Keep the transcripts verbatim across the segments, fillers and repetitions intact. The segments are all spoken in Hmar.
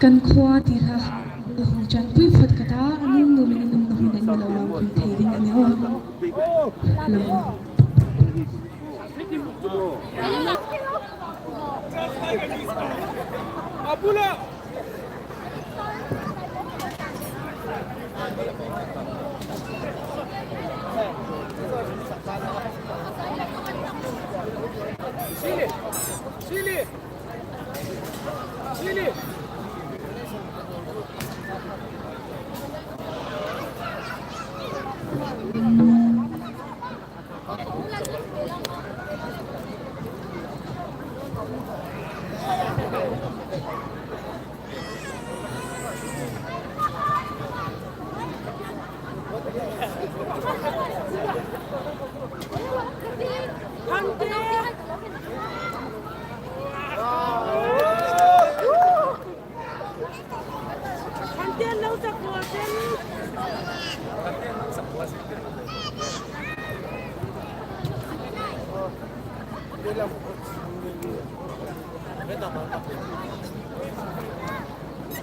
Kan khua ti kha a hung chanpui phawt ka ta, a nuom nuomin in umna hmun a ni lo lawm khum thei ding a ni aw. Lo.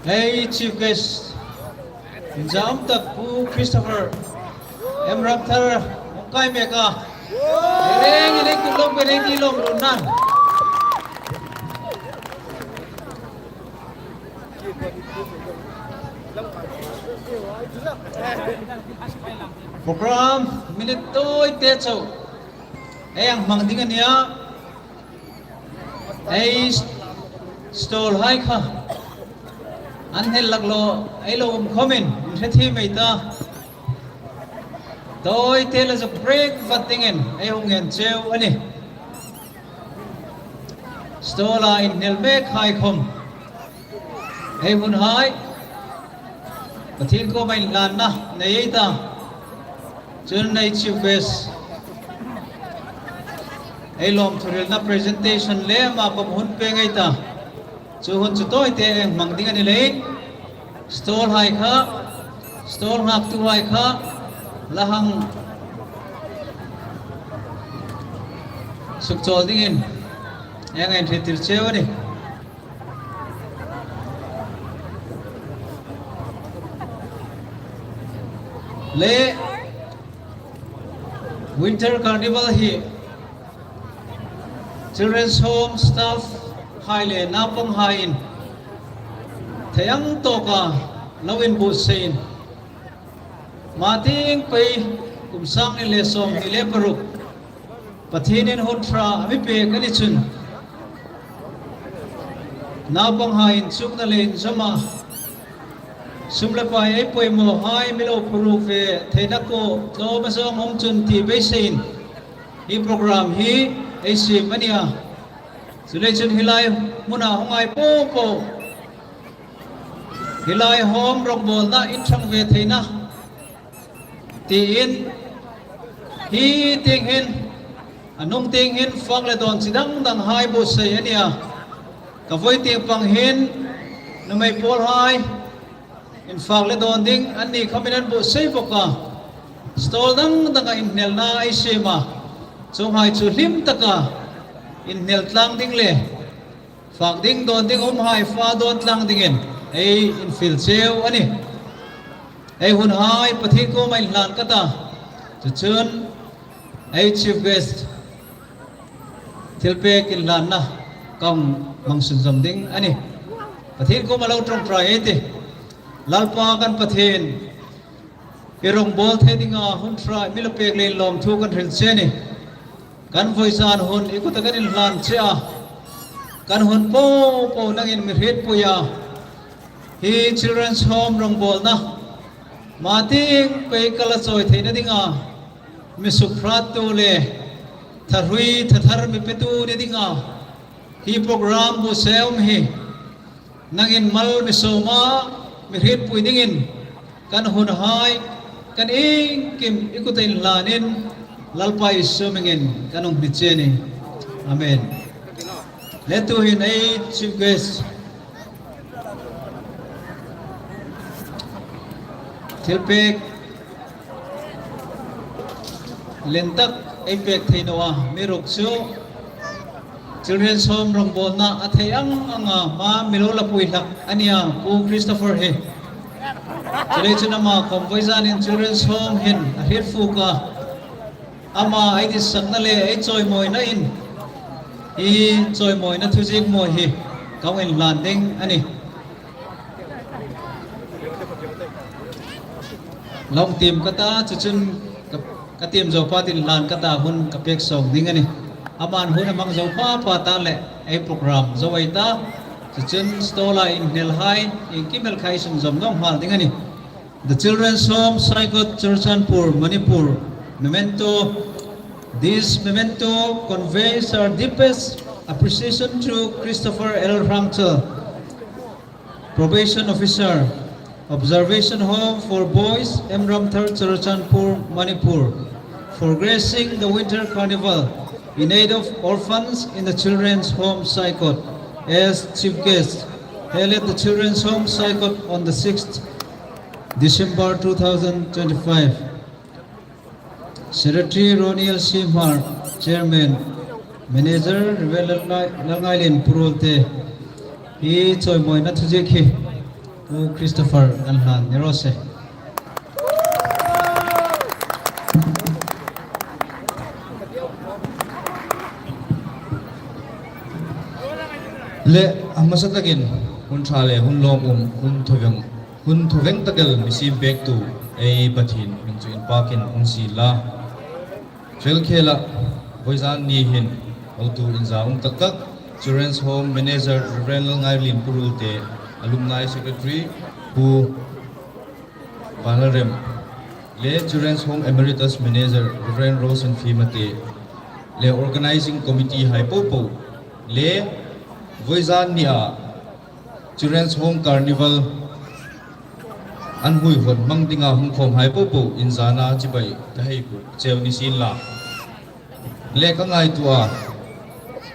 Hei, Chief Guest, inzam tak Pu Christopher M Ramthar, hung kai mek a. Reng i lei kut lawm, reng i lawm lawm nan. Program minute tawite chau ei hang hmang ding a nih a. Ei stall hai kha an hnel lak lo, ei lo um khomin, inhre thiem ei ta. Tawite la zuk break vat dingin ei hung en cheu a nih. Stall-a inhnel mek hai khom ei hun hai Pathien kuoma inhlanna nei ei ta. Chun ei Chief Guest, ei lawmthu hrilna presentation le ama kuoma hun pêng ei ta. Chu hun chu tawite ei hmang ding a ni leiin, stall hai kha, stall nghaktu hai kha la hang sukchawl dingin ei hang entir cheu a nih. Le Winter Carnival hi Children's Home staff hai le naupang haiin thei ang tawka lo inbuotsaiin, hma tieng pei kum sang hni le sawmhni le paruk Pathienin hun ṭha a mi pêk a ni chun, naupang hai inchukna le inzawma sum le pai ei poimaw hai mi lo phuruk ve theina kuoma tlawma zawng um chun ti beiseiin hi program hi ei siem a nih a. Chuleiin chun hi lai hmuna hung ngai po po, hi lai home rongbawlna in ṭhang ve theina tiin, hi tieng hin, a hnung tieng hin fak le dawn chi dang dang hai buotsai a nih a. Ka voi tieng pang hin nuhmei pawl hai in fak le dawn ding anni khomin an buotsai bawk a. Stall dang danga inhnelna ei siem a, chuonghai chu hlim taka inhnel tlang ding le fak ding dawn ding um hai fak dawn tlang dingin ei infiel cheu a nih. Ei hun hai Pathien kuoma inhlan ka ta. Chu chun ei Chief Guest thilpek inhlanna ka hung hmang sunzawm ding a nih. Pathien kuoma lo ṭawngṭai ei tih. Lalpa kan Pathien, i rongbawlna dinga hun ṭha mi lo pêk leiin lawmthu kan hril che a nih. Kan vawizan hun i kuta kan inhlan che a, kan hun po po nangin mi hrietpui a. Hi Children's Home rongbawlna hma tieng pei ka la chawi theina dinga mi sukhrattu le thahrui thathar mi petu ni dinga hi program buotsai um hi nangin mal mi sawma mi hrietpui dingin kan hun hai kan iengkim i kuta inhlanin Lalpa Isu hmingin kan hung hni che a nih. Amen. Le tuhin ei Chief Guest thilpek lien tak ei pek thei naw a, mi ruk chu Children's Home rongbawlna a thei ang anga hma mi lo la pui hlak a nih a, Pu Christopher hi. Chuleiin chun ama khawm vawizanin Children's Home hin a hriet fuk a, ama ei ditsakna le ei chawimawinain hi chawimawina thuziek mawi hi kan inhlan ding a nih. Lo tiem ka ta, chu chun ka, ka tiem zo pha tin hlan ka ta hun ka pek sawng ding a nih. Aman hun a hmang zo pha pha ta le ei program zo ei ta. Chu chun stall-a inhnelhai, iengkim el kha ei sunzawm naw nghal ding a nih. The Children's Home Saikot Churachandpur, Manipur. Memento. This memento conveys our deepest appreciation to Christopher L Rangchal, Probation Officer, Observation Home for Boys, M Ramthar, Churachandpur, Manipur, for gracing the Winter Carnival in aid of orphans in the Children's Home Saikot as chief guest, held at the Children's Home Saikot on the sixth December two thousand twenty-five. Secretary Ronnie L C Hmar, Chairman, Manager Reverend Lalngai-, Lalngailien Puruolte, hi chawimawina thuziek hi Pu Christopher kan hlan ni raw se. Le, a hmasa takin hun ṭha le hun lawmum, hun thuveng, hun thuveng tak el mi siem pektu ei Pathien hming chu inpakin um sien la. Hril khela, vawizan ni hin hotu inza um tak tak, Children's Home Manager Reverend Lalngailien Puruolte, Alumni Secretary Pu Vanlalrem, le Children's Home Emeritus Manager Reverend Rosen Fimate, le Organizing Committee hai popo, le vawizan nia Children's Home Carnival an huihon hmang dinga hung khawm hai popo inzana chibai ka hei buk cheu ni sien la. Le ka ngaituo a,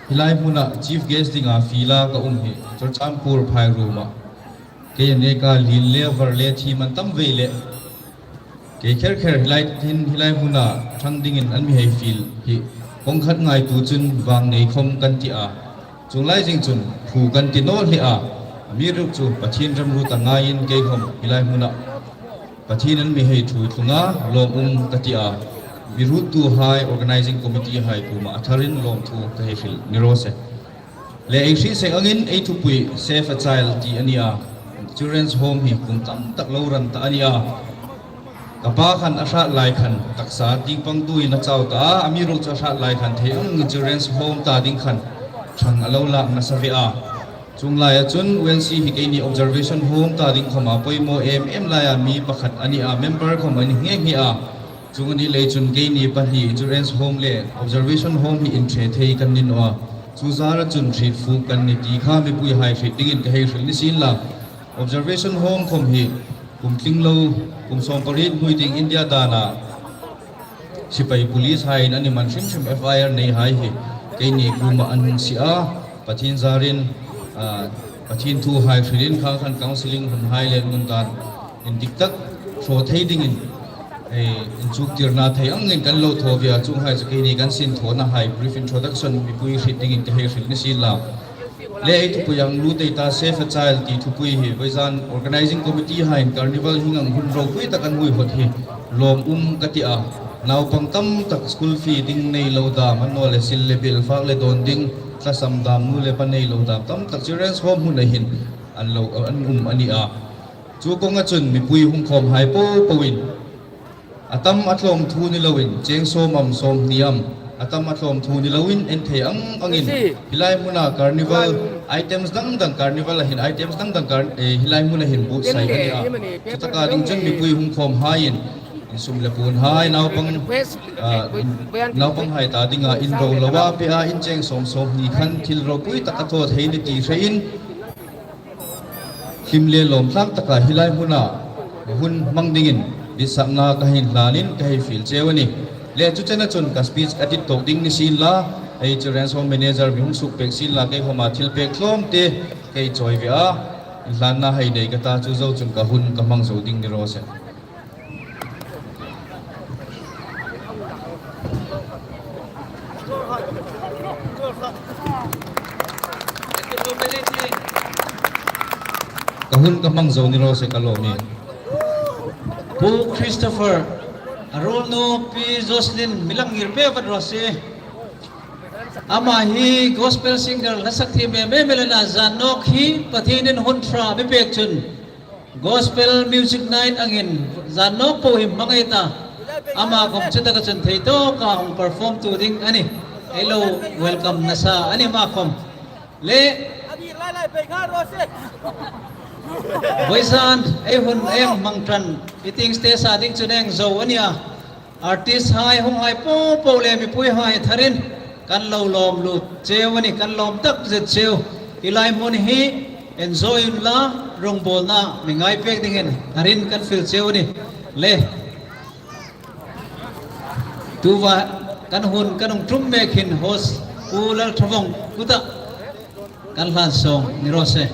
hi lai hmuna chief guest dinga fiela ka um hi Churachandpur Phairuoma. Kei a neka lien le var le thiem an tam vei le. Kei kher kher hi lai hin, hi lai hmuna ṭhang dingin an mi hei fiel hi kawng khat ngaituo chun vang nei khawm kan ti a. Chuong lai zing chun ṭhu kan ti naw hle a. Amiruokchu Pathien remruot a ngaiin kei khawm hi lai hmuna Pathien an mi hei ṭhuoi tlunga lawmum ka ti a. Mi ruottuhai, Organizing Committee hai kuoma a tharin lawmthu ka hei hril ni raw se. Le ei hriet seng angin ei thupui Save a Child ti a nih a. Children's Home hi kum tam tak lo ran ta a nih a. Ka pa khan a hrat lai khan taksa tieng pangtuin a chau ta a, amiruokchu a hrat lai khan thei ang Children's Home ta ding khan ṭhang a lo lak nasa ve a. Chuong laia chun U L C hi keini Observation Home ta ding khawma poimaw em em laia mi pakhat a nih a, member khawm a ni nghe nghe a. Chuong a ni lei chun keini pahni Children's Home le Observation Home hi inṭhe thei kan ni naw a. Chu zara chun hriet fuk kan ni ti kha mipuihai hriet dingin ka hei hril ni sien la. Observation Home khawm hi kum tling lo, kum sawmpariet hnuoi tieng India dana sipai police haiin an man hrim hrim, F I R nei hai hi keini kuoma an hung sie a. Pathien zarin, ah, Pathien thu hai hrilin khang khan counselling hun hai le nun dan indik tak hraw thei dingin, eh, inchuktirna thei angin kan lo thaw ve a, chuonghai chu keini kan sin thawna hai brief introduction mipui hriet dingin ka hei hril ni sien la. Le ei thupui ang lut ei ta, Save a Child ti thupui hi vawizan Organizing Committee haiin Carnival hieng ang hun ropui tak an huihot hi lawmum ka ti a. Naupang tam tak school fee ding nei lo dam, annawleh sil le bil fak le dawn ding tlasam dam, nu le pa nei lo dam tam tak Children's Home hmuna hin an lo, an um a nih a. Chu kawnga chun mipui hung khawm hai popoin a tam a tlawm thu ni loin, cheng sawm am sawmhni am, a tam a tlawm thu ni loin, en thei ang angin, hi lai hmuna carnival items dang dang, carnival-a hin items dang dang car-, eh, hi lai hmuna hin buotsai a nih a. Chutaka ding chun mipui hung khawm haiin, insum le puon hai, naupang, ah, naupang hai ta dinga in ro loa pe a, in cheng sawm sawmhni khan thil ropui tak a thaw thei ni ti hrein, hlim le lawm tlang taka hi lai hmuna hun hmang dingin ditsakna ka hei inhlanin ka hei fiel cheu a nih. Le chu chena chun ka speech ka dit tawk ding ni sien la, ei Children's Home Manager mi hung suk pek sien la, kei khawma thil pek tlawmte ka hei chawi ve a, inhlanna hei nei ka ta, chu zo chun ka hun ka hmang zo ding ni raw se. Hun ka hmang zo ni raw se ka lawm e. Pu Christopher, a ruolnu Pi Jocelyn mi lang ngir pe vat raw se. Ama hi gospel singer hla sak thiem em em el a na, zan nawk hi Pathienin hun ṭha mi pek chun gospel music night angin zan nawk po hi hmangai ta. Ama khawm chu taka chun thei tawka hung perform tu ding a nih. Ei lo welcome nasa a ni ma khawm. Le, vawizan ei hun ei hmang ṭan, i ting stage-a ding chun eng zo a nia. Artist hai, hung hai po po le mipuihai tharin kan lo lawm lut cheu a nih, kan lawm tak zet cheu. Hi lai hmun hi enjoy unla, rongbawlna mi ngai pek dingin tharin kan fiel cheu a nih. Le, tuta kan hun kan hung tum mek hin host Pu Lalṭhavawng kuta kan hlan sawng ni raw se.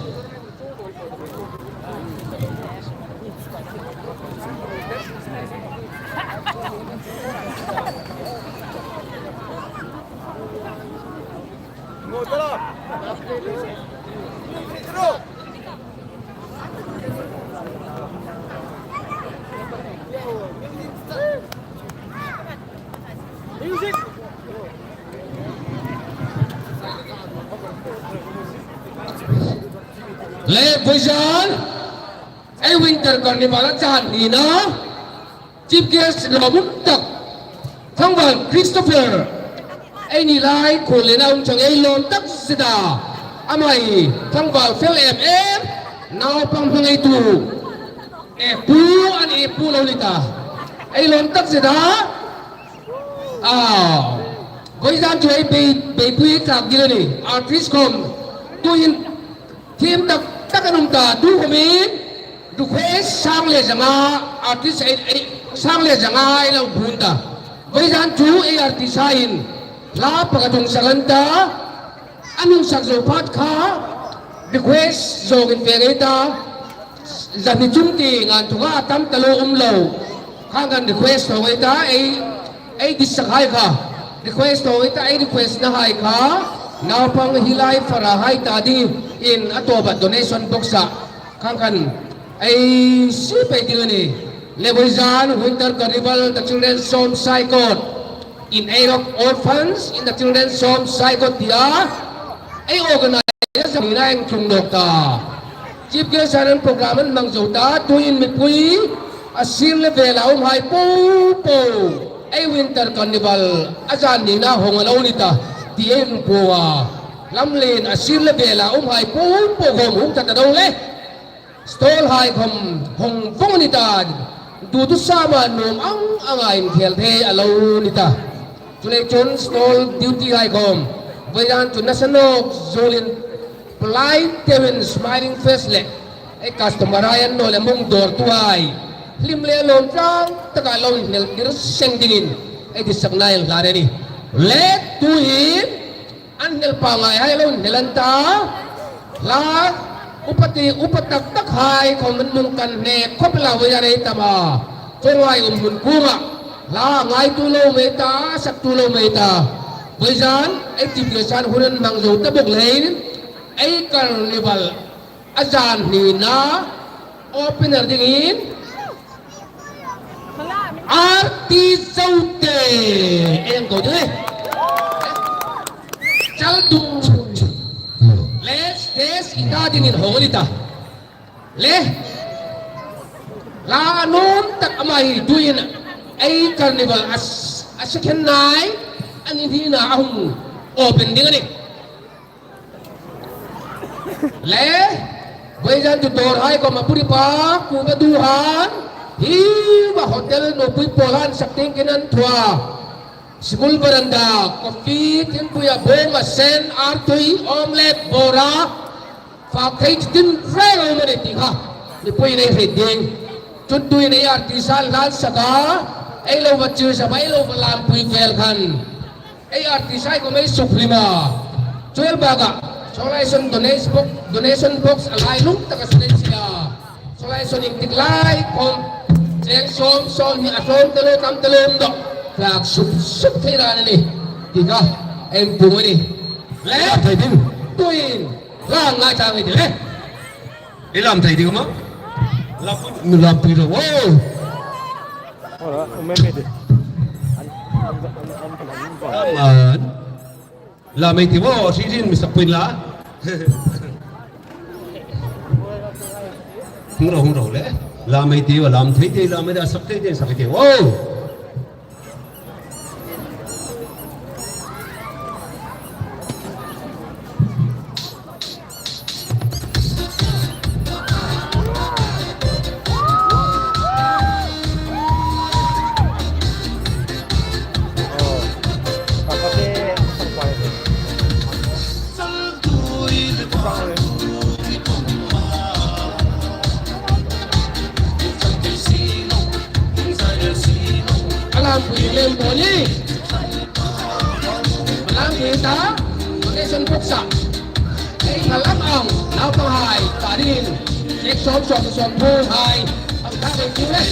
Le, vawizan ei Winter Carnival a zan hnina Chief guest lawmum tak, Thangval Christopher, eini lai khuollienah um chang ei lawm tak zet a. Ama hi Thangval fel em em, naupang hmangaitu. E pu, an e pu lo ni ta. Ei lawm tak zet a. A, vawizan chu ei bei, beipui ei tlak ding a nih. Artist khawm tuhin thiem tak tak an um ta, tu khawmin request sang le zanga, artist ei, ei, sang le zanga ei lo bun ta. Vawizan chu ei artist hai hin hla pakhat hung sak an ta, an hung sak zo phat kha request zawkin fe ngei ta. Zani chung tieng an thu kha a tam ta lo um lo. Khang khan request thaw ngei ta, ei, ei ditsak hai kha. Request thaw ngei ta, ei request na hai kha. Naupang hi lai fara hai ta dingin a tawpa donation box-a khang khan ei sie pei ding a nih. Le, vawizan Winter Carnival, the Children's Home Saikot. In aid of orphans in the Children's Home Saikot tia ei organize a zan hnina ei tlung nawk ta. Chief guest an program an hmang zo ta, tuhin mipui a sir le vela um hai po po ei Winter Carnival a zan hnina hawng a lo ni ta ti ei hung puong a. Lamlien a sir le vela um hai po po khawm hung ta ta deu le. Stall hai khawm hawng vawng ni ta, dutu sama nuom ang anga inkhel thei a lo ni ta. Chuleiin chun stall duty hai khawm vawizan chu nasa nawk zuolin polite-in smiling face le ei customer hai annawleh mung dawrtuhai hlim le lawm tlang taka lo inhnel tir seng dingin ei ditsakna ei hlan a nih. Le tuhin an hnel pangngai hai lo inhnel an ta. Hla upa ti, upa tak tak hai khawm an hung kan hne khawp el a, vawizan ei tam a. Chuong lai um hmun kuoma hla ngaitu lo mei ta, saktu lo mei ta. Vawizan ei chief guest-in hun an hmang zo ta bawk leiin ei carnival a zan hnina opener dingin artist Zote, ei hang ko ding le. Chal tum. Le stage i ta dingin hawng a ni ta. Le, hla nuom tak ama hi tuhin ei carnival a s-, a second night a ni hnina a hung open ding a nih. Le, vawizan chu dawr hai khawm a puri pa, kuva duhan, hi va hotel nupui pawlhan sak tieng kin an thua. School veranda, coffee, thingpui a bawm, a sen, artui, omelette, bora, fak thei chi tin reng a um a nih ti kha mipuiin ei hriet ding. Chun tuhin ei artist-hai hla an sak a, ei lo va cheer-up a, ei lo va lampui vel khan ei artist-hai khawm ei suk hlim a. Chu el bakah saw lai saw donation box, donation box a lailung taka saw ei sie a. Saw lai saw ieng tik lai khawm cheng sawm, sawm hni a sawm ta lo, tam ta lo um dawk, tlak suk suk thei dan a nih ti kha ei puong a nih. Le, thei ding. Tuhin hla ngai ta ngei ti le. Ei lam thei ding am a? Lampui, lampui ro. Wow. Ora, um, me, me, de. An, an, an, an, an, an. Come on. Lam ei ti, wow, si jin mi sak pui la. Hung ro, hung ro le. Lam ei ti, wow, lam thei ti, lam ei da sak thei ti, sak thei ti. Wow. A lampui lem bawk ni. A lampui ta, rotation box-a. Ei kha lam ang, naupanghai, ta dingin. Ek sawm, sawm, sawm, sawm, hai. Ang ta, ang ta, ang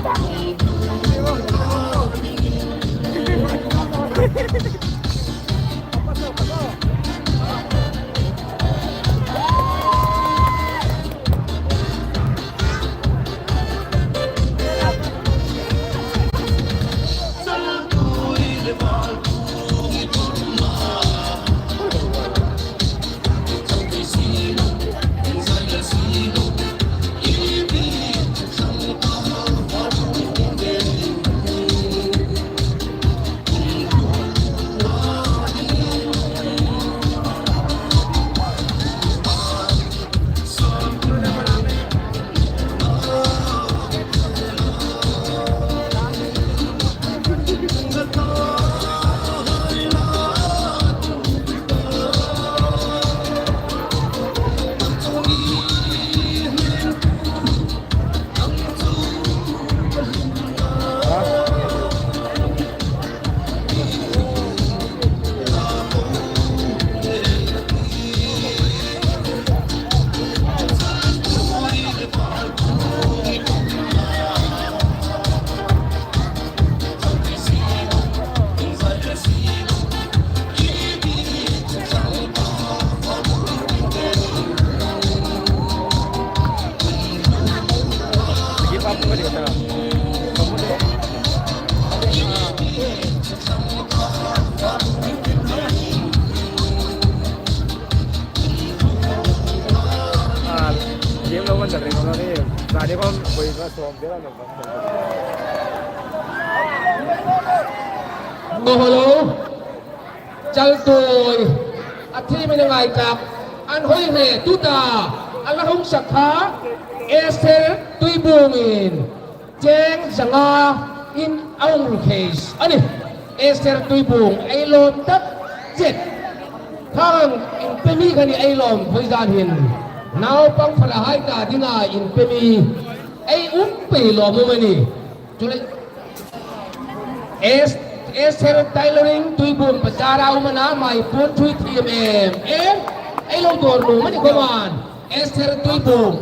ta. Hello. Chaltui, a thiem a ngai tak, an hoi hre tuta, a la hung sak kha, Esther Tuibuongin, cheng zanga in a hung case a nih. Esther Tuibuong, ei lawm tak zet. Khang inpe mi kha ni ei lawm, voi zan hin. Naupang fala hai ta dinga inpe mi, ei um pei lawm um a nih. Chu le, Es-, Esther Tailoring Tuibuong bazar-a um a na, ama puon ṭhuoi thiem em em. Ei lo dawr nuom a ni khawmin. Esther Tuibuong.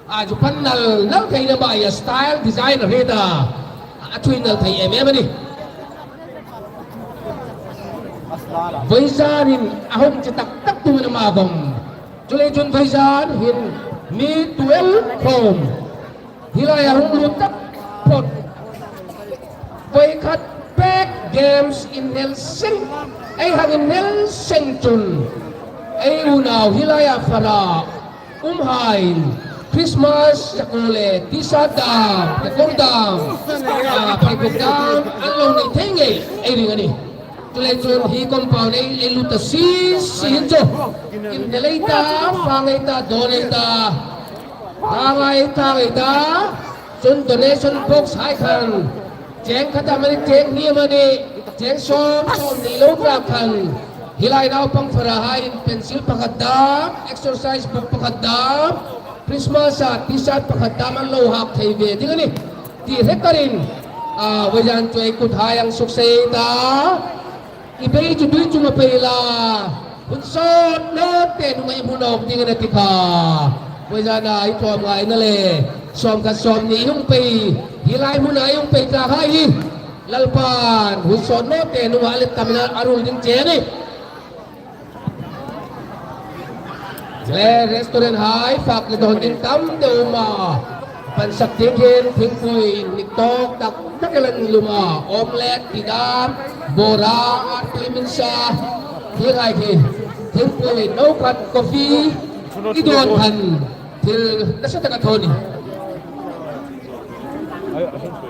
A chu pan nal nal thei na, ama style design a hriet a. A ṭhuoi nal thei em em a nih. Vawizanin a hung chi tak tak tu na ma vawng. Chuleiin chun vawizan hin mi twelve khawm hi laia hung lut tak phawt. Vawi khat pek games inhnel seng, ei hang inhnel seng chun ei unau hi laia fara umhai Christmas zakawr le T-shirt dam, kekawr dam, a, pheikhawk dam an lo nei thei ngei ei ring a nih. Chuleiin chun hi compound ei, ei lut ta si si hin chu. Inhnel ei ta, fang ei ta, dawn ei ta. Hang ei ta, ei ta. Chun donation box-hai khan cheng khat amanih, cheng hni amanih, cheng sawm, sawmhni lo tlak khan hi lai naupang farahaiin pencil pakhat dam, exercise book pakhat dam, Christmas-a T-shirt pakhat dam an lo hak thei ve ding a nih. Ti hre tarin, a, vawizan chu ei kuthai hang sukse ta. I bei chu tui chunga pei la, hun sawt nawte hnunga i hmu nawk dingin a ti kha. Vawizana i tlawmngaina le sawmkhat sawmhni hung pei, hi lai hmuna hung pei tlak hai hi Lalpan hun sawt nawte hnunga a let tamin a ruol ding che a nih. Le restaurant-hai fak le dawn ding tam deu a um a. Pansak ding hin thingpui nik tawk tak tak el an lum a. Omelette, ti dam, bora, artui minsa, thil hai khi. Thingpui no khat, coffee i dawn khan thil nasa tak a thaw a nih.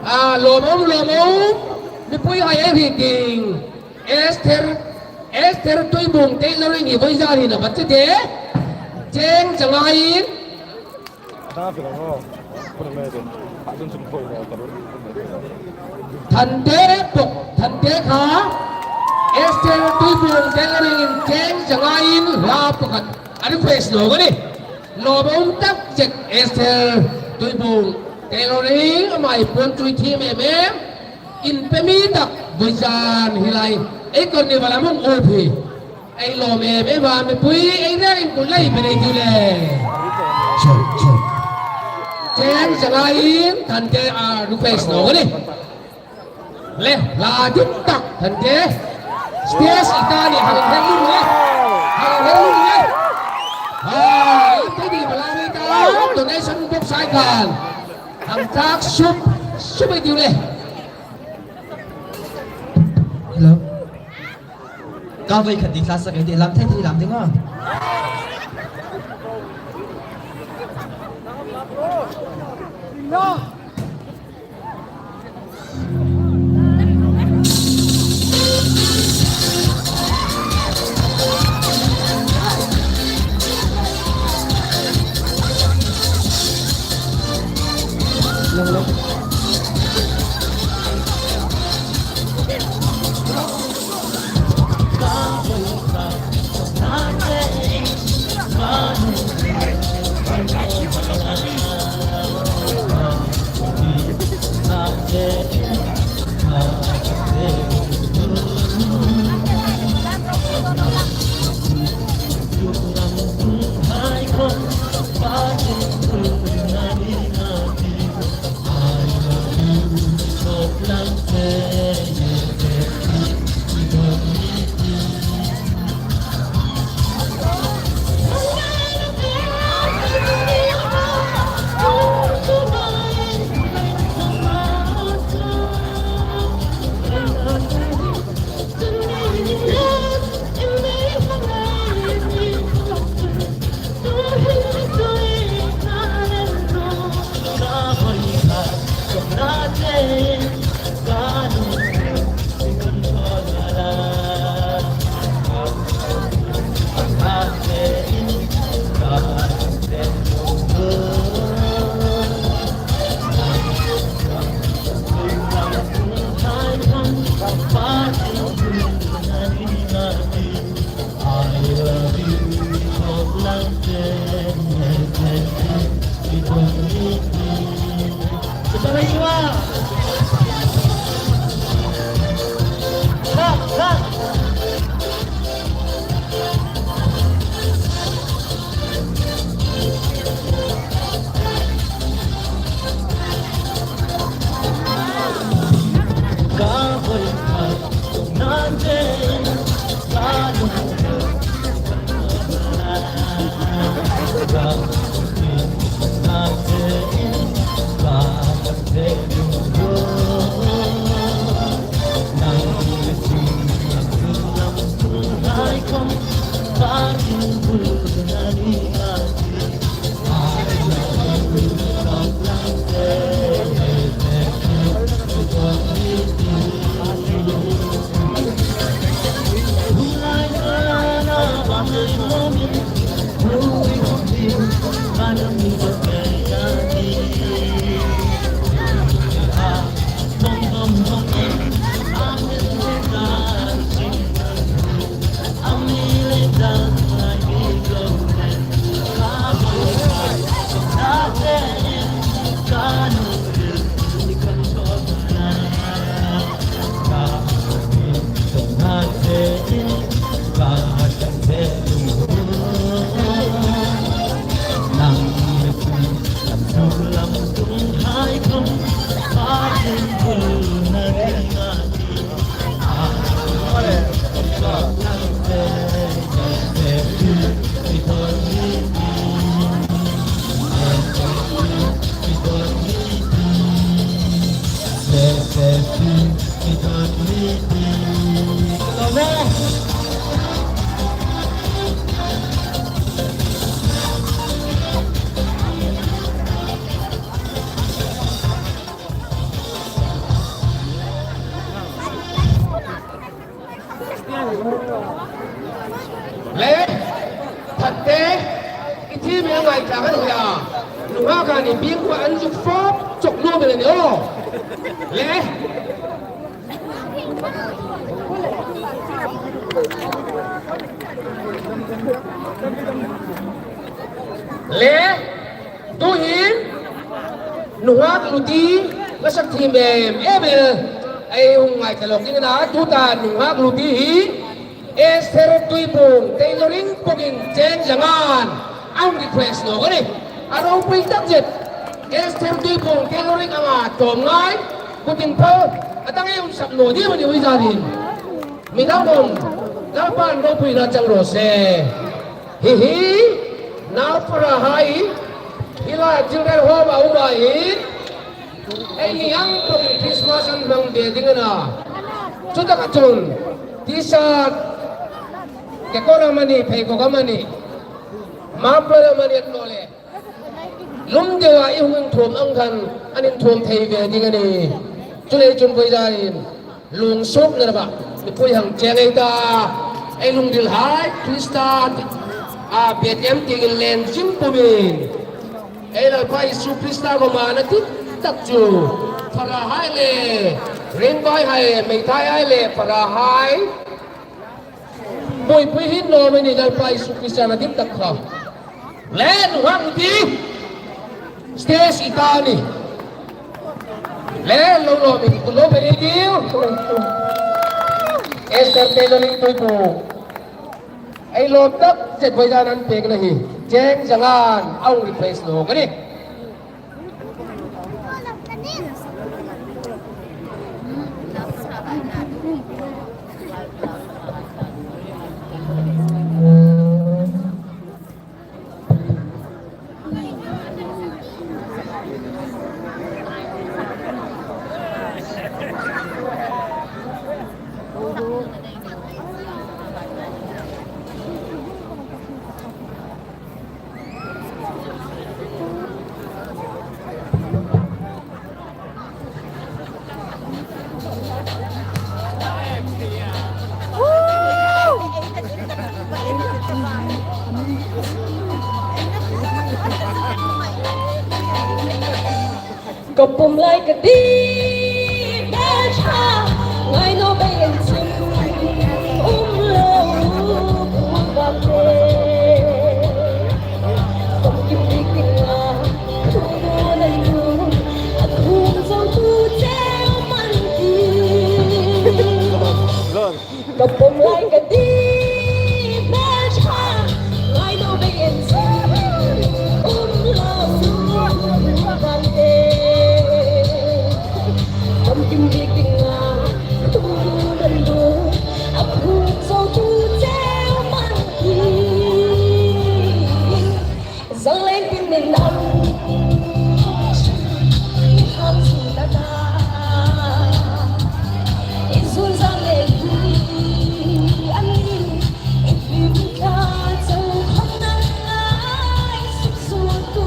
A, lawm a um, lawm a um. Mipuihai ei hriet ding. Esther, Esther Tuibuong Tailoring hi vawizan hin a va che de. Cheng zangaiin. Thante pawk, Thante kha. Esther Tuibuong Tailoring-in cheng zangaiin hla pakhat a request nawk a nih. Lawm a um tak zet Esther Tuibuong Tailoring, ama puon ṭhuoi thiem em em. Inpe mi tak vawizan hi lai ei carnival-a hung up hi ei lawm em em a, mipui ei rengin kul lai pe nei ti le. Chok, chok. Cheng zangaiin Thante a request nawk a nih. Le, hla dik tak Thante. Stage i ta ni, hang hel lum le. Hang hel lum le. Ha, i ti ni bala ni ta. Donation box-hai khan hang tak sup, sup ei ti le. Hello. Ka voi khat di thla sak ei ti, lam thei thei lam ding a. Le, that te, i thi mi ngai ta kan ya. Nunghak kha ni bing ko an zuk fawp chawk lo mi le ni o. Le. Le, tuhin, nunghak luti, ngasak thiem em em el, ei hung ngai ta lawk ding a na, tuta nunghak luti hi, Esther Tuibuong, tailoring pukin cheng zangan, a hung request nawk a nih. A ropui tak zet, Esther Tuibuong, tailoring anga tawm ngai, kutin pal, a dang ei hung sap naw ding a ni ui zanin. Mi dang hung, Lalpan ropuina chang raw se. Hi hi, nau farahai, hi lai children home a um a hi, ei ni ang pawh Christmas an hmang ve ding a na. Chutaka chun, T-shirt, kekawr amani, pheikhawk amani, muffler amani an naw le. Lum deua i hung inthuom ang khan, an inthuom thei ve ding a nih. Chuleiin chun vawizanin, lungsuokna ba, mipui hang cheng ei ta, ei lungril hai, Krista, a, Bethlehem tieng inlen zing pumin. Ei Lalpa Isu Krista kuoma a dik tak chu, farahai le, ringvaihai, meithaihai le, farahai. Buoipui hin naw mi ni Lalpa Isu Krista a dik tak kha. Le nunghak luti. Stage i ta ni. Le lo lo mi ku lo pe ni diu. Esther Tailoring Tuibuong. Ei lawm tak zet vawizan an pekna hi. Cheng zangan a hung request nawk a nih. Ka pawm lai ka ti, ka ṭha, ngai naw bei an chim, um lo, um bak te. Famkim bik dinga, thu dun an dun, a thum zo tu cheu man ti. Ka pawm lai ka ti, ka ṭha, ngai naw bei an chim, um lo, um bak te. Famkim bik dinga, thu dun an dun, a thum zo tu cheu man ti. Zangleng tin min ang, i hang zun ta ta. I zun zangleng hi an ni, i fim ta chau khawm nang ngai suk suk tu.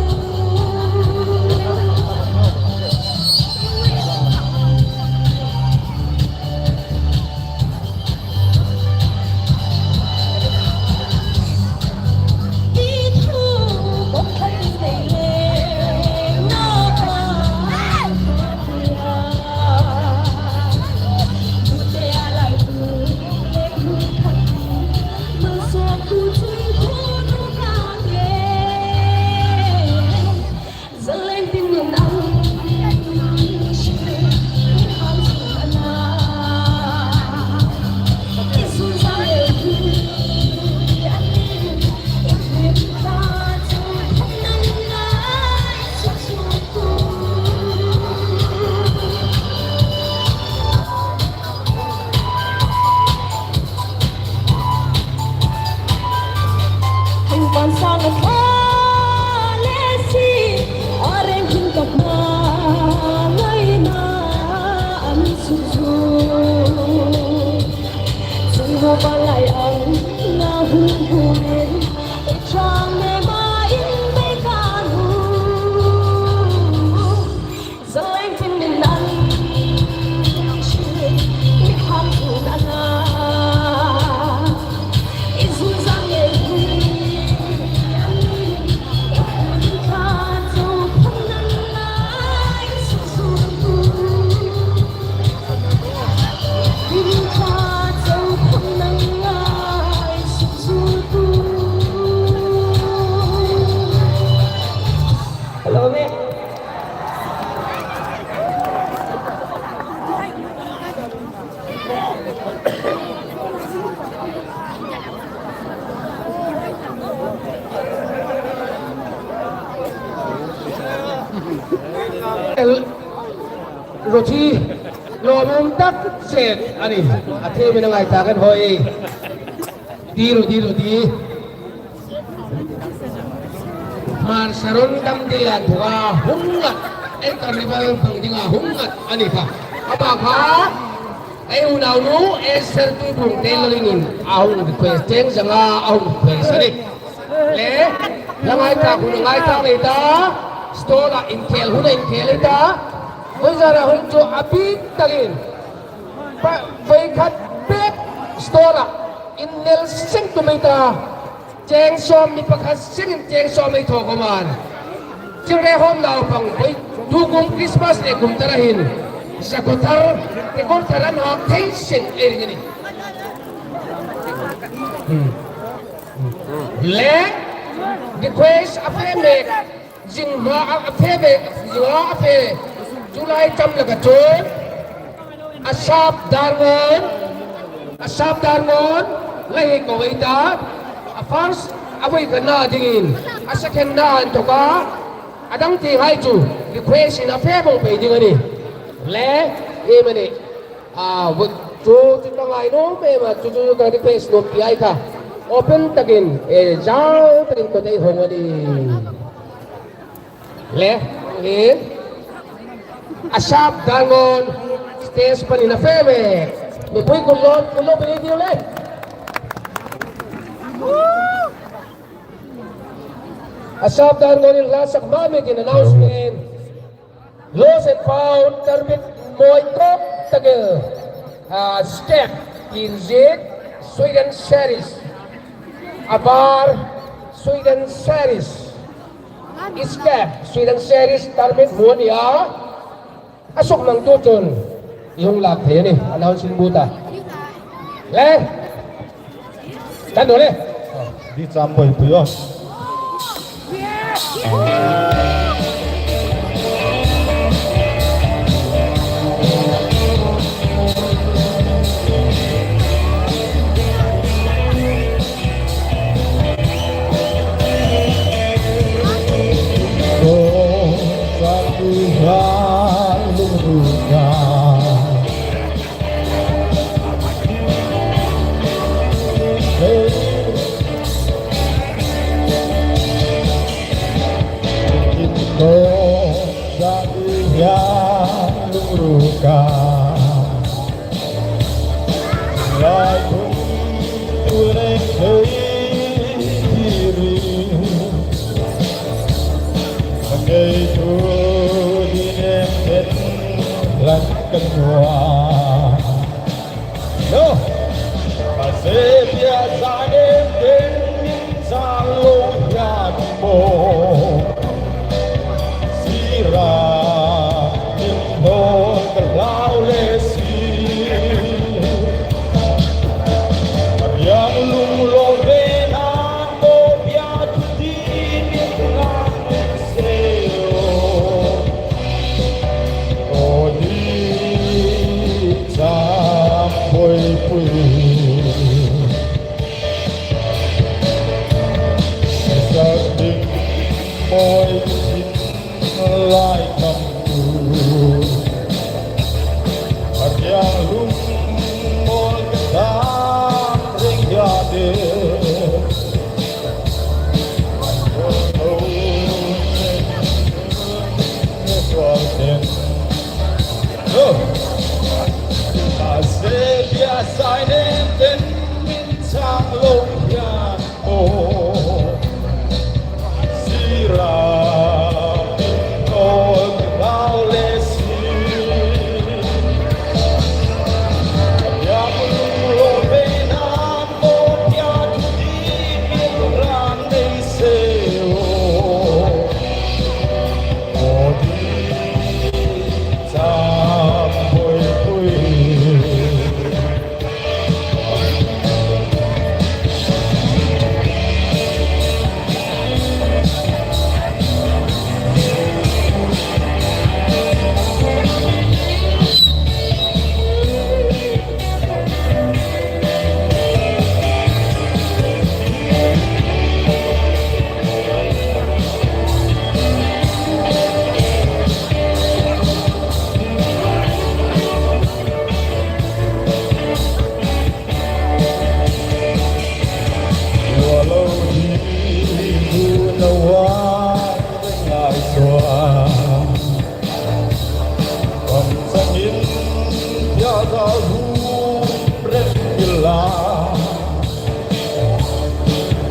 Hang pan sang a kha le si, a reng hin ka hma ngai na an su zu. Chung ho ba lai ang na hu hu in, i chang me ma in be ka hu. Zangleng tin min ang, i ham tu na na. Ro thi, lawmum tak set a nih. A thiem a ngai tak an hoi. Ti ru, ti ru, ti. Hmar Saron dam dil an thuka hung ngat, ei carnival hmang dinga hung ngat a ni kha. A ba kha, ei unaunu Esther Tuipum Tailor-in a hung request, cheng zanga a hung request a nih. Le, la ngai tak hun ngai tak nei ta, stall-a inkhel hun inkhel ei ta, voi zara hun chu a bik takin, pa, voi khat bek stall-a innel seng tum ei ta. Cheng sawm mi pakhat sengin cheng sawm ei thaw khawm a. Chingre hawm naupang voi, tu kum Christmas le kum tara hin sakawr thar, kekawr thar an hak thei seng ei ring a nih. Hmm. Le, request a fe mek. Zing hma a, a fe ve, zing hma a fe. Chu lai cham laka chun, a sap dar ngon, a sap dar ngon, la hi ko ei ta. A first, a voi khatna dingin, a second-na inthoka, a dang tienghai chu request-in a fe vawng pei ding a nih. Le, iem a nih. A, chu, chu ka ngainuom em a, chu, chu ka request nuom pi ai kha. Open takin, e, zau takin ko dei hong a nih. Le, in, a sap dar ngon, stage panin a fe mek. Mipui kun lo, kun lo, pini diu le. A sap dar ngonin hla sak hma mekin announcement. Lost and found, tarmit mawi tawk takin, ah, step, inziek, Sweden Series. A bar, Sweden Series. Step, Sweden Series, tarmit hmu a nih a. A suk hmangtu chun i hung lak thei a nih, announcing booth-a. Le. Kan do le. Di cham poi pui o.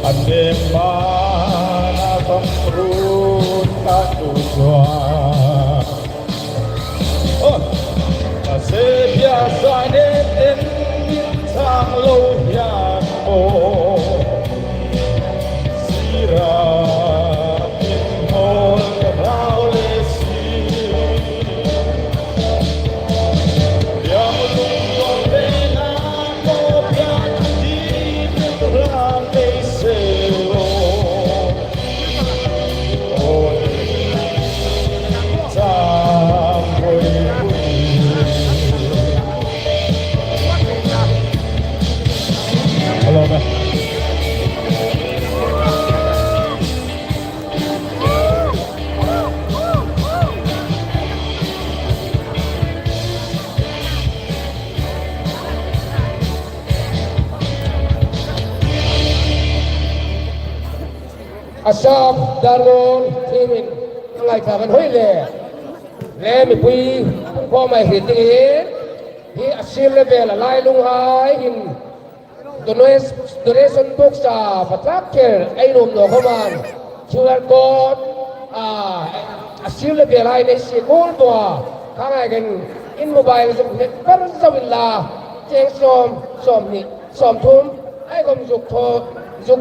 An dem ma na tam ru ta tu tua. Oh, a se bia sa ne ten min chang lo hian mo. Sira in mo rau le si. Biang lung lo le na mo biang di tu ram le se lo. A sap darlong thimin a ngaithla kan hoi le. Le mipui pung khawm ai hriet ding hi, hi a sir le vel a lailung hai hin donation, donation box a patlak kher ei nuom naw khawm an Q R code a, a sir le vel hai nei si kul bawk a. Kha ngai kan in mobile zuk hmet ber zo inla, cheng sawm, sawmhni, sawmthum ei khawm zuk thaw, zuk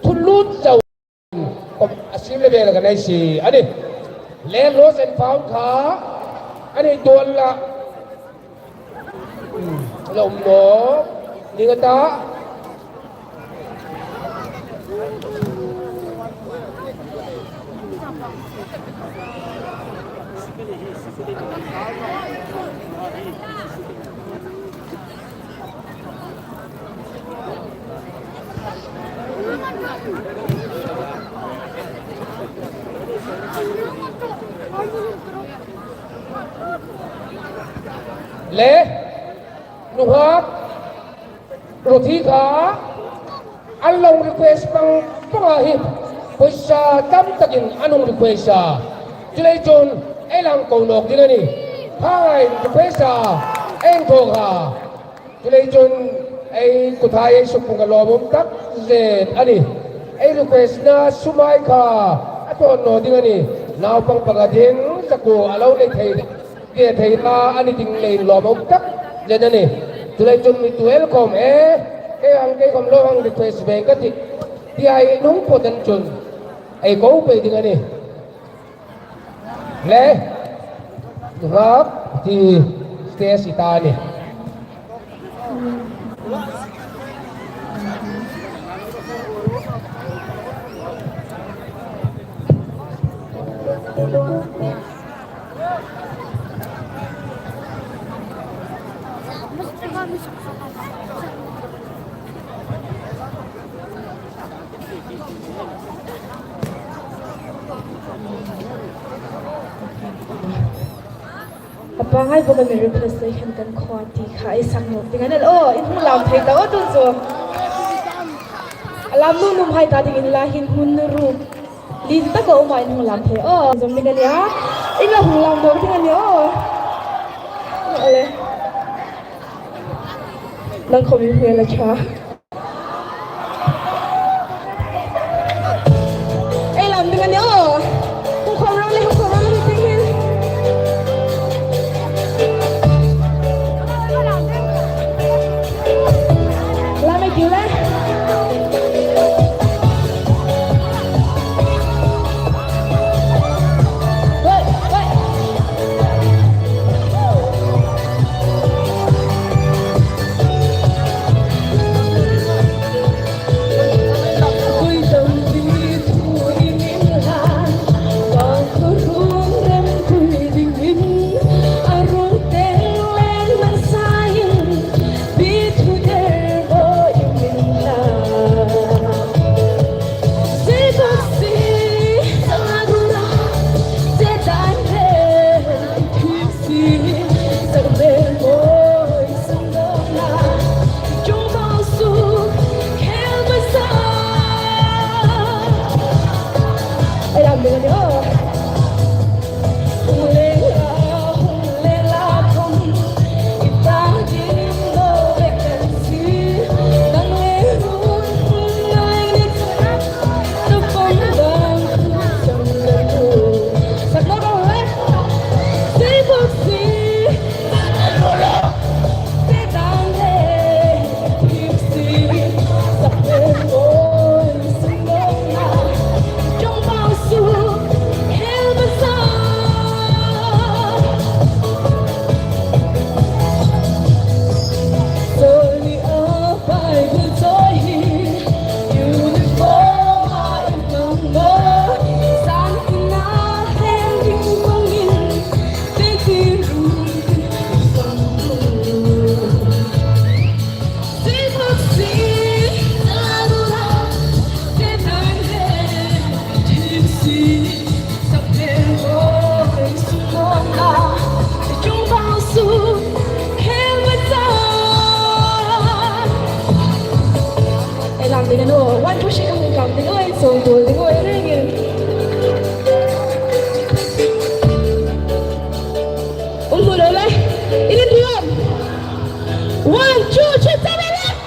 thun lut zo. A sir le vel kan nei si a nih. Le lost and found kha a ni tuan la. Hmm, lo mo. Ni nga ta. Le, nunghak, ruthi kha, an lo request pang pang a hi, pawisa tam takin an hung request a. Chuleiin chun, ei lang ko nawk ding a nih. Hai, request a, ei thaw kha. Chuleiin chun ei kuthai ei suk pung a lawmum tak zet a nih. Ei request-na sum hai kha a thawn naw ding a nih. Naupang pakhatin zakuo a lo nei thei, ve thei ta a ni ding leiin lawmum tak zet a nih. Chuleiin chun mi tu el khawm e, kei ang kei khawm lo hang request ve ka tih. Ti hai nung pawt an chun ei ko pei ding a nih. Le, nunghak, ti stage i ta ni. A pangngai bawk a, mi request-a khan kan khaw ti kha ei sak nawk ding a nih. Aw, in hung lam thei ta aw, tu chu. A lam nuom nuom hai ta dingin la hin hun ru. Lien tak a um a, in hung lam thei. Aw, zawm ding a nih a. In la hung lam nawk ding a nih aw. Aw le. Nang khawm in hung la kha. Ei lam ding a nih aw. Hung khawm ro le, hung khawm ro le, hung khawm ro le. Lam ei tiu le. Hei, hei. Ding a naw, one, two, three, ka hung kang ding a, in sawng tul ding a, i rengin. Um, hmu lo le. In in ri am. One, two, three, seven, eight.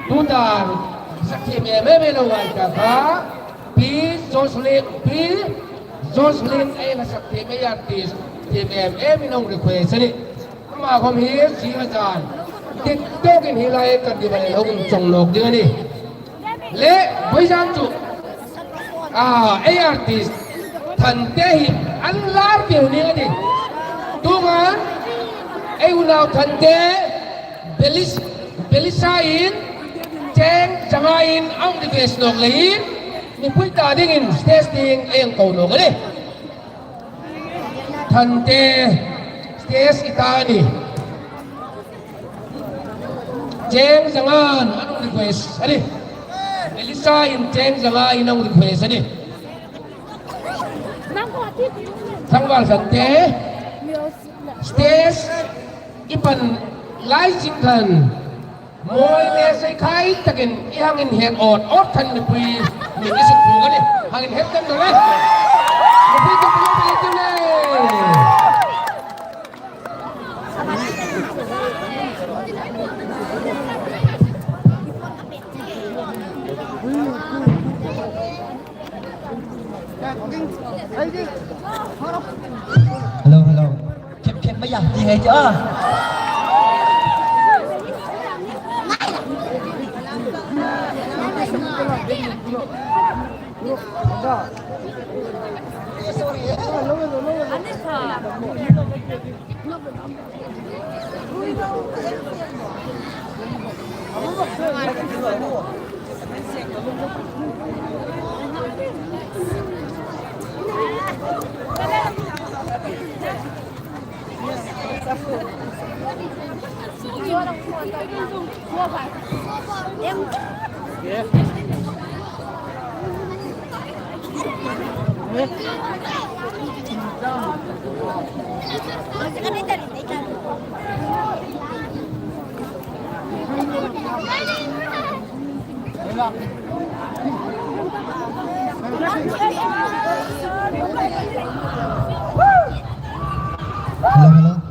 Tuta, sak thiem em em ei lo ngai ta kha. Pi Jocelyn, Pi Jocelyn ei la sak thiem ei artist, thiem em em in hung request a nih. Ama khom hi si a zan. TikTok-in hi lai kan di bal lo hung chawng nawk ding a nih. Le, voi zan chu. A, ei artist Thante hi an lar pei ni a nih. Tunga, ei unau Thante, Belis-, Belisa-in, cheng zanga-in, a hung request nawk leiin, mipui ta dingin stage ding ei hang ko nawk a nih. Thante, stage i ta a nih. Cheng zanga'n a hung request a nih. Belisa-in cheng zanga-in a hung request a nih. Tlangval Thante, stage i pan lai zing khan, mawi le seikhai takin i hang inhet awt awt khan mipui, mi i suk phu ka nih. Hang inhet kan dawr le. Mipui ka phu ka phu le. Hello, hello. Kep, kep, maya, di ngai ti a. Hello, hello.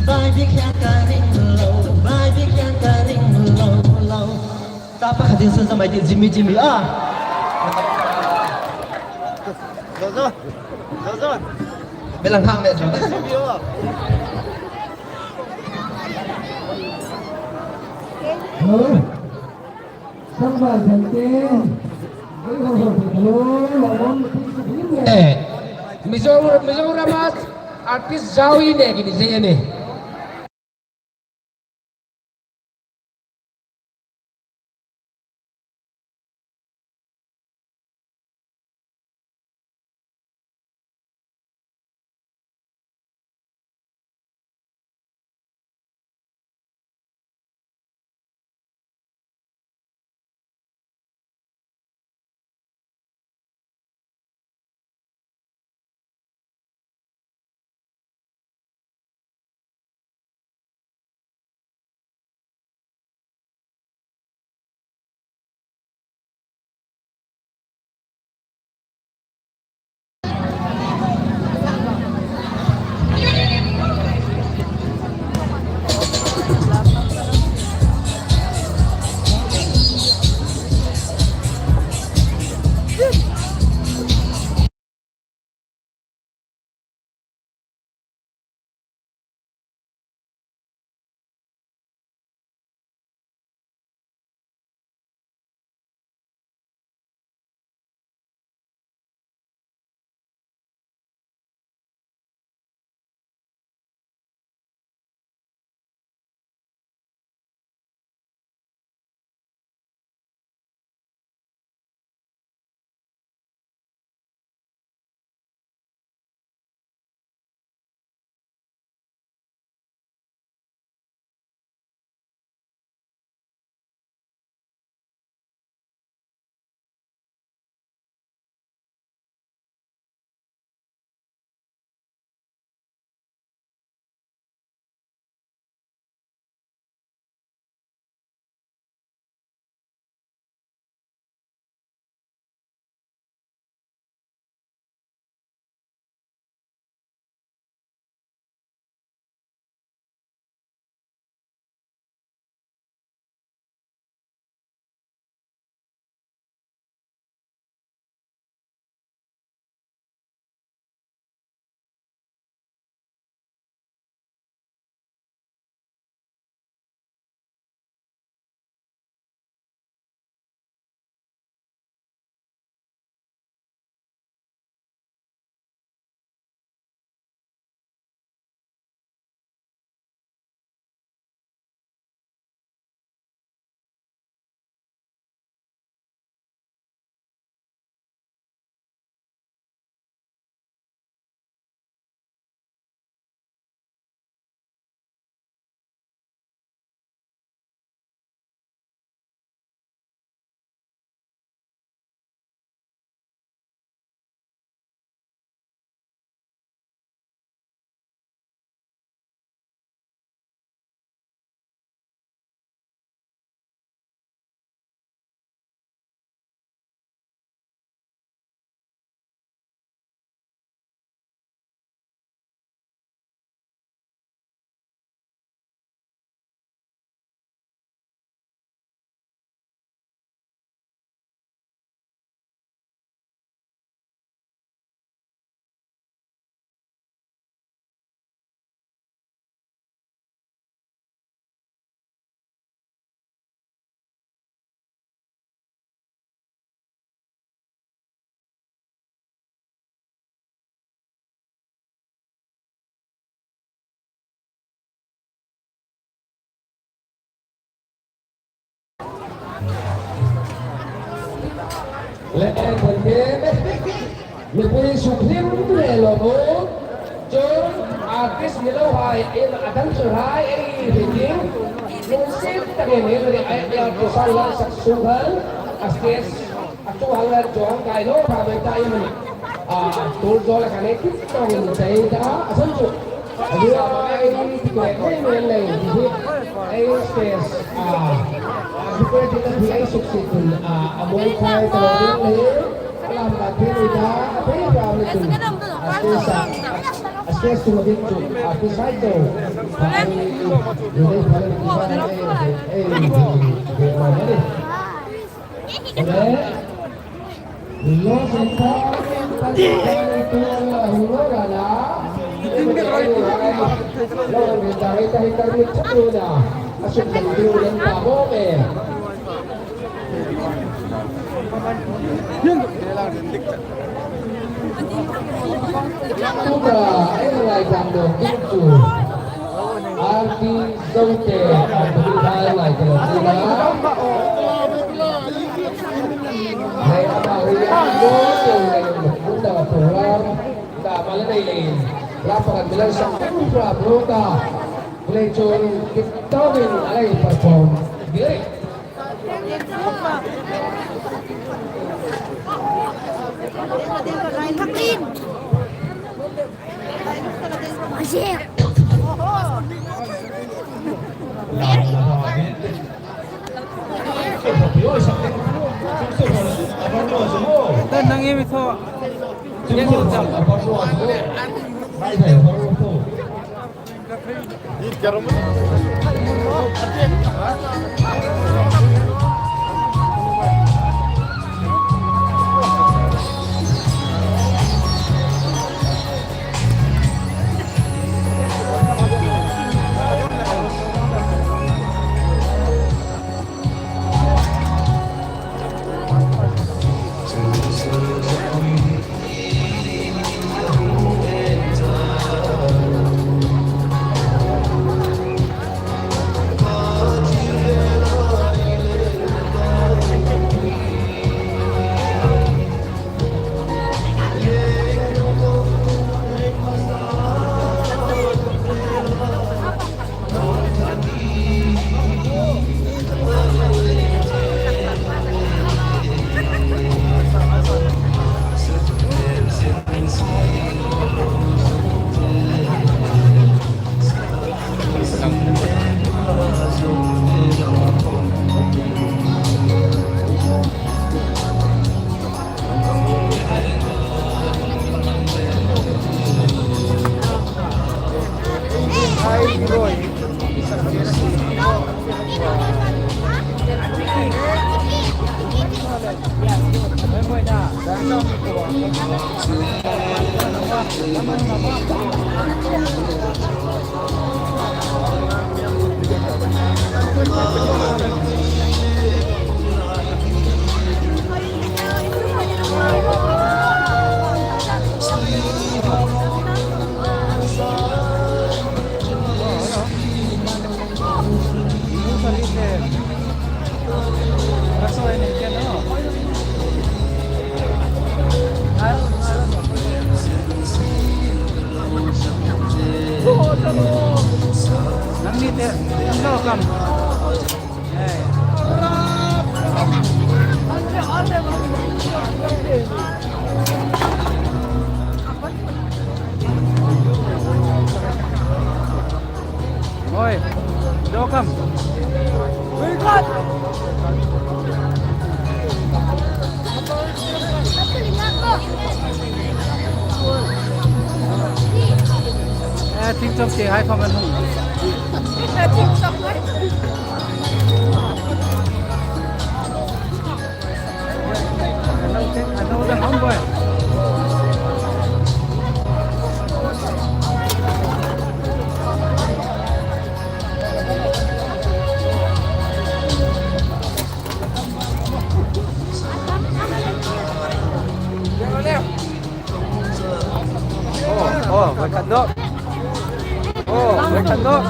Bai bik hian ka ring lo, bai bik hian ka ring lo, lo. Ta pakhatin sawn sa mai ti, Jimmy, Jimmy, a. Zo, zo. Zo, zo. Belang hang le zo. Zo, zo. Eh, Mizoram, Mizoram artist zau i ne kini zei a ni. Le, eh, kon ke, mipui suk hlim le lo. Chun artist ni lo hai, in a dang chu hai, ei, ri ding. Lungsit takin ei, ei, ei, artist a la sak suk hal, a stage, a tu hal, chuong kai lo, pa mai ta in. A, tur zo la kan ei, kit tawng in, chai ta, a san chu. A, ei, ti ko, ei, ei, ei, ei, space, a, a, ti ko, ti ko, ti, ei, suk sit, a, a, moi kai, ta, ei, Lam ka thil ni ta, a thei ram ni tun. A space a, a Ke su ding chu, a ti sai chu. Ai, yu dei pha le ti sai, ei, ei, ei, ei, ei, ei, ei. Lo sen ta, ta, ta, ta, ta, lo ra la. Lo ra la, ta, ta, ta, ta, ta, ta, a sum ta, ta, ta, ta, ta, Tuta, ei lai tang dong ding chu. Arti Zote, arti lai lai tang dong ding a. Hei ama hei a lo teu hei mukunda program. Ta mala nei lei. La pakan bilang sang program ta. Lei chun kip tawin a lei perform. Giri. Nang imi thaw. Nangni te, nang lo kam. Hey. Oi, welcome. Eh, thing chom ti hai comment hung. Eh, thing chom hai. Oh, oh, welcome dok. Oh, welcome dok.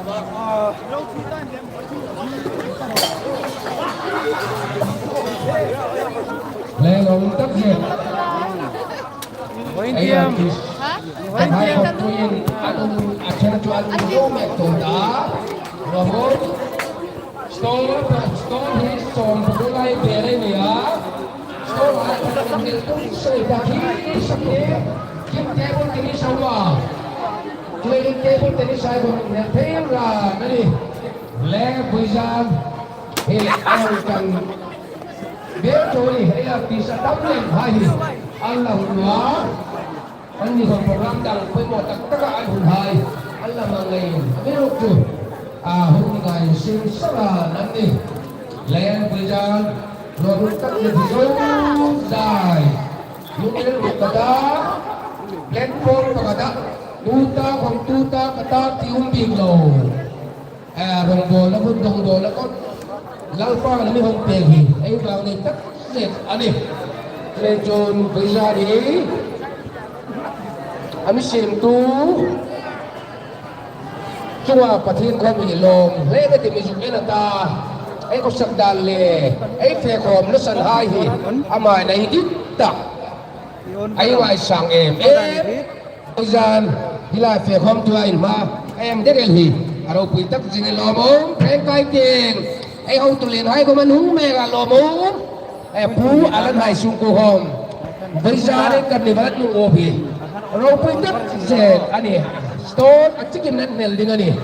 Le lawm tak zet. Ei an tis. Kan hai khawm tuin an um a ṭhen chu an um zo mek tho ta. Lawm um. Stall, stall hi sawm pakuo lai ve le nia. Stall hai khawm tuin tum sei ta hi sak hi. Kim table tennis a wa. Kim table tennis hai khawm ne thei ra na ni. Le buizan. He, ang kan. Ve tho ni, he a ti sa tam lem hai hi. An la hun wa. Anni khawm program dang poimaw tak taka an hun hai. An la hmang ngei. A mi ruk chu. A hun ngai sin sara nan ni. Len buizan. Lo ruk tak ni zo dai. Lung lel ruk ka ta. Platform ka ta. Tuta khawm tuta ka ta ti um bik lo. A, rongbawlna hun, rongbawlna hun. Lalpan a mi hung pek hi. Ei vang nei tak zet a nih. Chuleiin chun buizan hi. A mi siemtu chunga Pathien khawm hi lawm hle ka ti mi zuk en a ta. Ei khawsak dan le. Ei fe khawmna san hai hi. Ama nei dik tak. Ei ngaisang em em. Buizan, hi lai fe khawmtu a inhma, a eng dek el hi, a ropui tak zing el lawm um, rengkai tieng, ei hotu lien hai khawm an hung mek a lawm um, e pu a lan hai sung kuo khawm. Buizan ei kan ni vat nu op hi, ropui tak zet a nih, stall a chikin an hmel ding a nih.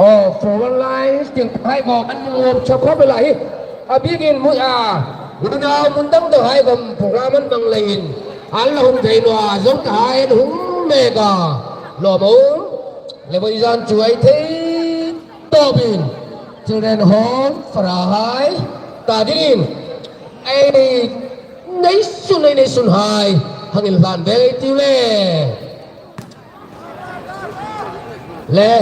Aw, forward lines, tieng hai khawm an hung um chawk khawp el a hi. A bikin mu a. Unau mun dang dang hai khawm program an hmang leiin. An la hung thei naw a, zawng ta hai an hung mek a. Lawm um. Le buizan chu ei thei tawpin. Children home, fara hai. Ta dingin. Ei nei sun, ei nei sun hai. Hang inhlan ve ei tiu le. Le,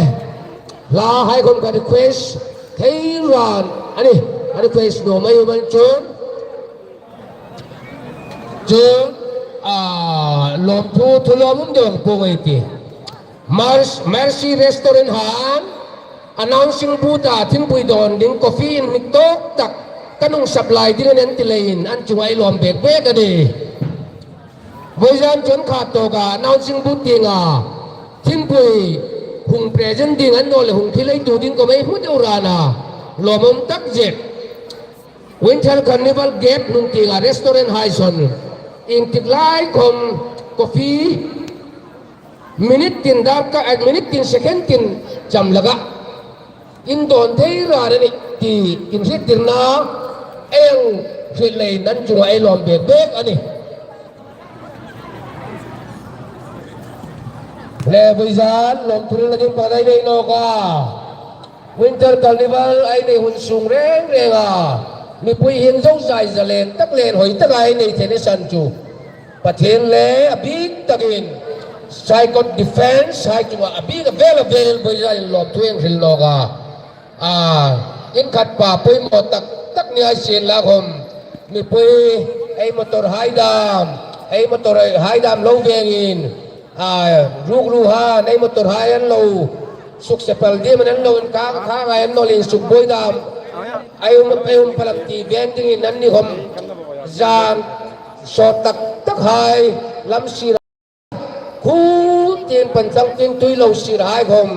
hla hai khawm ka request thei ran a nih, ka request naw mei um an chun. Chun, a, lawmthu, thu lawm um deu po ngei ti. Mars-, Mercy Restaurant han, announcing booth-a thingpui dawn ding coffee inhnik tawk tak, kan hung supply ding a nih an ti leiin, an chunga ei lawm bek bek a nih. Voizan chun khat tawka announcing booth tienga thingpui hung present ding an naw le hung thil ei tu ding khawm ei hmu deu ran a, lawmum tak zet. Winter Carnival gate hnung tienga restaurant hai sawn ieng tik lai khawm coffee minute tin darkar, eh, minute tin second tin cham laka indawn thei ran a nih ti inhriettirna ei hang hriet leiin an chunga ei lawm bek bek a nih. Le voizan lawmthu hril ding pakhat ei nei nawk a. Winter Carnival ei nei hun sung reng reng a, mipui hin zozai zalen tak le inhawi taka ei nei theina san chu Pathien le a bik takin Saikot Defence hai chunga a bik a vel a vel voizanin lawmthu ei hril nawk a. A, inkhat pa poimaw tak tak ni ei sien la khawm, mipui ei motor hai dam, ei motor hai dam lo vengin, a, ruk ruhan ei motor hai an lo sukse pal ding an lo inkang kang hai an lo insukbuoi dam, ei um, ei um palam ti veng dingin an ni khawm zan sawt tak tak hai lam sir, khu tin pan chang tin tui lo sir hai khawm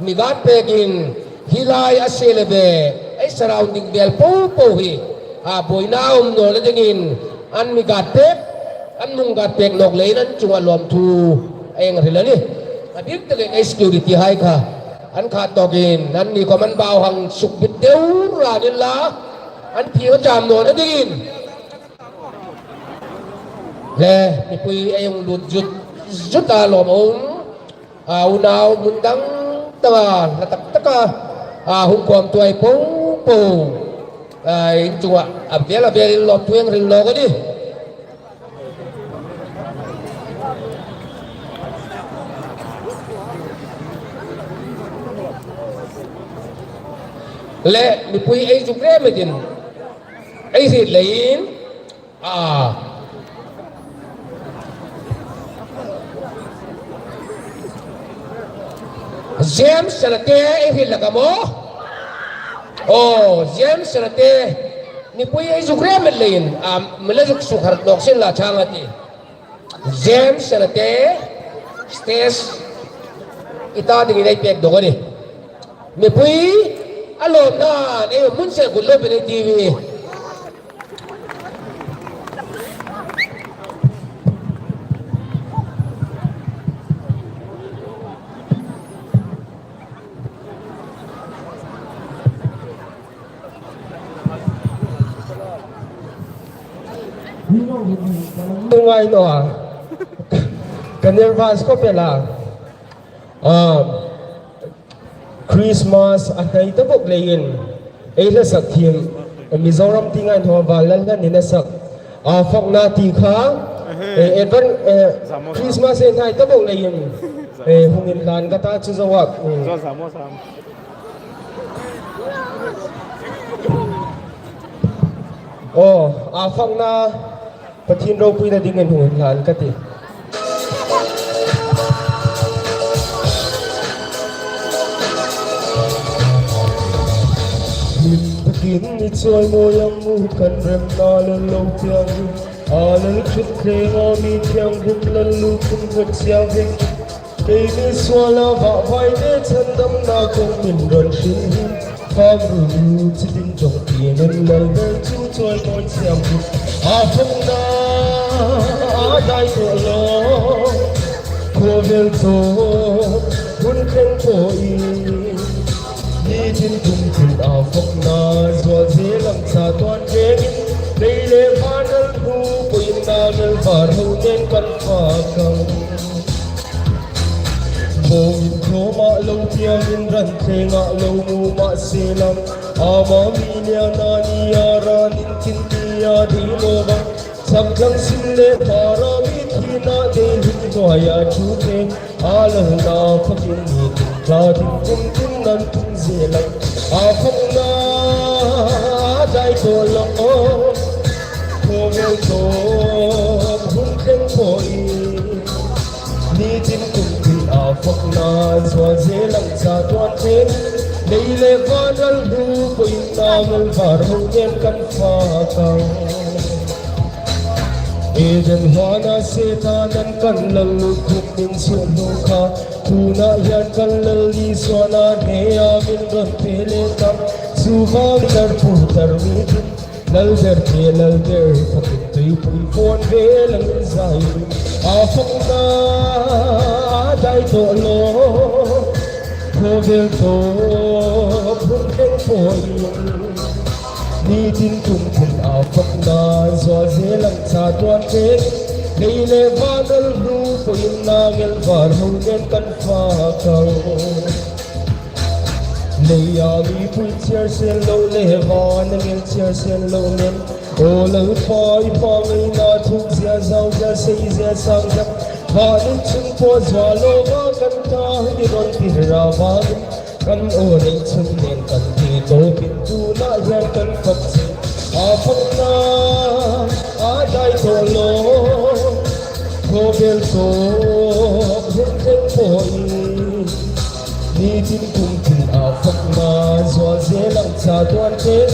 mi gat pekin hi lai a se le ve ei surrounding vel po po hi a buoina um nawna dingin an mi gat pek, an hung gat pek nawk leiin an chunga lawmthu ei hang hril a nih. A bik takin ei security hai kha an khat tawkin an ni khawm an bau hang sukbit deu ran inla an phing a cham nawna dingin. Le, mipui ei hung lut zut zut a lawmum. A, unau hmun dang danga hla tak taka, a, hung khawmtu hai po po, a, in chunga a vel a velin lawmthu ei hang hril nawk a nih. Le, mipui ei zuk rem dingin ei hriet leiin, a, James Sanate, ei hril hlak am aw? Aw, James Sanate, mipui ei zuk rem met leiin, a, mi la zuk sukhar nawk sien la chang a tih. James Sanate, stage i ta dingin ei pek dawk a nih. Mipui a lawmnain ei hmun seng kut lo pei ei tih. Ngai naw a. Ka nervous khawp el a. Ah, Christmas a hnai ta bawk leiin ei hla sak thiem, Mizoram tieng a inhawm val lal hlan in a sak, A Fakna ti kha, eh, advan-, eh, Christmas ei hnai ta bawk leiin, eh, hung inhlan ka ta chu zo a. Mm. Aw, A Fakna Pathien ropuina dingin hung inhlan ka tih. Hlim takin i chawimawi ang mu kan remna lal lo piang. A lal khit tlenga mi thianghlim lal lukhum hret siam vek. Keini suala vahvaite chhandamna kawng min rawn hrilh hi. Fak ru ru chi ding ṭawng tinin lal ber chu chawimawi siam hi. A Fakna a dai tawh lo. Khawvel tawp hun thleng pawhin. Nitin kum tin A Fakna zual zel ang chatuan thlengin. Lei le van ral hnu pawhin a ngal var ho nen kan fak ang. Bo inkhawma lo piangin ran thlengah lo mu mah se lam. Ama mi liana nia ranin tin nia dei lo vang. Chak tlang sim le para mi thina dei hlim hnuaia thu te. A lalna fakin nitin tla tin kum tin nan tum zel ang. A Fakna dai tawh lo. Khawvel tawp hun thleng pawhin. Nitin kum tin A Fakna zual zel ang chatuan thleng. Lei le van ral hnu pawhin a ngal var ho nen kan fak ang. Eden huana Setanin kan lal lukhum min suo hnu kha. Tunah hian kan lal Isuan a hneia min rawn pe leh tang. Chu vang tar pu tar mi tin. Lal ber te lal ber fakin tuipui fawn vel angin zai. A Fakna a dai tawh lo. Khawvel tawp hun thleng pawhin. Nitin kum tin A Fakna zual zel ang chatuan thleng. Lei le van ral hnu pawhin a ngal var ho nen kan fak ang. Leia mipui chhiar sen lo le vana ngel chhiar sen lo nen. Aw Lalpa, i pa ngaina thuk zia zau zia sei zia sang zia. Vanin chung pawh zual lova kan ta hi rawn tir a vangin. Kan aw nei chhun nen kan ti tawpin tunah hian kan fak che. A Fakna a dai tawh lo. Khawvel tawp hun thleng pawhin. Nitin kum tin A Fakna zual zel ang chatuan thleng.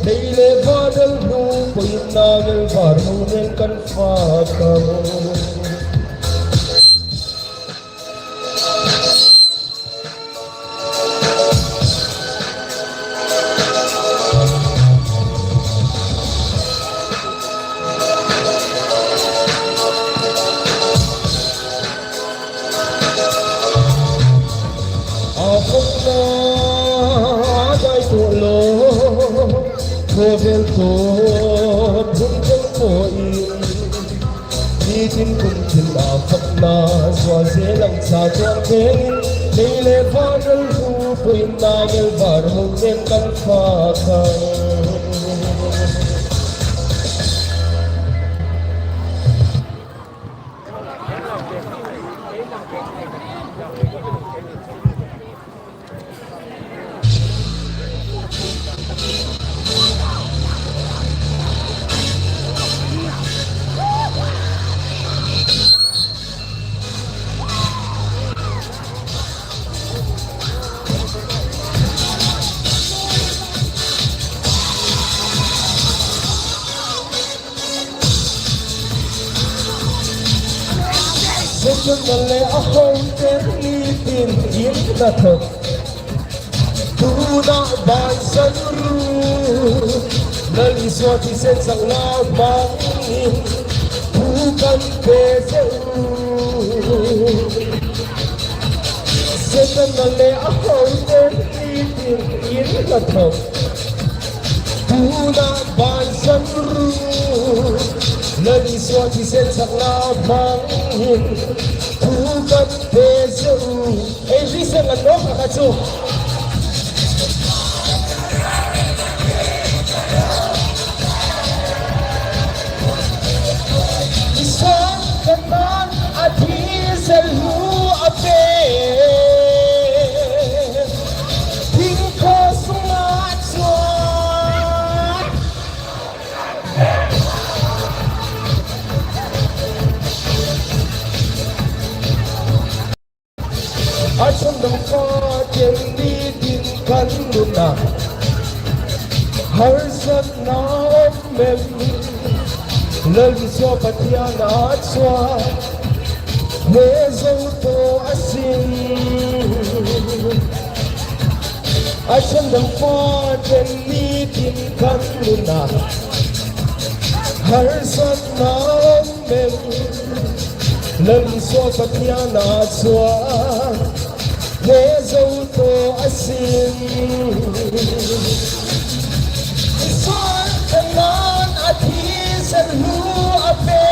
Lei le van ral hnu pawhin a ngal var ho nen kan fak ang. A Fakna a dai tawh lo. Khawvel tawp hun thleng pawhin. Nitin kum tin A Fakna zual zel ang chatuan thlengin. Lei le van ral hnu pawhin a ngal var ho nen kan fak ang. Suna le a hau ten ni tin in na thok. Tuna ban san ru. Lal Isua thisen sakna hmangin thu kan pe zeu. Suna le a hau ten ni tin in na thok. Tuna ban san ru. Lal Isua thisen sakna hmangin thu kan pe zeu. Ei, thisen la nawk a kha chu. Isua kan man a thisen lu a pe. Thing ko sunga chuan. A chhan dang pa ten ni tin kan nuna. Harsatna awm em. Lal Isua Pathian a chuan. He zo to a sin. A chhan dang pa ten ni tin kan nuna. Harsatna awm em. Lal Isua Pathian a chuan. He zo to a sin. Isua kan man a thisen lu a pe.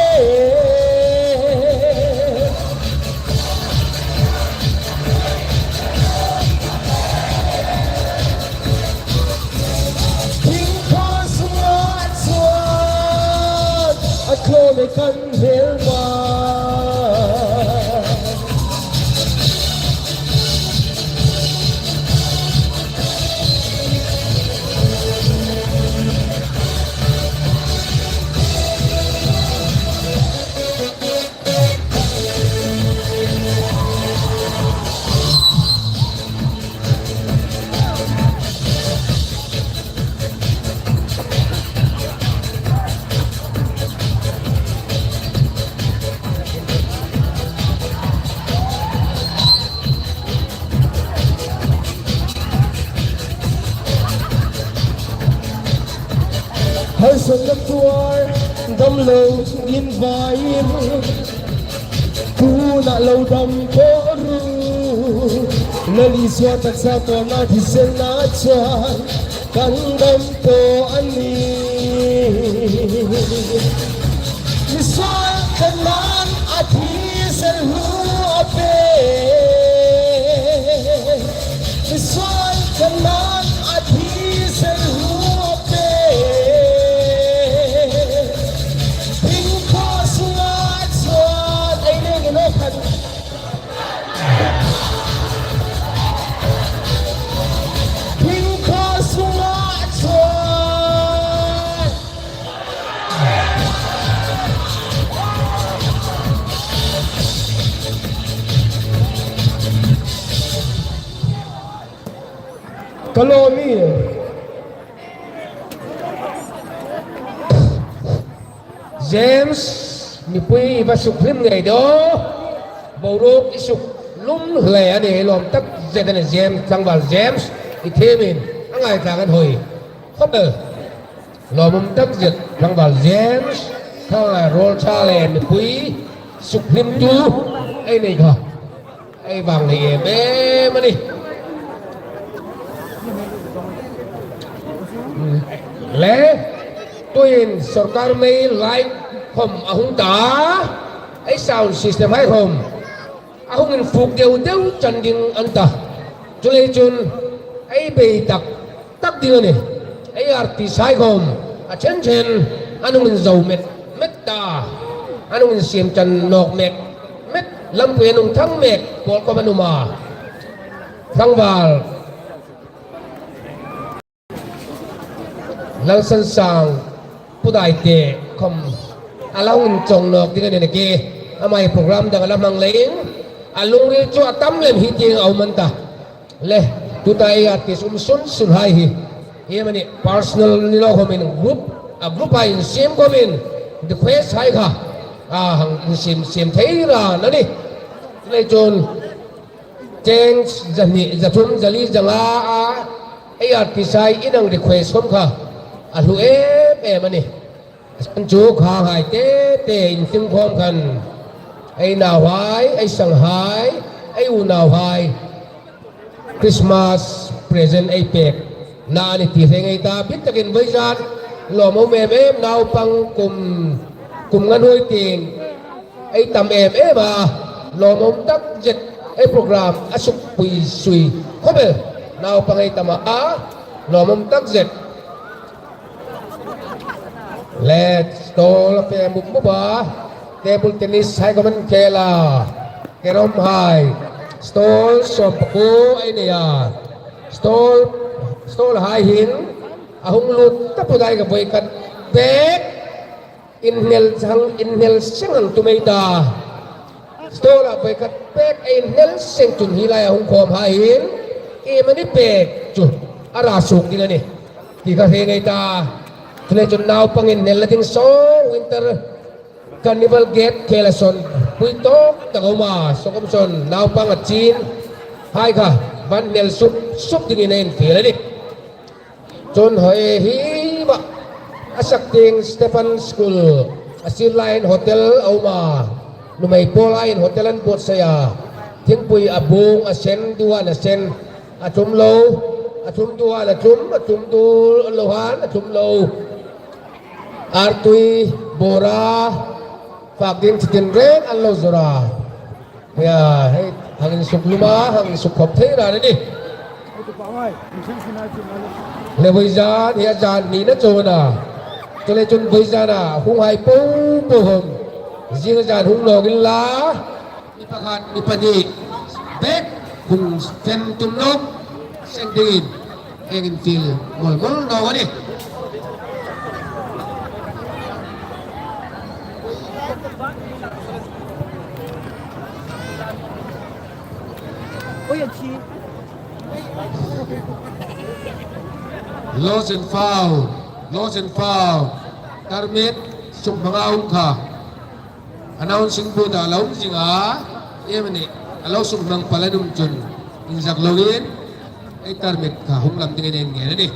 Thing ko sunga chuan a tlawm e kan hmel ma. Harsatna tuar damlo in vaiin, tuna lo dam pawh ru. Lal Isua taksa tawna thisenna chuan kan dam tawh a ni. Isua kan man a thisen lu a pe. Isua kan man a thisen lu a pe. Thing ko sunga chuan ei neng in aw khan. Thing ko sunga chuan. Ka lawm e. James, mipui i va suk hlim ngei daw. Boruok i suk hlum hle a ni, i lawm tak zet a ni James, tlangval James, i thiemin a ngaithlak an hawi khawp el. Lawmum tak zet tlangval James, kha rawl ṭha le mipui suk hlimtu ei nei kha. Ei vang nei em em a ni. Le, tuin sawrkar mei light khawm a hung ta a, ei sound system hai khawm a hung infuk deu deu chan ding an ta. Chuleiin chun ei bei tak tak ding a ni. Ei artist hai khawm a ṭhen ṭhen an hung inzo met met ta, an hung insiam ṭan nawk mek met, lampui an hung thang mek pawl khawm an um a. Tlangval Lalsansang Pu Daite khawm a lo inchawng nawk ding a ni naw ki. Ama hi program dang a la hmang leiin a lungril chu a tam lem hi tieng a um an ta. Le, tuta ei artist um sun sun hai hi, hi em a ni, personal ni lo khawmin group, a group hai insiam khawmin request hai kha a hang insiam siam thei ran a ni. Chuleiin chun, cheng zahni, zathum, zali, zanga a, ei artist hai in ang request khom kha a hlu em em a nih. An chu khanghai te te inhlim khom khan ei nauhai, ei sanghai, ei unauhai Christmas present ei pek na a nih ti hre ngei ta. Bit takin vawizan lawmum em em, naupang kum, kum nga hnuoi tieng ei tam em em a, lawmum tak zet, ei program a sukpui sui khop el, naupang ei tam a, lawmum tak zet. Le stall a pe mup mup a, table tennis hai khom an khel a, carrom hai, stall sawm pakuo ei nei a, stall, stall hai hin a hung lut ta phawt a, ka voi khat pek, inhnel chang, inhnel seng ang tum ei ta. Stall a voi khat pek ei inhnel seng chun hi lai a hung khom hai hin iemani pek chu a ra suok ding a nih ti kha hre ngei ta. Chuleiin chun naupang inhnelna ding saw Winter Carnival gate khel a sawn pui tawk tak a um a, saw khom sawn naupang a chin hai kha van hnel sup sup dingin a infiel a nih. Chun hoi hi ma a sak tieng Stephen School a sir laiin hotel a um a. Nuhmei pawl aiin hotel an buotsai a. Thingpui a bung a sen, duhan a sen. A tlum lo, a tlum duhan a tlum, a tlum duhan a tlum lo. Artui, bora, fak ding chitin reng an lo zawr a. Hei, hang insuk lum a, hang insuk khop thei ran a nih. Le vawizan hi a zan hnina chun a. Chuleiin chun vawizan a hung hai po po khom zing a zan hung nawk inla, mi pakhat, mi pahni bek hung fen tum nawk seng dingin ei infiel mawl mawl nawk a nih. Lost and found, lost and found. Tarmit suk hmang a hung kha. Announcing board-a lo um zing a, iemani a lo suk hmang pal an um chun inzak loin ei tarmit kha hung lam dingin ei ngen a nih.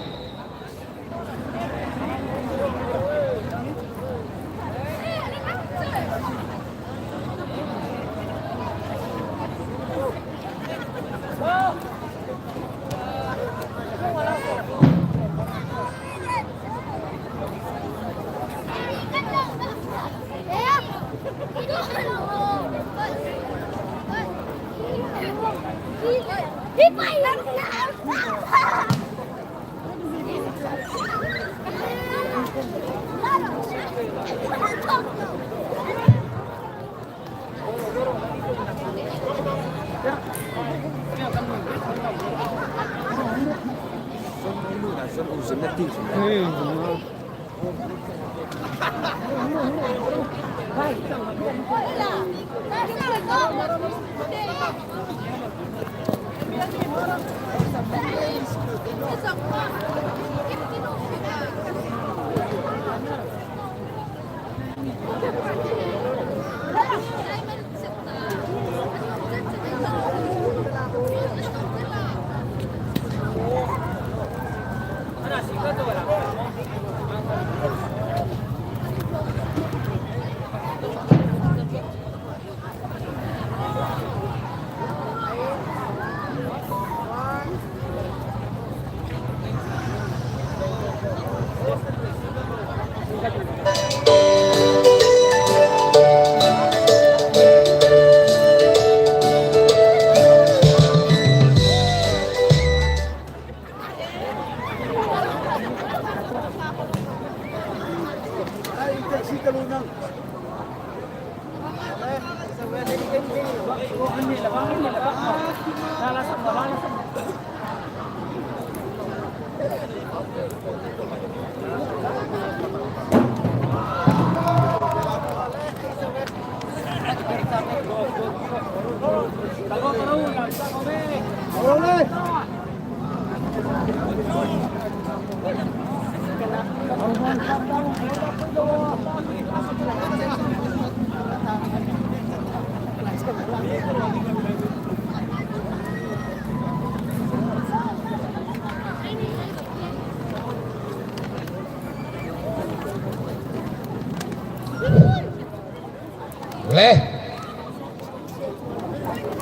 Eh,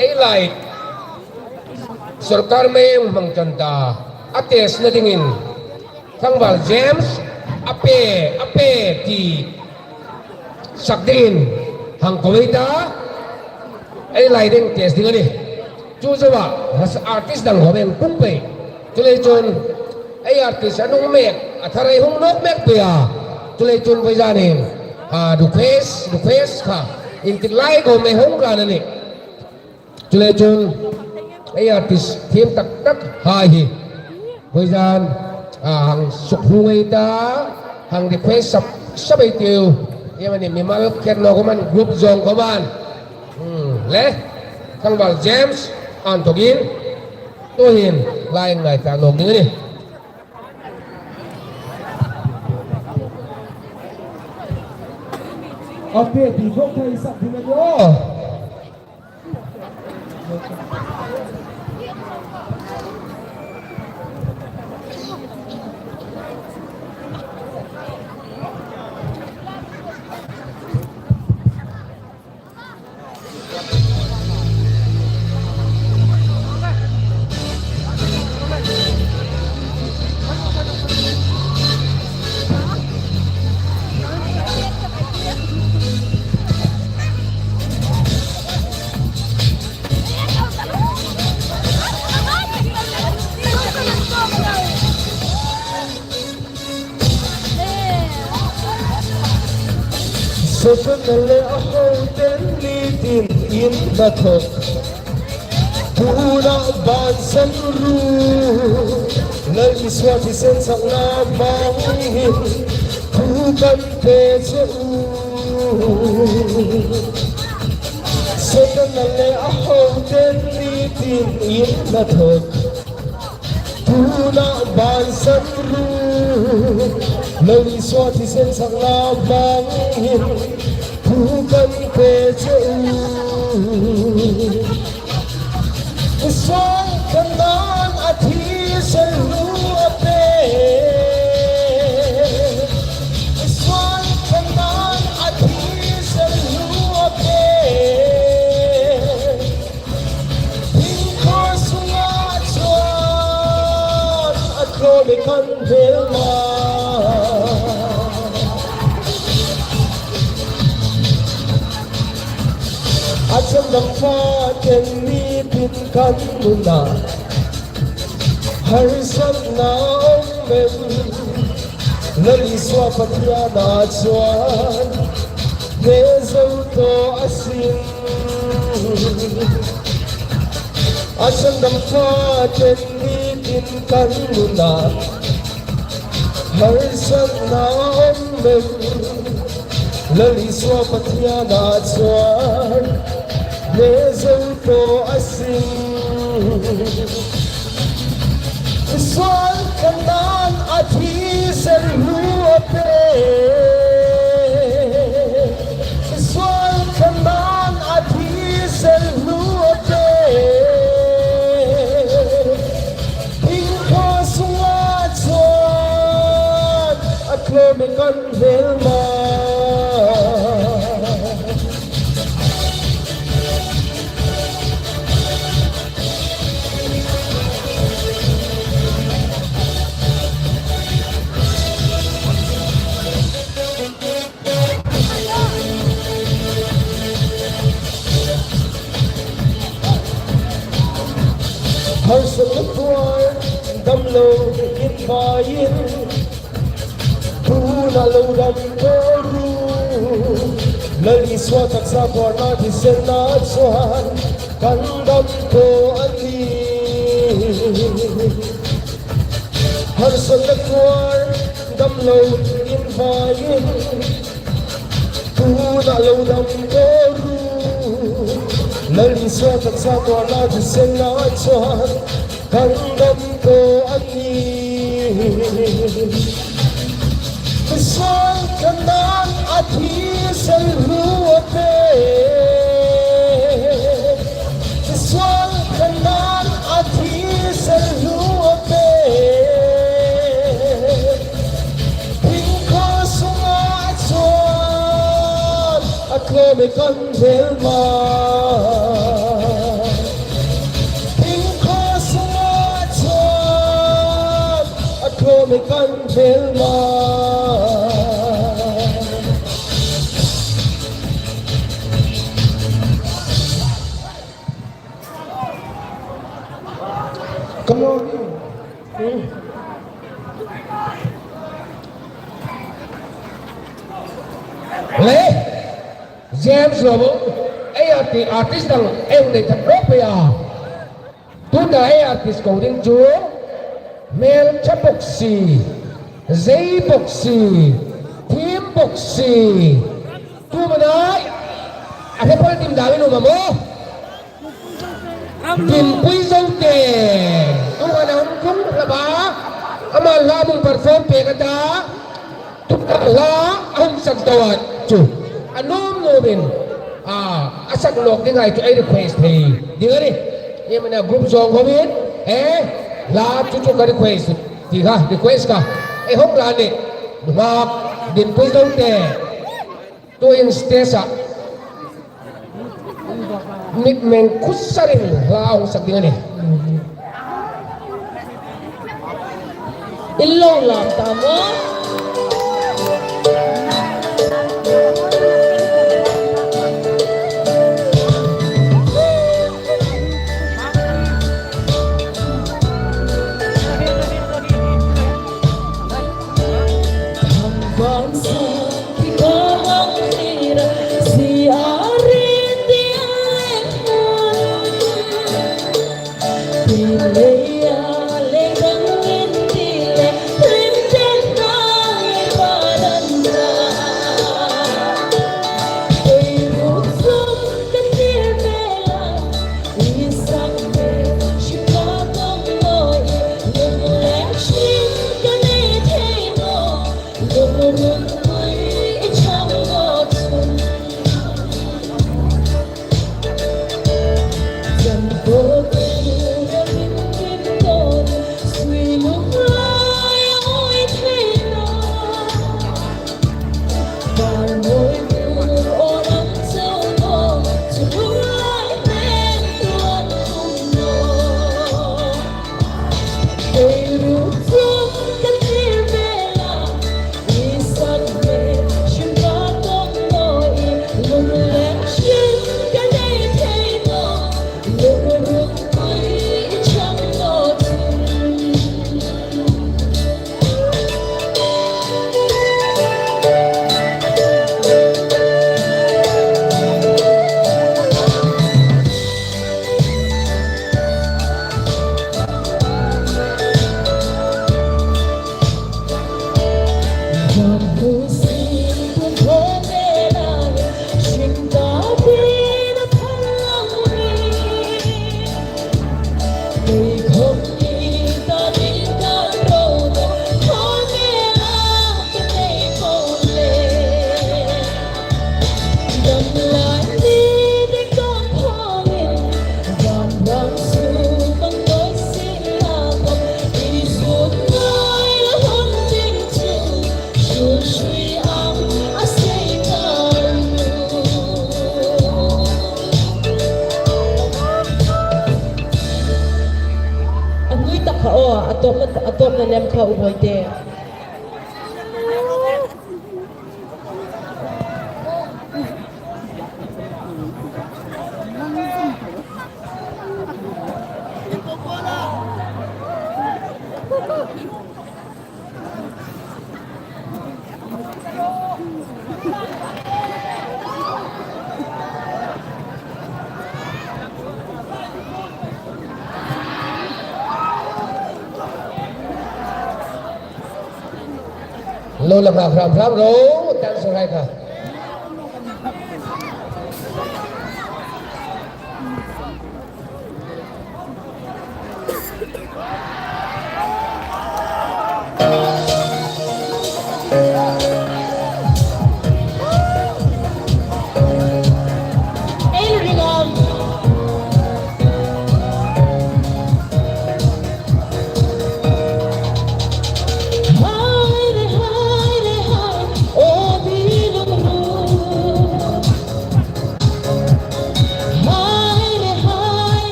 ei lai sawrkar mei hmang chan ta, a test na dingin Thangval James a pe, a pe ti sak dingin hang ko ei ta, ei lai ding test ding a nih. Chu zoa artist dang khawm en pung pei. Chuleiin chun ei artist a nung mek, a tharai hung nawk mek pei a. Chuleiin chun vawizanin, a, request, request kha intik lai khawm ei hung ran a nih. Chuleiin chun ei artist thiem tak tak hai hi vawizan, a, hang suk hung ei ta, hang request sap sap ei tiu. Iem a ni, mimal kher naw khawm an, group zawng khawm an. Hmm, le, Thangval James, an thawkin, tuhin, lai ngai ta nawk ding a nih. A pe ti khawm thei sak ding a ni aw. Sotana le a hoten ni tin in hnathawk. Tuna bansan ruok, Lal Isua thisen sakna vangin thu kan pe che u. Sotana le a hoten ni tin in hnathawk. Tuna bansan ruok, Lal Isua thisen sakna vangin thu kan pe che u. Suol khan a thisen ruok a pe. Suol khan a thisen ruok a pe. Hringkhaw sunga chuan a tlawm kan hmel mai. A changdam faten ni tin kan nuna harsatna awm em? Lal Isua Pathiana chuan hne zo tawh asin. A changdam faten ni tin kan nuna harsatna awm em? Lal Isua Pathiana chuan hne zo tawh asin. Suol khan a thisen ruok a pe. Suol khan a thisen ruok a pe. Hringkhaw sunga chuan a tlawm kan hmel mai. Harsatna tuar damlo invaiin, tuna lo dam tawh ru. Lal Isua taksa tuarna thisenna chuan kan dam tawh a ni. Harsatna tuar damlo invaiin, tuna lo dam tawh ru. Lal Isua taksa tuarna thisenna chuan kan dam tawh a ni. Suol khan a thisen ruok a pe. Suol khan a thisen ruok a pe. Hringkhaw sunga chuan a Tlawm ei kan hmel ma. Thing kha sunga chuan a tlawm ei kan hmel ma. Ka lawm. Le, James Lobo, ei arti-, artist dang ei nei thak rawp pei a. Tuta ei artist ko ding chu, hmelṭha boxy, zei boxy, thim boxy. Tumah a hre pal dim dam in um a maw? Dinpui Zote. Tunga a hung tlung hlak a. Ama hla hung perform pek a ta. Tuta hla a hung sak deuh a chu. A nuom nuomin, a, a sak nawk ding hai chu ei request thei ding a nih. Iem a na group zawng khawmin, eh, hla chu chu ka request ti kha, request kha. Ei hawng la ni. Nghak, Dinpui Zote. Tuhin stage-a mit meng khut sarin hla a hung sak ding a nih. In lo lam ta maw? A hnui tak kha aw, a tawpna, a tawpna lem kha u Bawite. Lo la nghak hram hram ro, tan sarai kha.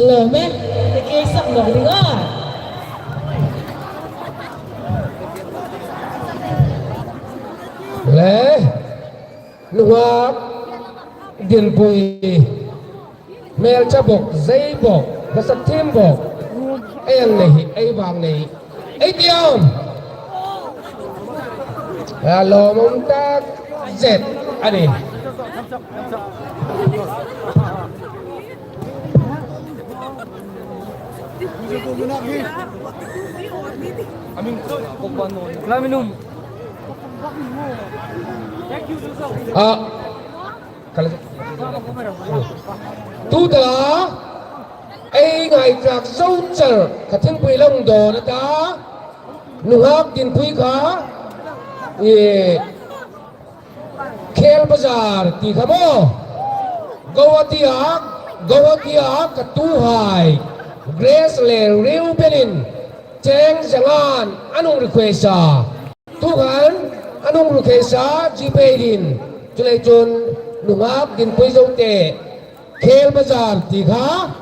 Lawm e, te ke sak nawk ding a. Le, nunghak dinpui, hmelcha bawk, zei bawk, hmasa thiem bawk, ei ang nei, ei vang nei, ei ti am. A lawmum tak zet a nih. A, tuta ei ngaithlak zo char kha thingpui lo dawn a ta, nunghak dinpui kha, e, Khel Bazar ti kha maw? Guwahati-a, Guwahati-a ka tuhai Grace le Reuben-in cheng zanga'n an hung request a. Tuhin an hung request a, GPay dingin. Chuleiin chun nunghak dinpui zo te Khel Bazar ti kha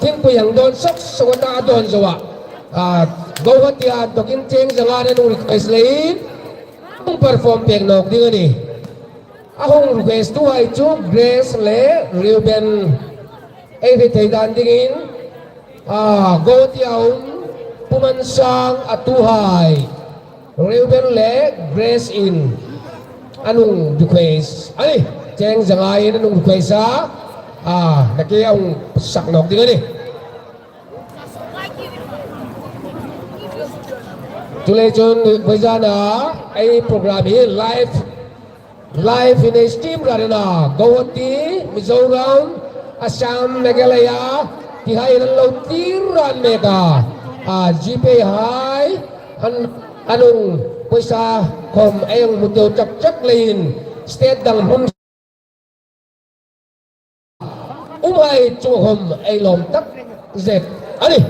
thingpui hang dawn sok sok a ta, a dawn zo a. A, Guwahati-a inthokin cheng zanga'n an hung request leiin hung perform pek nawk ding a nih. A hung request tuhai chu Grace le Reuben, ei hriet thei dan dingin, a, Guwahati-a um Pu Mansang a tuhai Reuben le Grace-in an hung request a nih. Cheng zanga'n an hung request a, a, nakie a hung sak nawk ding a nih. Chuleiin chun vawizana ei program hi live, live in a stream run a nih. Guwahati, Mizoram, Assam, Meghalaya tihai an lo tir ran mek a. A, GPay hai an, an hung poisa khom ei hang hmu chak chak leiin state dang hmun umhai chu khom ei lawm tak zet a nih.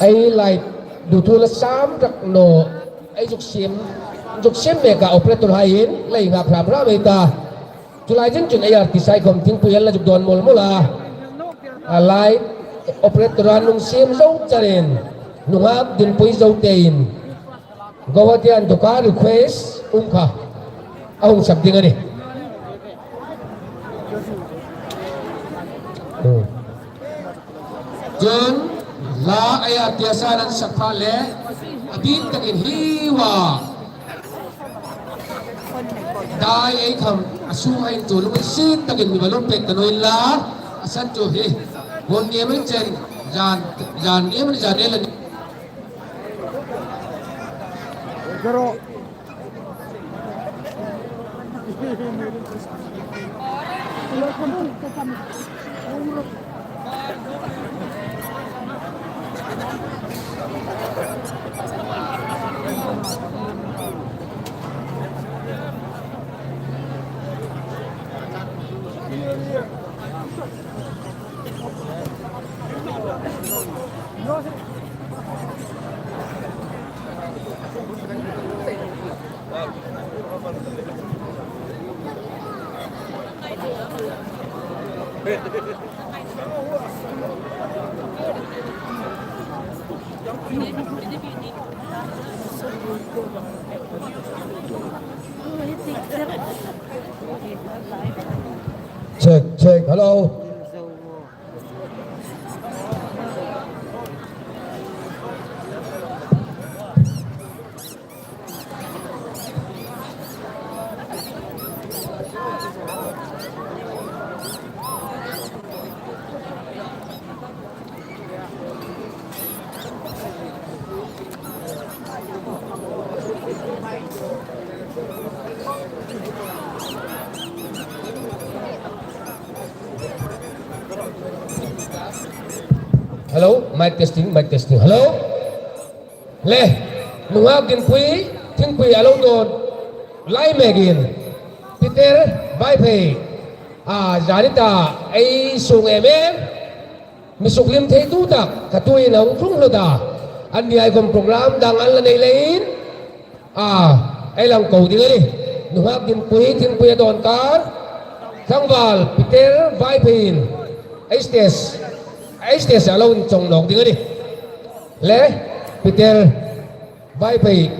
Ei light duthuna sam tak naw, ei zuk siem, zuk siem mek a, operator hai'n lei ngak hram hram ei ta. Chu lai chun chun ei artist hai khom thingpui an la zuk dawn mawl mawl a. A, light operator an hung siem zo charin nunghak dinpui zo tein Guwahati-a inthoka request um kha a hung sak ding a nih. Hmm. Chun la ei artist hai an sak pha le a bik takin hi wa. Dai ei kham a sung hai chu lunginsiet takin mi balloon pek ta naw inla, a san chu hi. Hun nge min chen, zan, zan nge min zan el a nih. Check, check. Hello. Hello, mic testing, mic testing. Hello? Le, nunghak dinpui, thingpui a lo dawn lai mekin Peter Vaiphei, a, zani ta ei sung em em, mi suklim theitu tak, kha tuin a hung tlung hlak a. Anni hai khom program dang an la nei leiin, a, ei lang ko ding a nih. Nunghak dinpui, thingpui a dawn kar, tlangval Peter Vaiphei'n Ei stage, ei stage a lo inchawng nawk ding a nih. Le, Peter Vaiphei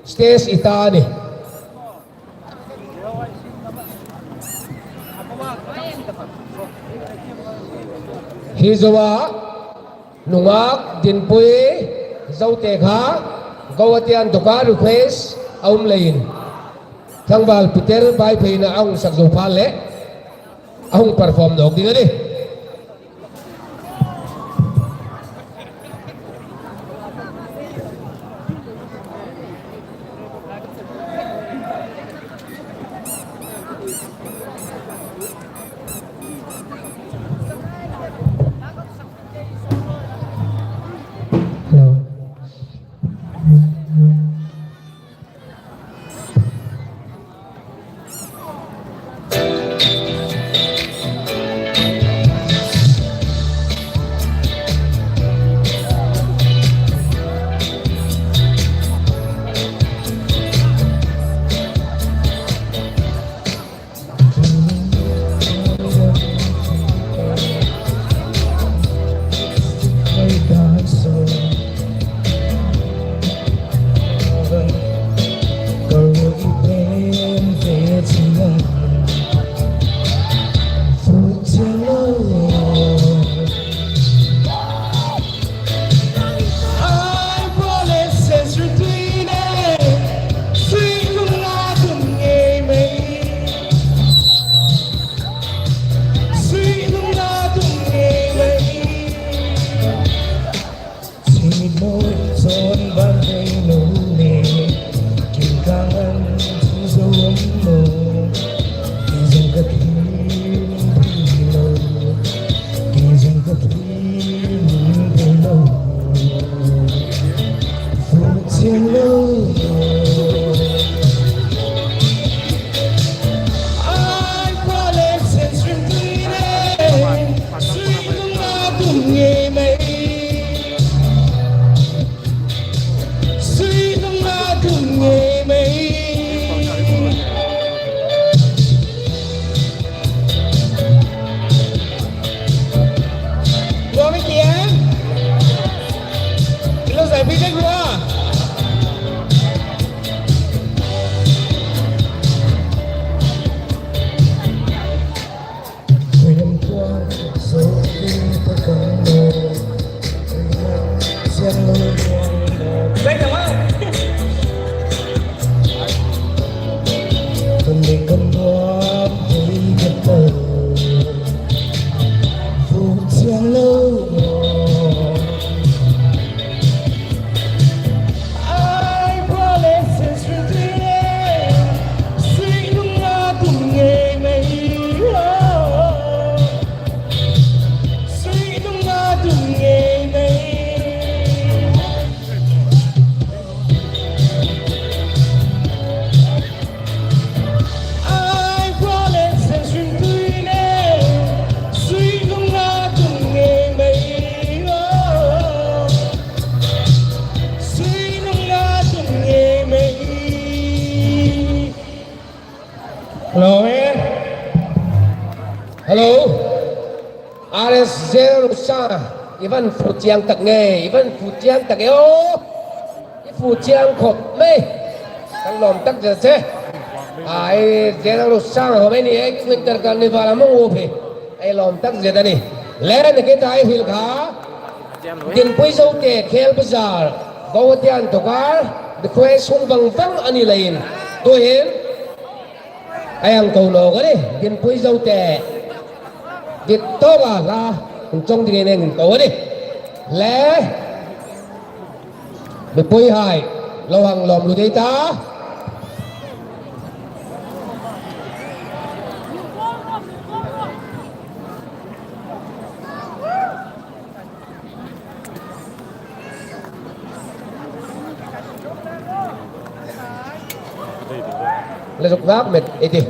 stage i ta a nih. Hi zoa, nungak, dinpui, zote kha, Gauhati inthawka request a um leiin, tlangval Peter Vaiphei-in a hung sak zo pha le, a hung perform nawk ding a nih. Hello. Hello, eh? Hello. R S General Sang, i va fut chieng tak ngei, i va fut chieng tak ngei aw. I fut chieng khop mei. Kan lawm tak zet che. Ai, General Sang, ho mei ni, eh, Winter Carnival a mong u phi. Ei lawm tak zet a nih. Le ni ke tai hil kha. Dinpui zote, Khel Bazar, Gauhati inthawka, request hung vang vang a ni leiin. Tuhin, a hang ko nawk a nih, dinpui zote. Dit tawka la, inchawng dingin hang ko a nih. Le, mipuihai, lo hang lawm lut ei ta. Le zuk vak met ei tih.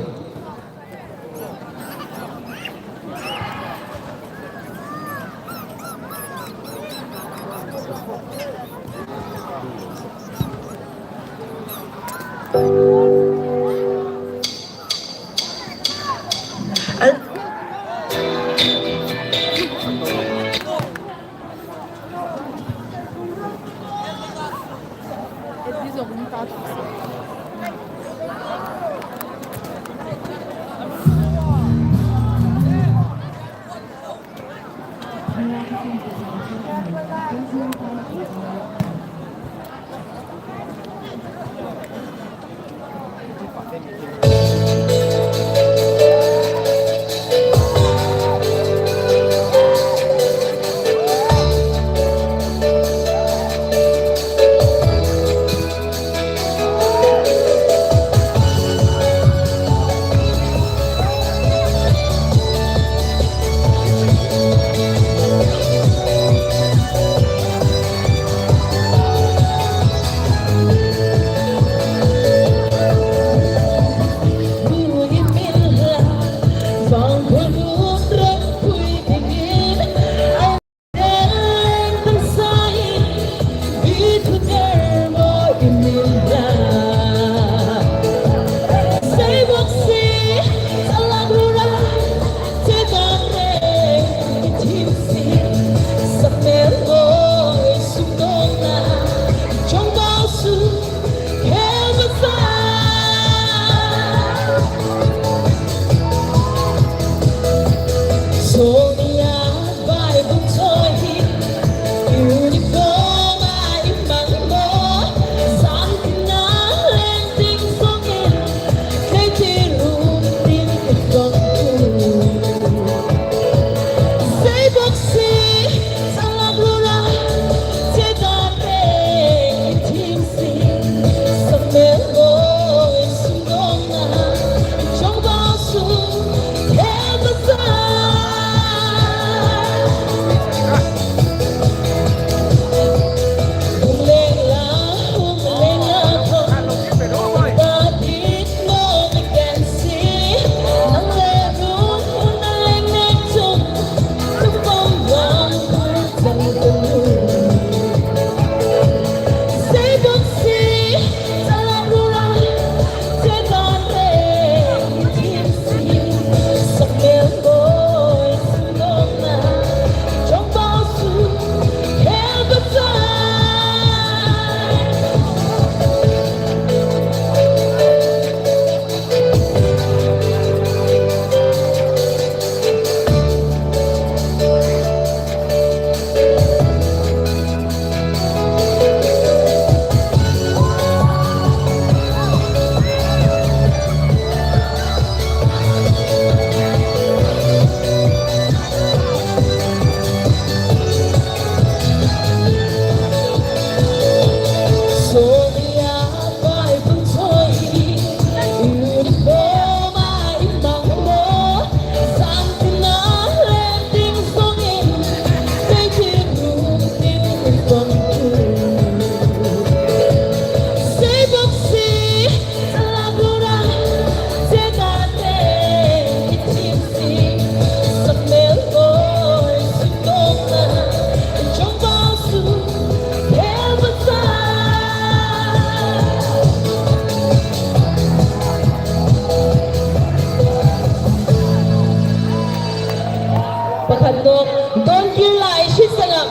Pakhat nawk, dawn kir lai hriet seng a.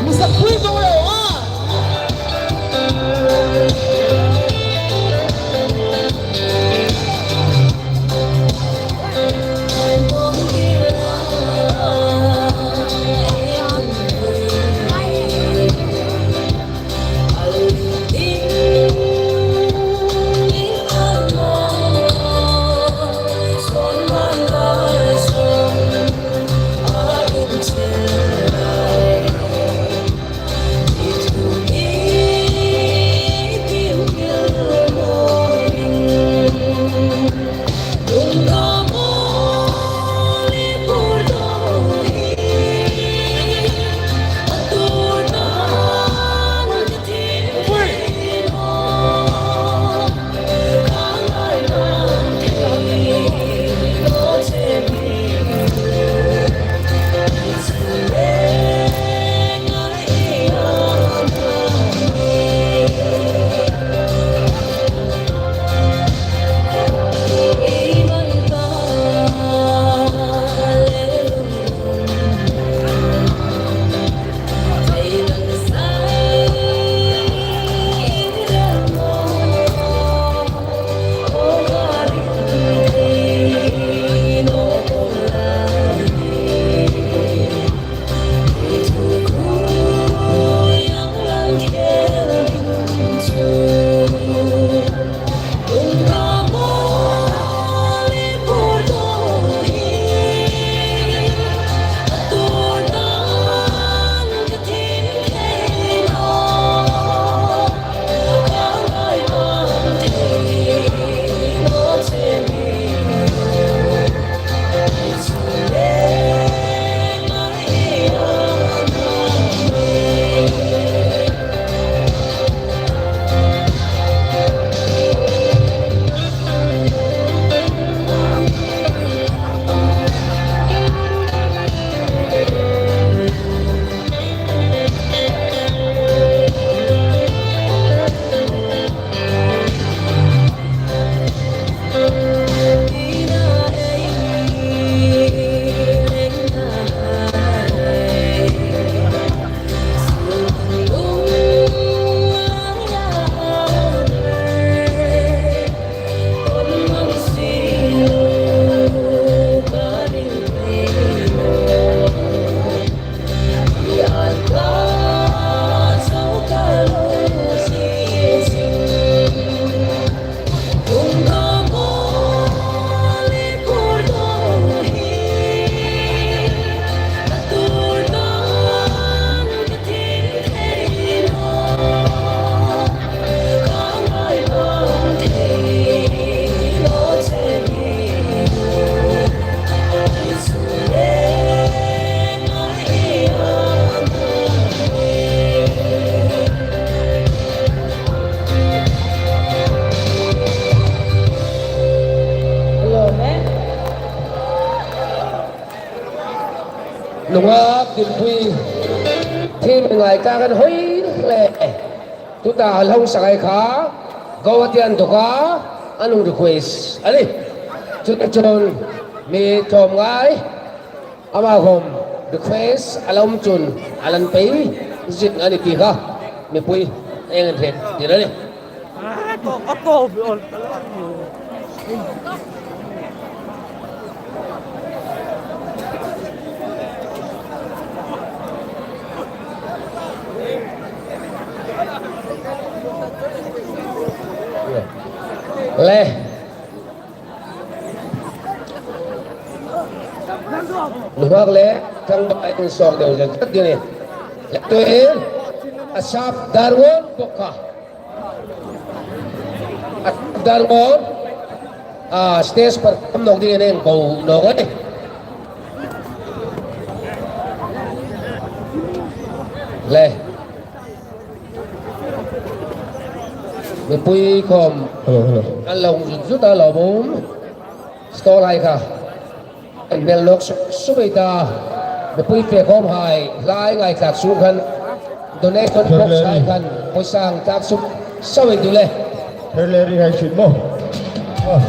Mi sak pui vong lo a. Nunghak Dinpui, thiem ngai ka kan hoi le. Tuta a hung sak hai kha, go atian tuka, an hung request a nih. Chuta chun mi thawm ngai, ama khawm request a la um chun a la pei zing a nih ti kha mipui ei hriet tir a nih. Le. Nunghak le tlangval in sawk deu zet zet ding a nih. Le tuhin Asap Darngawn bawk kha. Asap Darngawn, a, stage perform nawk dingin ei ko nawk a nih. Le. Mipui khawm an lo zut zut a, lo bum. Stall hai kha. Kan hmel nawk suk suk ei ta, mipui fe khawmhai, lai ngai tlak sung khan, donation box hai khan, pawisa ang tlak suk suk ei tu le. Her le ri hai shin mo. Ah.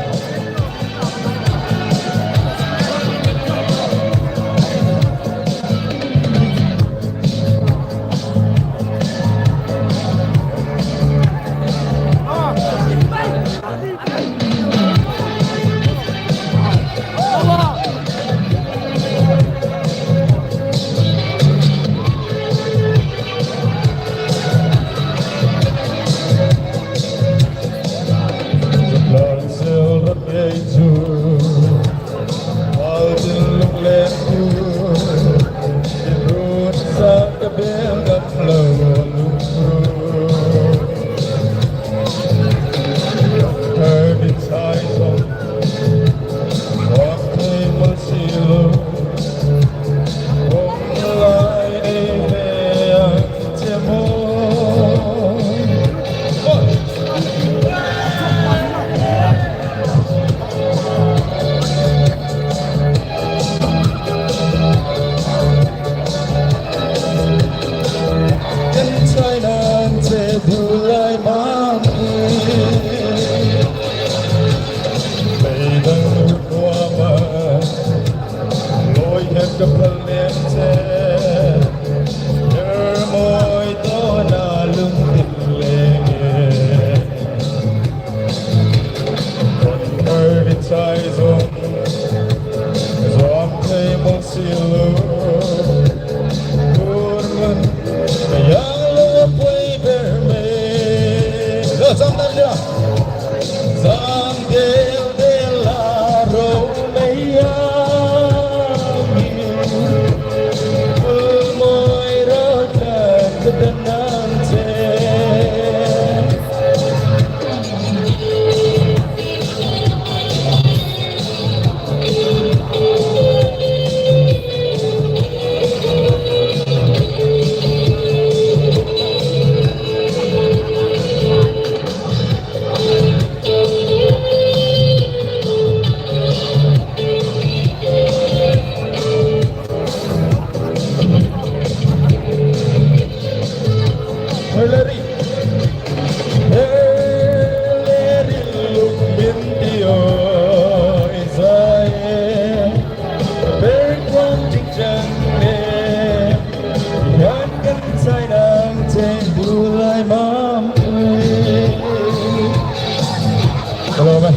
Hello, man.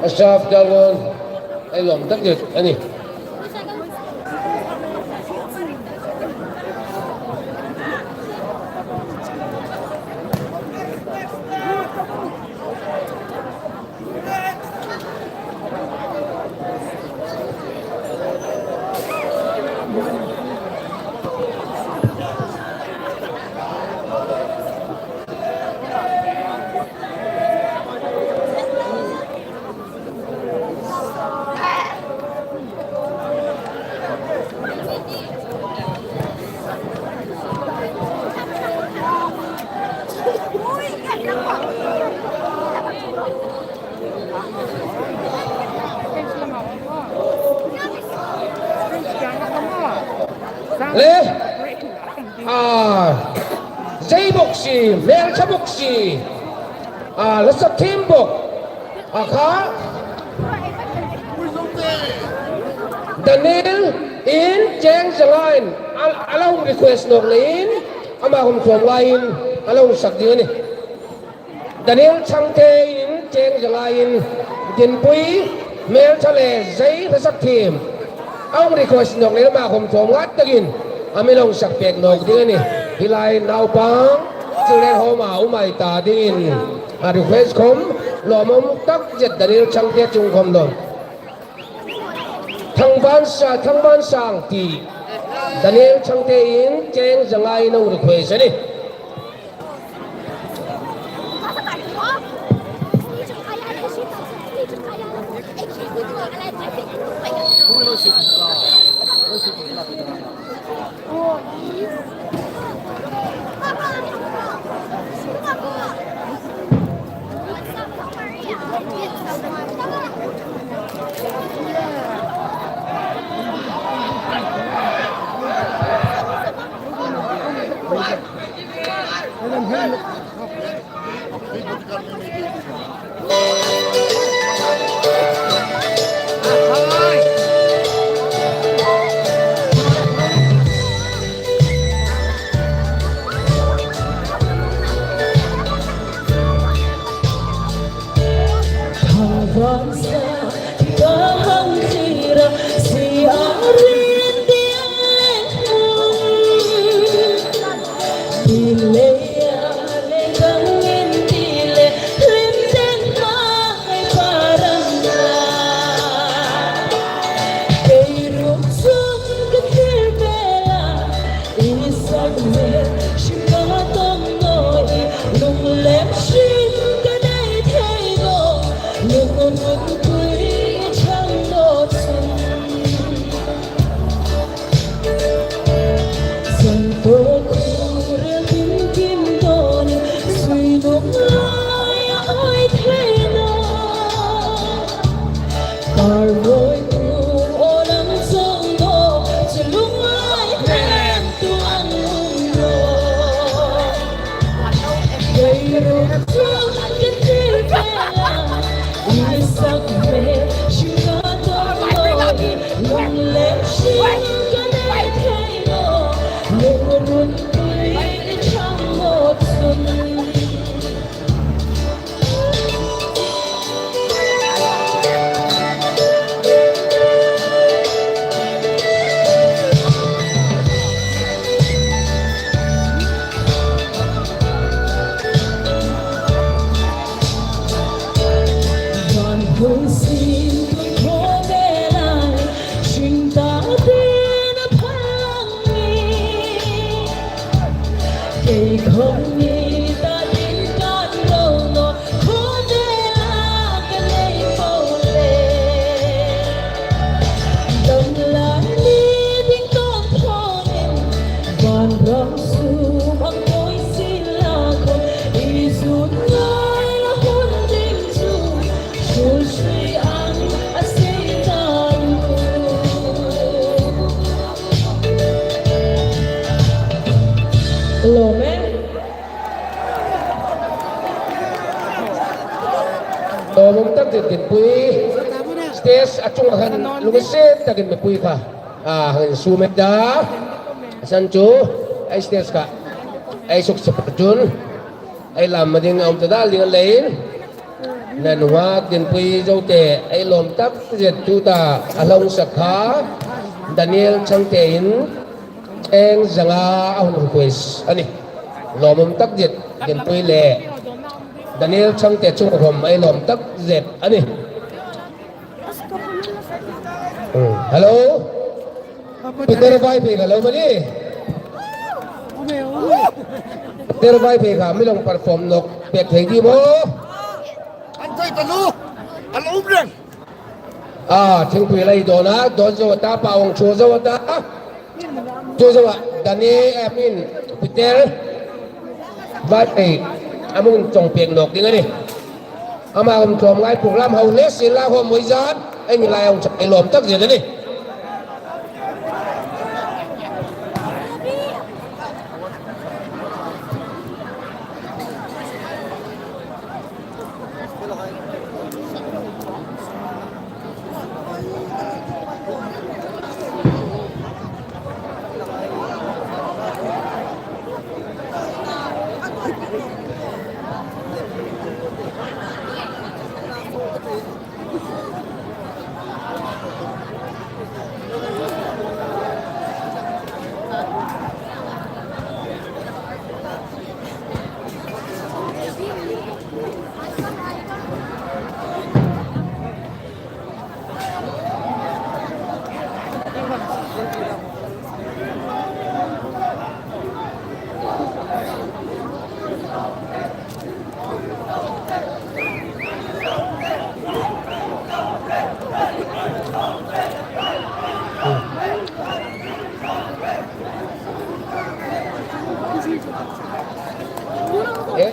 A staff dal won, ei lawm tak zet a nih. Le, a, zei boksi, hmeltha boksi, a, hla sak thiem bok, a kha, Daniel in cheng zangin, a, a lo request nawk leiin, ama khom khom ngaiin, a lo sak ding a nih. Daniel Chhangte in cheng zangin dinpui hmeltha le zei hla sak thiem a hung request nawk leiin ama khom khom ngat takin a mi lo sak pek nawk ding a nih. Hi lai naupang Children Home a um ei ta dingin a request khom lawmum tak zet Daniel Chhangte chung khom lawm. Thangvansang, Thangvansang ti Daniel Chhangte in cheng zangin a hung request a nih. Lawm e. Lawmum tak zet Dinpui. Stage a chunga khan lunginsen takin mipui kha a hang insum ta. A san chu ei stage kha ei sukse pha chun ei lam ma ding a um ta dal ding a leiin. Nunghak Dinpui Zote ei lawm tak zet tuta a hla hung sak kha Daniel Chhangte in eng zanga a hun request a nih. Lawmum tak zet Dinpui le Daniel Chhangte chunga khawm ei lawm tak zet a nih. Hmm. Hello? Peter Vaiphei kha lo mani. Peter Vaiphei kha mi lo perform nawk pek thei ding maw? An thei ta lu. An um reng. A, thingpui lai dawn a, dawn zo ta, pa hung chhuak zo ta. Chu zo a, Daniel, I mean, Peter Vaiphei, a mi hung chawng pek nawk ding a nih. Ama hung tlawm ngai program hau le sila hawm voi zat, ei ni lai hung chak ei lawm tak zet a nih. Eh?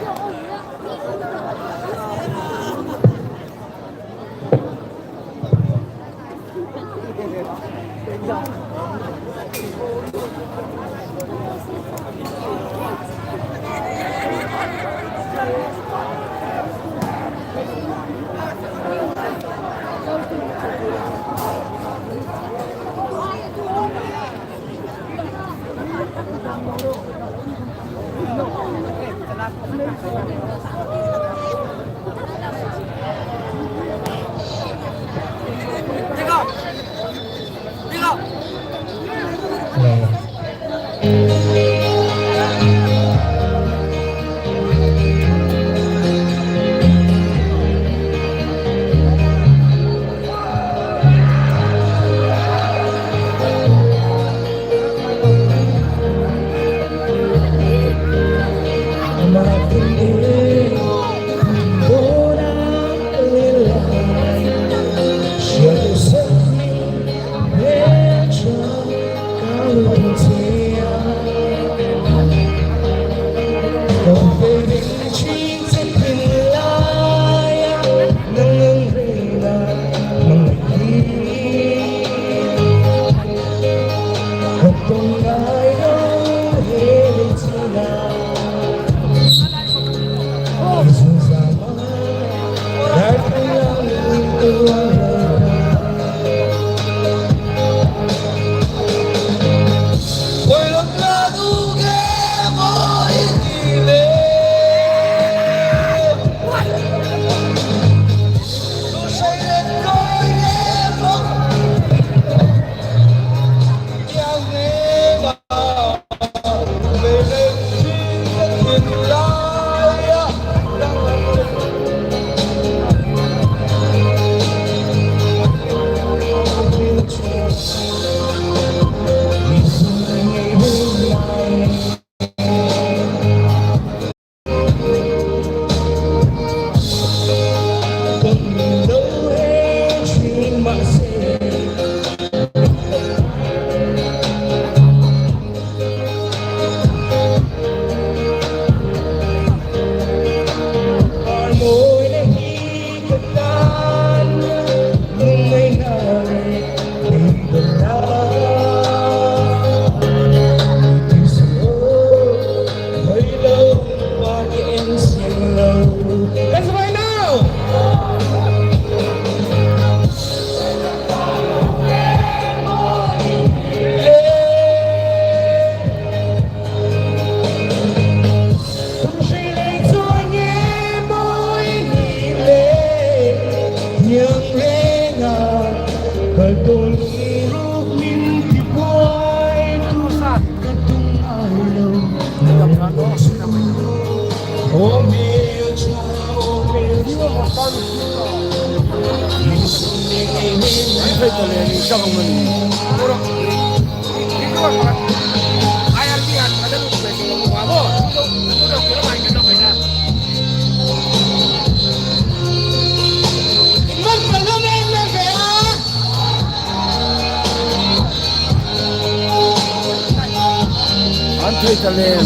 An thei ta lem.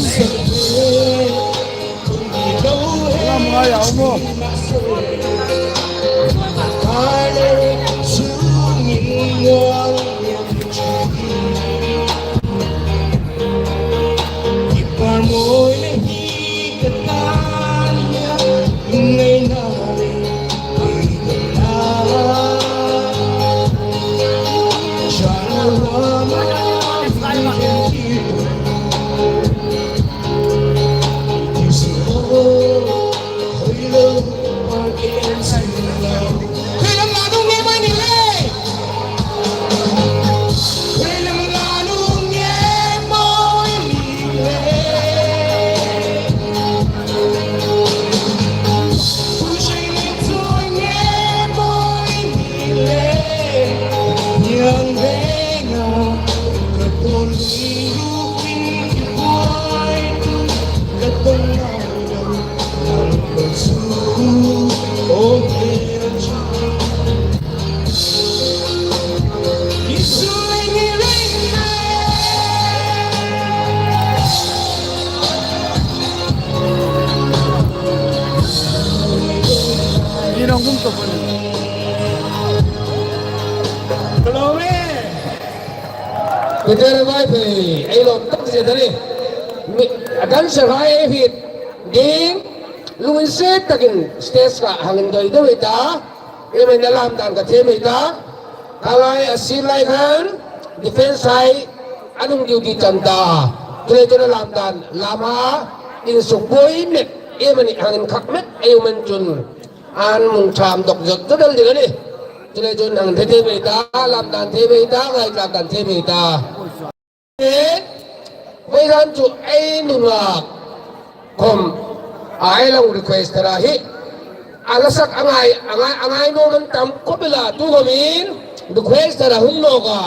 Lam ngai a um o. Peter Vaiphei, ei lawm tak zet a nih. Mi, a dancer hai ei hriet ding, lunginsiet takin stage-a hang indoi deu ei ta. Ei mai na lam dan ka thiem ei ta. Kha lai a sir lai khan defense hai an hung duty chang ta. Chuleiin chun a lam dan lam a, insuk buoi met, ei mani hang inkhak met ei um chun. An hung tham dok zot zot el ding a nih. Chuleiin chun hang thei thei ei ta, lam dan thei ei ta, ngaithlak dan thei ei ta. E, vawisun chu ei nunghak khom a, ei lo request-er a hi. A la sak a ngai, a ngai, a ngai nuom an tam khop el a, tu khomin request-er a hung nawk a.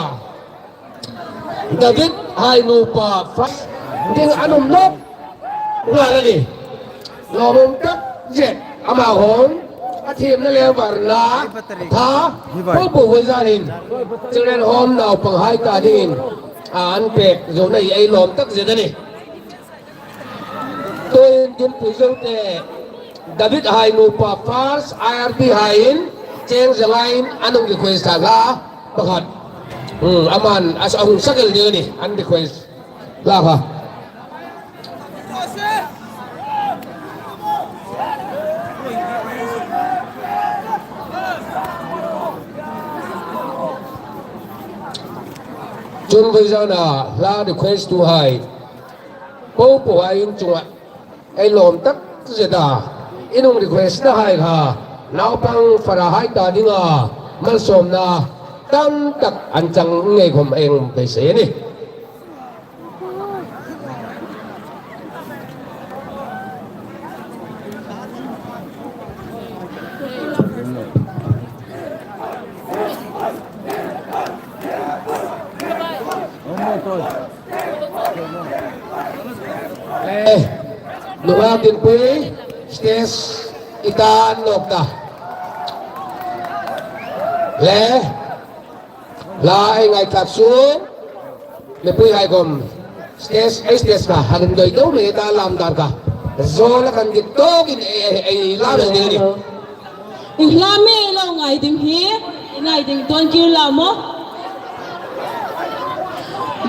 David hai nupa first ding an um nawk nghal a nih. Lawmum tak zet, ama hawm a thiemna le varna tha po po vawisun hin children home naupang hai ta dingin a an pek zo nei, ei lawm tak zet a nih. Tuhin Dinpui Zote, David hai nupa first, I R P haiin cheng zangaiin an hung request-a hla pakhat. Hmm, aman a hung sak el ding a nih, an request hla kha. Chun vawisuna hla request-tuhai po po hai in chunga ei lawm tak zet a, in hung request-na hai kha naupang fara hai ta dinga malsawmna tam tak an chang ngei khom ei beisei a nih. Eh, nunghak Dinpui, stage i tan nawk ta. Le, hla ei ngaithlak sung, mipui hai khom stage, ei stage kha hang indoi deu mei ta, lam dan kha. Zo la kan dik tokin ei, ei, ei lam el ding a nih. I hla mi lo ngai ding hi, i ngai ding, don kir la maw?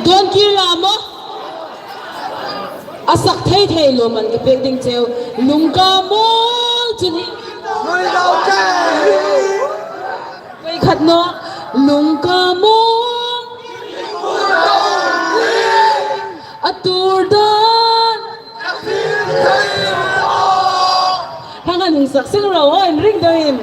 Don kir la maw? A sak thei thei lo man ka pek ding cheu. Lungka mawl chun hi. Voi khat naw. Lungka mawl. A tur dan. Hang an hung sak seng ro, aw, inring deuin.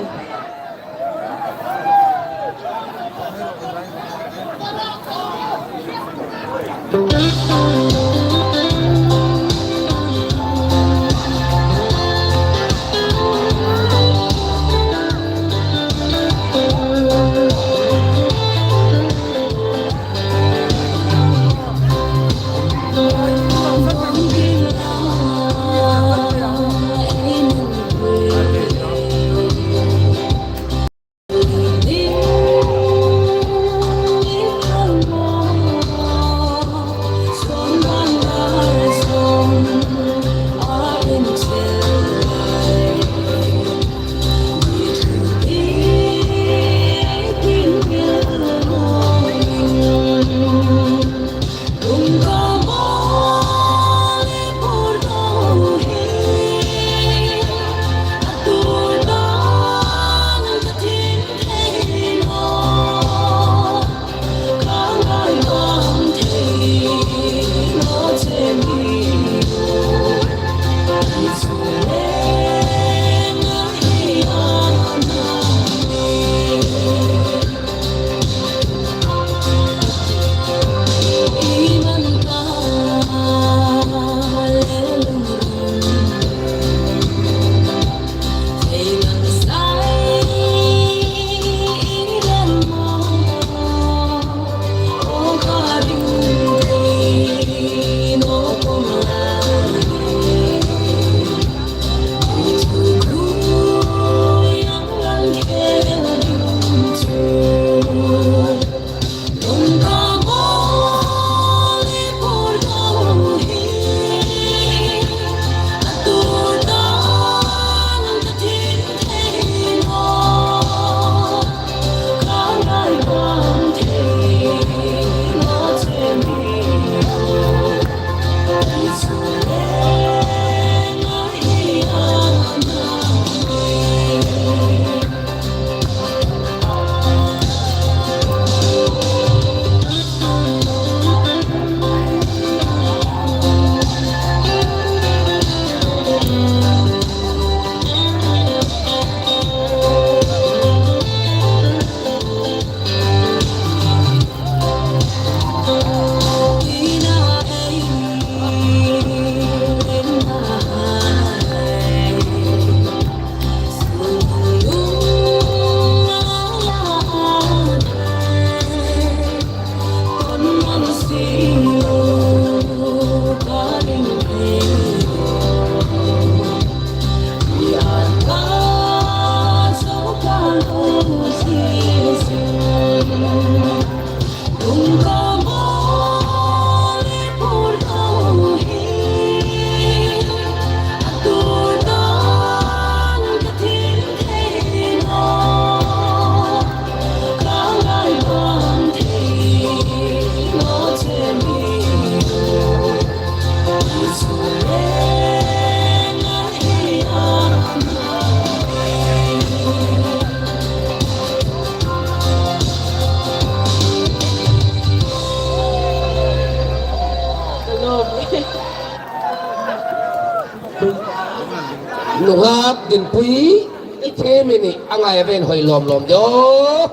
Nunghak dinpui i thiem i ni a ngai a ven hoi lawm lawm de aw.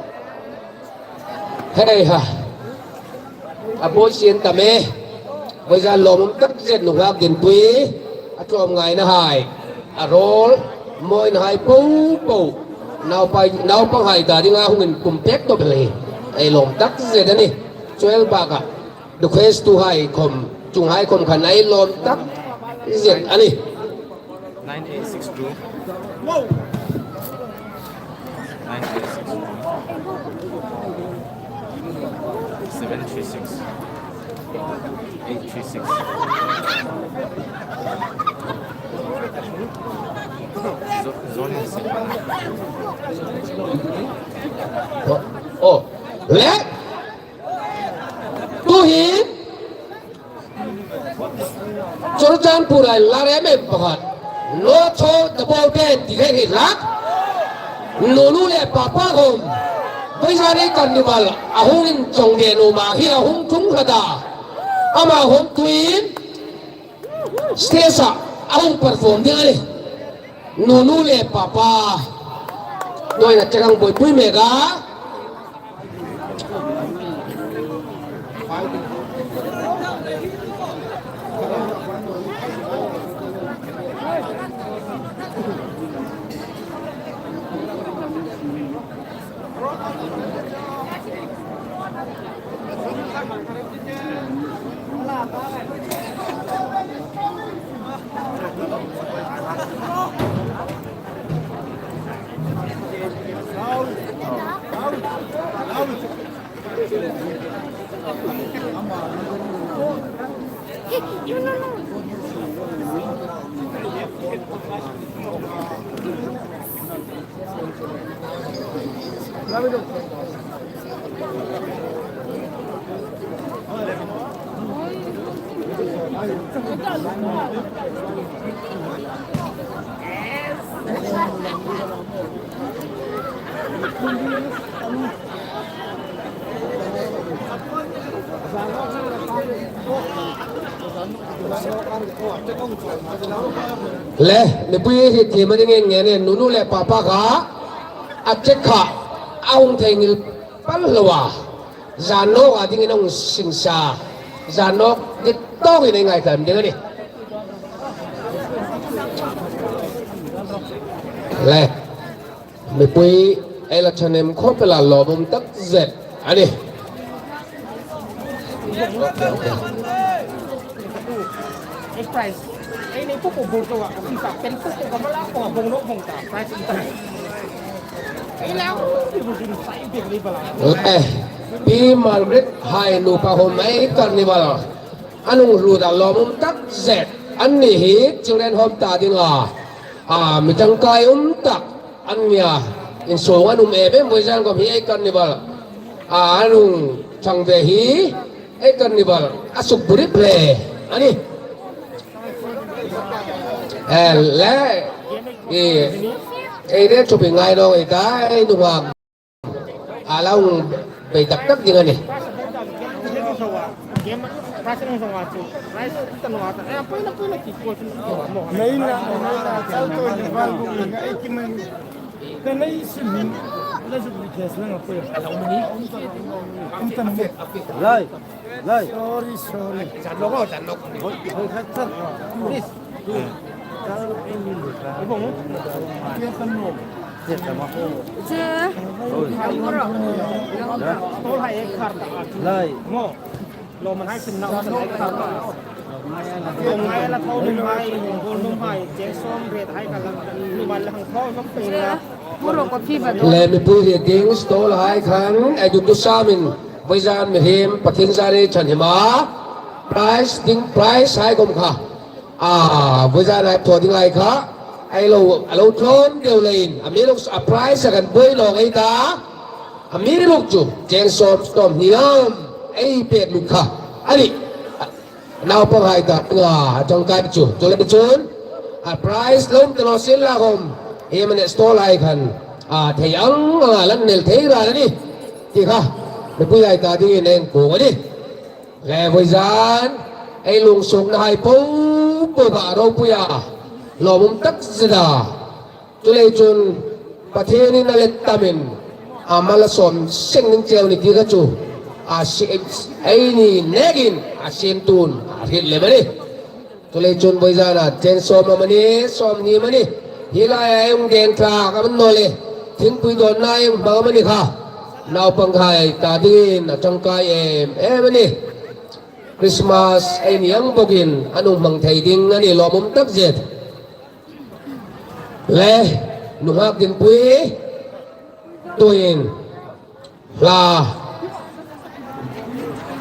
Hei ha. A buoi sien ta me. Vawizan lawmum tak zet nunghak dinpui. A tlawmngaina hai. A rawl. Mawina hai po po. Naupai, naupang hai ta dinga hung inpum pek tawp hle. Ei lawm tak zet a nih. Chuel baka. Request tu hai khom, chung hai khom khan ei lawm tak zet a nih. Nine eight six two. Nine eight six two. Seven three six. Eight three six. Zo-, zoning six. Oh, oh. Le? Tuhin Churachandpur-a lar em em pakhat, North Hall the ball game ti thei hi lak. Nunu le papa khom, vawizan ei carnival a hung inchawng ve nuom a hi a hung tlung hlak a. Ama khom tuhin stage-a a hung perform ding a nih. Nunu le papa. Nawina chekang buoipui mek a. Le, mipui hi thiem a ding nge nge ne, nunu le papa kha, a check kha, a hung theinghil pal lo a. Zan nawk a dingin a hung singsa. Zan nawk dik tawkin ei ngaithla ding a nih. Le. Mipui ei la ṭhahnem khawp el a, lawmum tak zet a nih. Le, Pi Margaret hai nupa khom ei carnival an hung hlut a, lawmum tak zet an ni hi, children home ta dinga, a, mi ṭangkai um tak an nia, insung an um em em, vawizan khom hi ei carnival, a, an hung ṭhang ve hi ei carnival a suk bu rip hle a nih. E, le, i, ei re thupi ngai naw ei ta, ei nunghak a la hung bei tak tak ding a nih. Lai. Lai. Sorry, sorry. Hoi, hoi, khat, khat. Please. Lai. Le mipui hriet ding stall hai khan, ei dutu samin, vawizan mihriem, Pathien zârin ei ṭhahnem a, prize ding, prize hai khom kha. A, vawizan ei thaw ding hai kha, ei lo, a lo tlawm deu leiin, amiruokchu a prize a kan buoi nawk ei ta, amiruokchu, cheng sawm, sawmhni am, ei pek lut kha. A nih. Naupang hai ta, a, ṭangkai chu, chu le chun, a, prize lo um ta naw sien la khom, hi mani stall hai khan, a, thei ang anga la nel thei ral a nih, ti kha, mipui hai ta dingin ei kuong a nih. Le vawizan, ei lungsuokna hai po po kha a ropui a. Lawmum tak zet a. Chuleiin chun Pathienin a let tamin a mal a sawm seng ning cheu ni ti kha chu a si, eini nekin a siemtu'n a hriet lem a nih. Chuleiin chun vawizana chen sawm amanih, sawmhni amanih, hi laia ei hung deng thlak a ni naw leh, thingpui dawnna ei hung hmang amanih kha, naupanghai ta dingin a ṭangkai em em a nih. Christmas ei ni ang bawkin an hung hmang thei ding a nih, lawmum tak zet. Le, nunghak dinpui, tuhin hla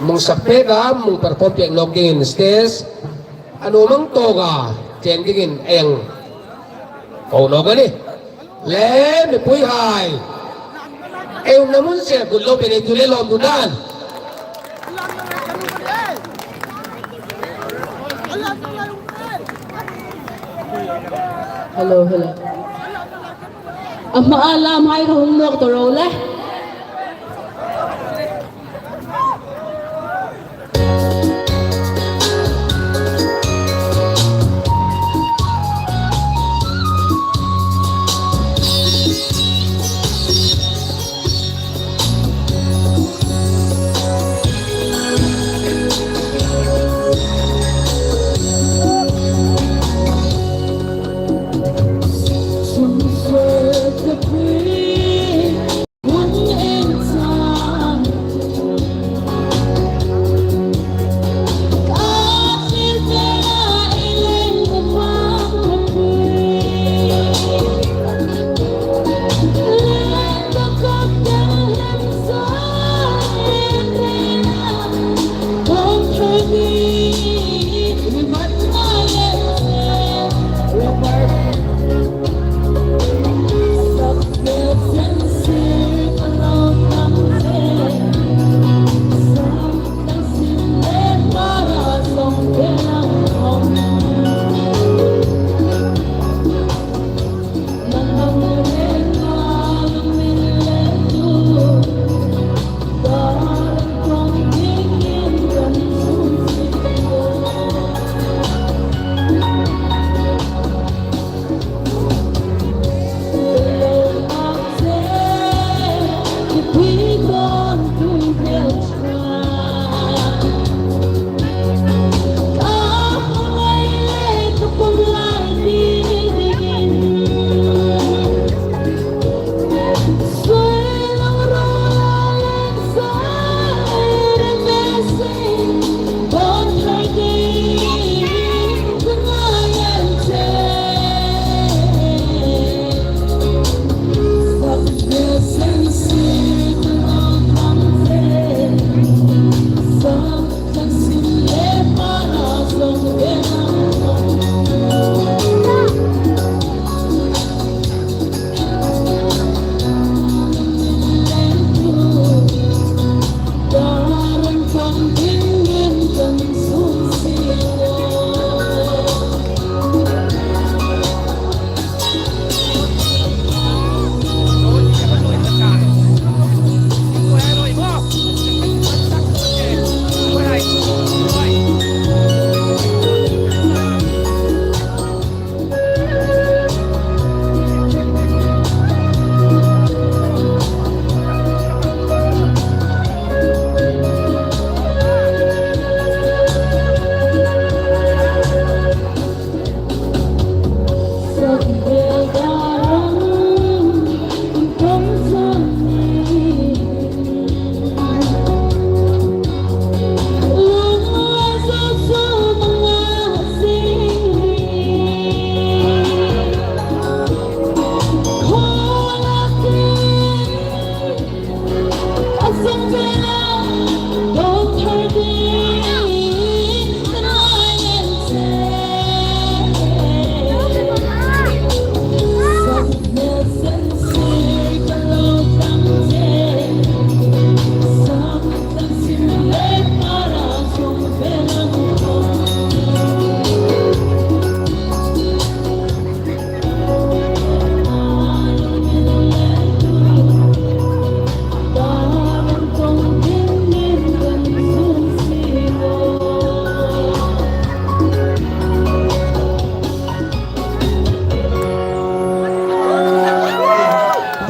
hung sak pek a, hung perform pek nawk dingin stage a nuom ang tawka cheng dingin ei hung ko nawk a nih. Le, mipuihai, ei umna hmun se kut lo pei ei ti le lawmthu dan. Hello, hello. A hmaa lamhai ka hung nawk ta ro le.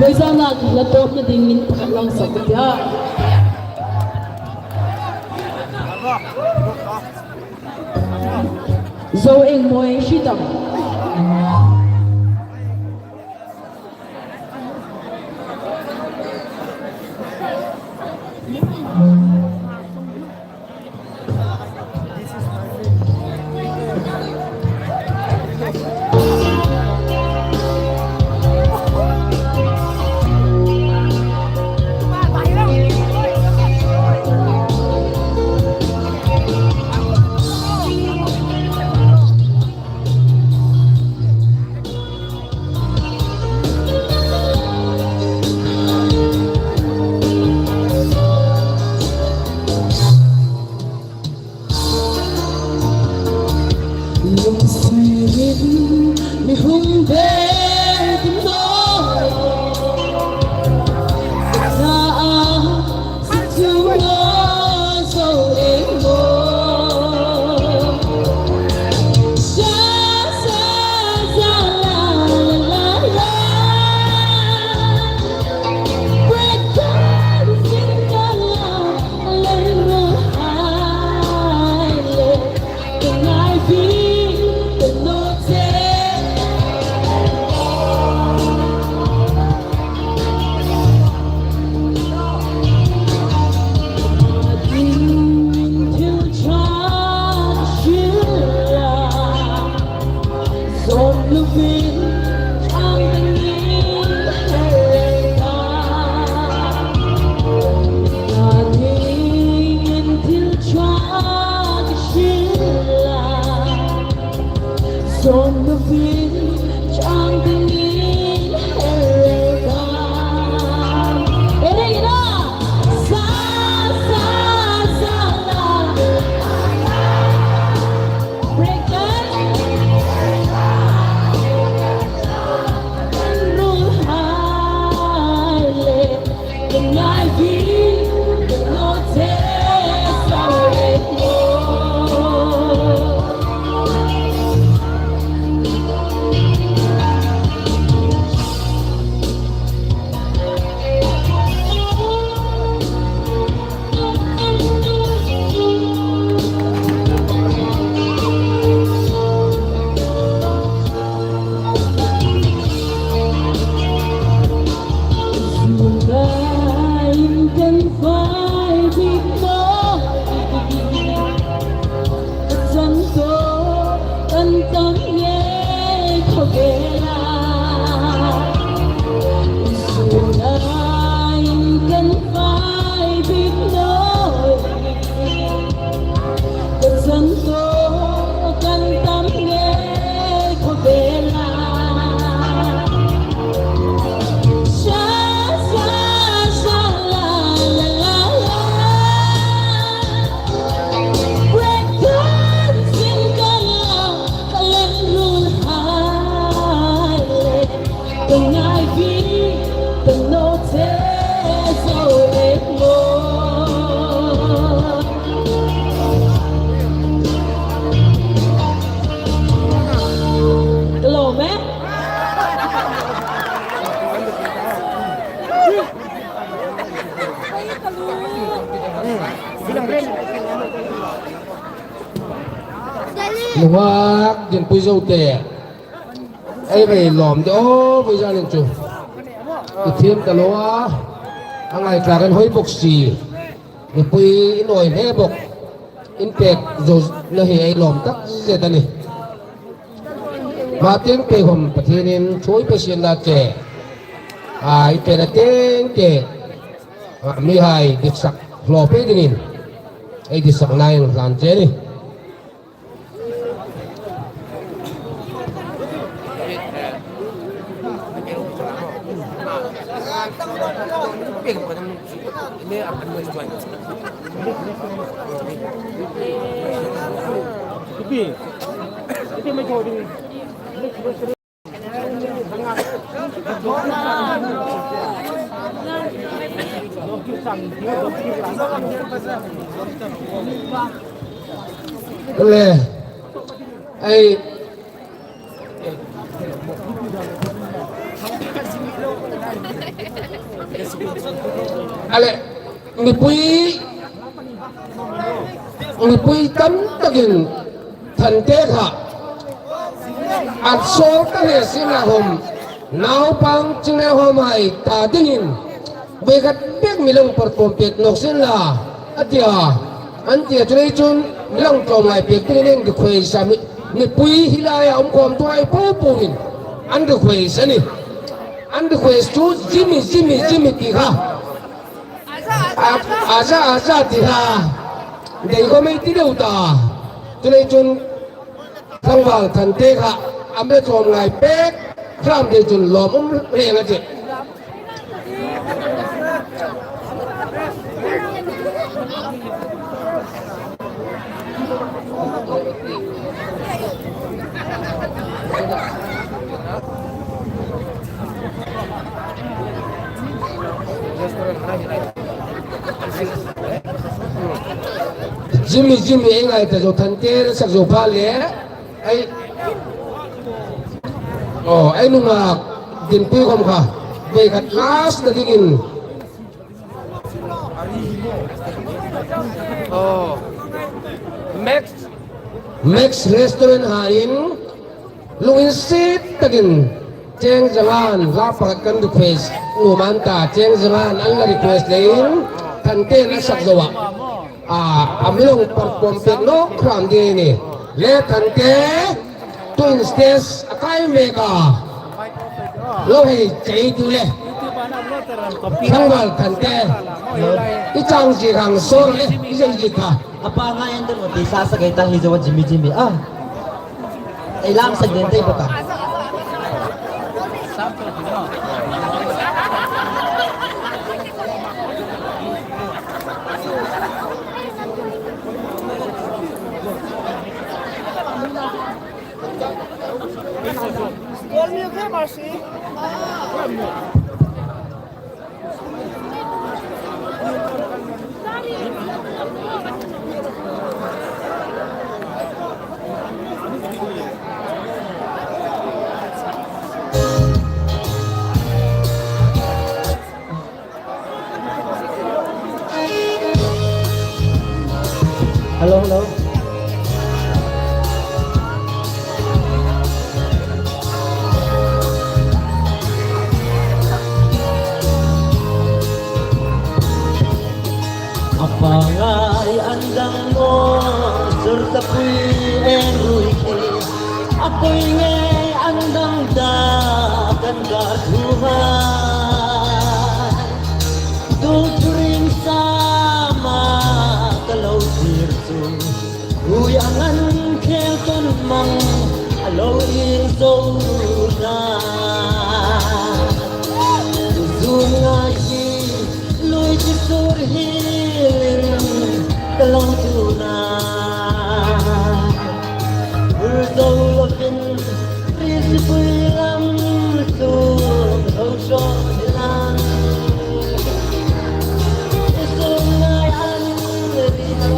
Vawizana la tawpna dingin pakhat lang sak ka ti a. Zo Engmawi Hridam. Nunghak Dinpuizote, ei rei lawm de aw, vawizanin chu i thiem ta lo a, a ngai tlakin hoi bok si, mipui in awi hle bok, in pek zo na hi ei lawm tak zet a nih. Hma tieng pei khom Pathienin ṭhuoi pe sien la che, a, i pena tieng te, a, mihai ditsak hlaw pei dingin ei ditsakna ei hlan che a nih. Le, ei, A le, mipui, mipui tam takin Thante kha an sawl ta hle sien la khom, naupang ching le khom hai ta dingin, voi khat bek mi lo perform pek nawk sien la, a tia, an tia. Chuleiin chun mi lo tlawmngai pek dingin request a mi, mipui hi laia um khom tu hai po po in an request a nih. An request chu Jimmy, Jimmy, Jimmy ti kha. A, a za, a za ti kha. Dei khom ei ti deu ta. Chuleiin chun tlangval Thante kha a mi tlawmngai pek hram ding chun lawmum reng a tih. Jimmy, Jimmy, ei ngai ta zo, Thanten sak zo pha le. Ei. Oh, ei nunghak dinpui khom kha. Voi khat last ta dingin. Oh. Max. Max Restaurant haiin lunginsiet takin cheng zanga hla pakhat kan request nuom an ta, cheng zanga an la request leiin Thanten a sak zo a. A, a mi lo perform pek nawk hram ding a nih. Le Thante, tuin stage a kai mek a. Lo hei chei tu le. Tlangval Thante. I chang chi khang sor le, i chang chi kha. A pa nga en te mo ti sa sa kai ta hi zo Jimmy Jimmy. Ah. Ei lam sak den tei bawk a. Hello, hello. A pangngai an dang naw, sur ta pui en rui khi. A koi ngei an dang ta kan kar thu hai. Tu thuring sama ka lo thlir chu. Ui ang an khel ton mang a lo ing zo na. Zung ngai hi lui chi sur hi lir ka lo tu na. Ur zo lo fin ri si pui lam tu lo sho hi lam. Zung ngai an ri na.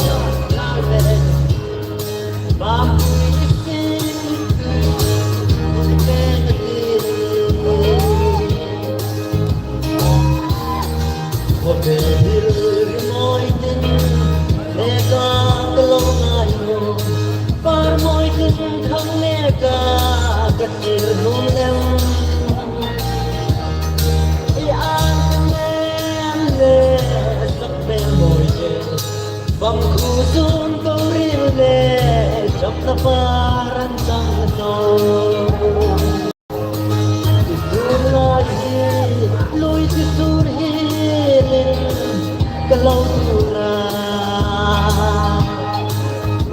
Bang khu zun ko ril le, chok na paran tang no. Zun lai hi, lui chi sur hi ling, ka lo tu na.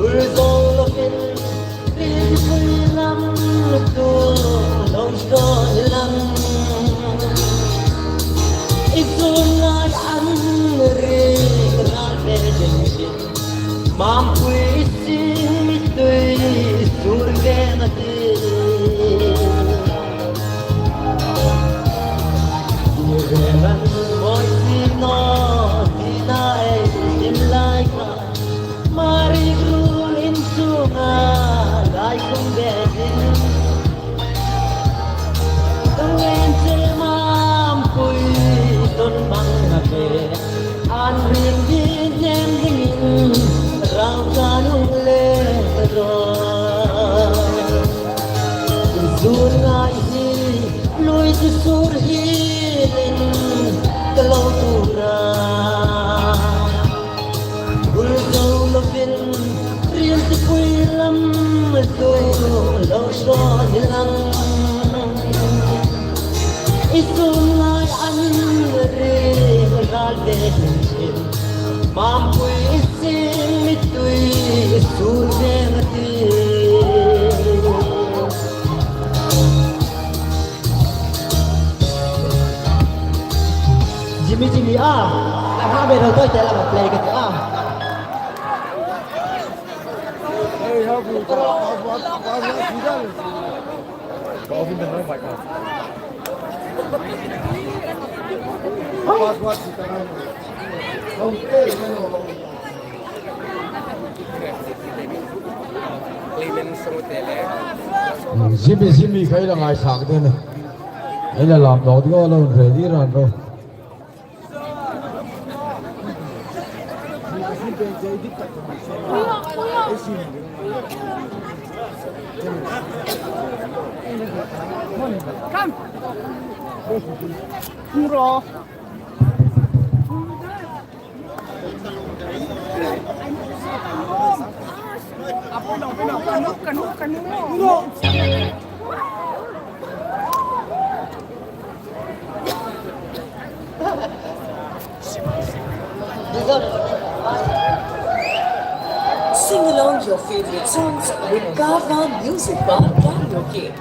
Ur zo lo fin, ri pui lam, tu lo so lam. I zun lai an ri, ka na le jeng jeng. Mampui sin mi tui sur ve na ti. Ni ve lan moi si no ti na e in lai ka. Mari grul in sunga lai kum ve din. Wen se mampui. Sur hi len ka lo tura. Bul zo lovin rian ti pui lam zo lo sawn ni lang. I sun lai an ri ral ve hin chin. Mampui i sing mi tui i sur ve ma ti. Jimmy, Jimmy, ah. Ka ha be ro to te la play ka ti, ah. Jimmy, Jimmy, khai la ngai sak de na. Ei la lam dawk ding a lo ready ran ro. Come. Hung ro. Sing along your favorite songs with Carvaan Music Bar Karaoke.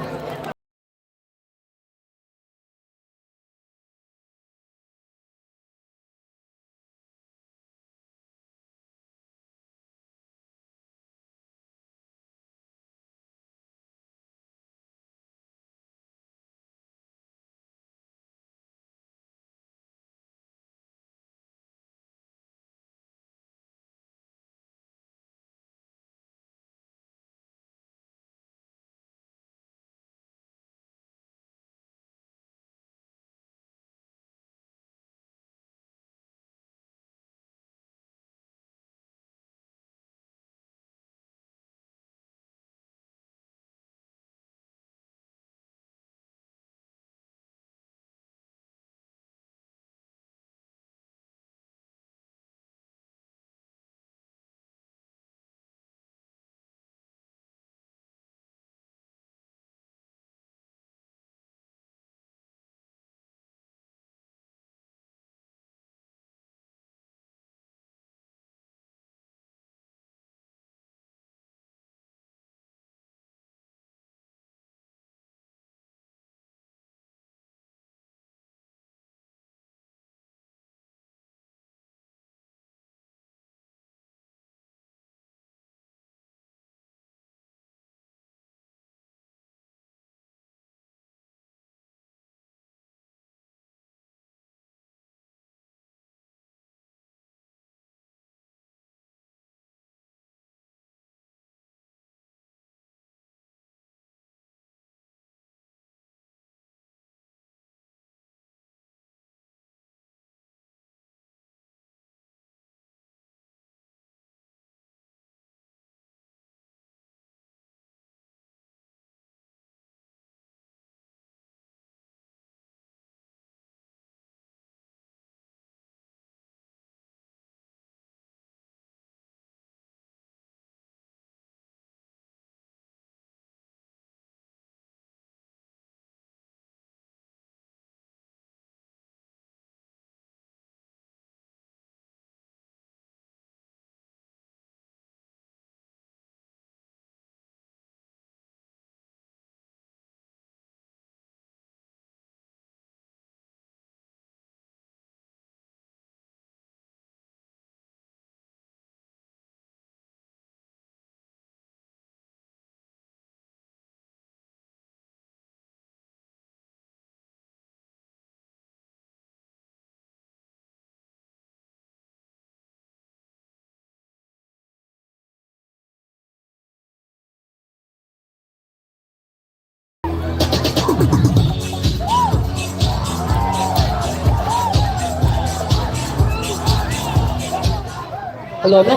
Hello, me.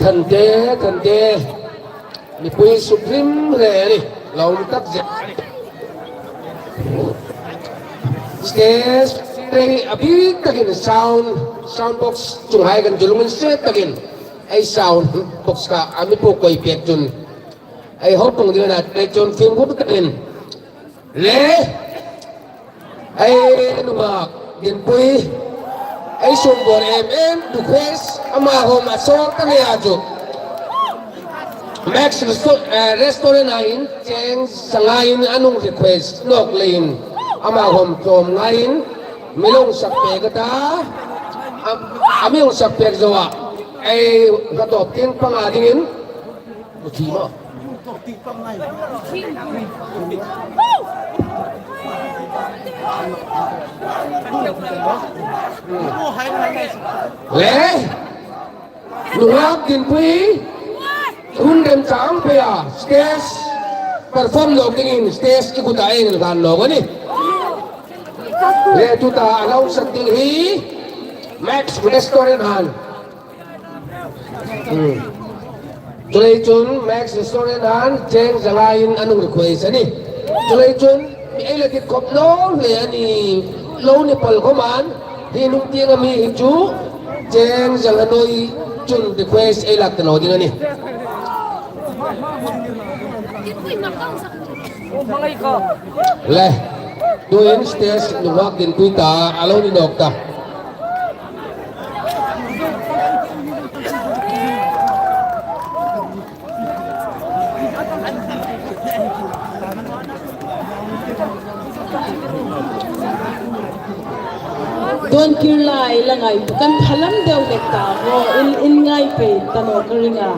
Kan te, kan te. Mipui suk hrim hrim a ni. Lawm tak zet. Stage rei a bik takin sound, sound box chunghai kan chu lunginsiet takin ei sound box kha a mi puk koi pek chun ei hawng pung ding a na, ei chun fimkhur takin. Le, ei nunghak Dinpui, ei sum bor em em, request, ama hawm a sawr ta ngai a chu. Max Resto-, eh, Restaurant-a hin cheng sangain a nung request nawk leiin ama hawm tlawm ngaiin mi lo sak pek a ta, a, a mi lo sak pek zo a, ei hla tawp tieng panga dingin, u thi maw. Le, nunghak Dinpui, hun remchang pei a, stage perform nawk dingin stage i kuta ei inhlan nawk a nih. Le tuta a lo sak ding hi Max Restaurant-a. Hmm. Chuleiin chun Max Restaurant-a cheng sangain a nung request a nih. Chuleiin chun ei la dit khop naw hle a ni, lo ni pal khawmin, hi hnung tieng a mi hi chu cheng sanga nuoi chun request ei lak ta naw ding a nih. Le, tuhin stage nunghak Dinpui ta a lo ni nawk ta. Don Kirlai la ngai, kan thalam deu lek ta maw, in, in ngai pei ta naw ka ring a.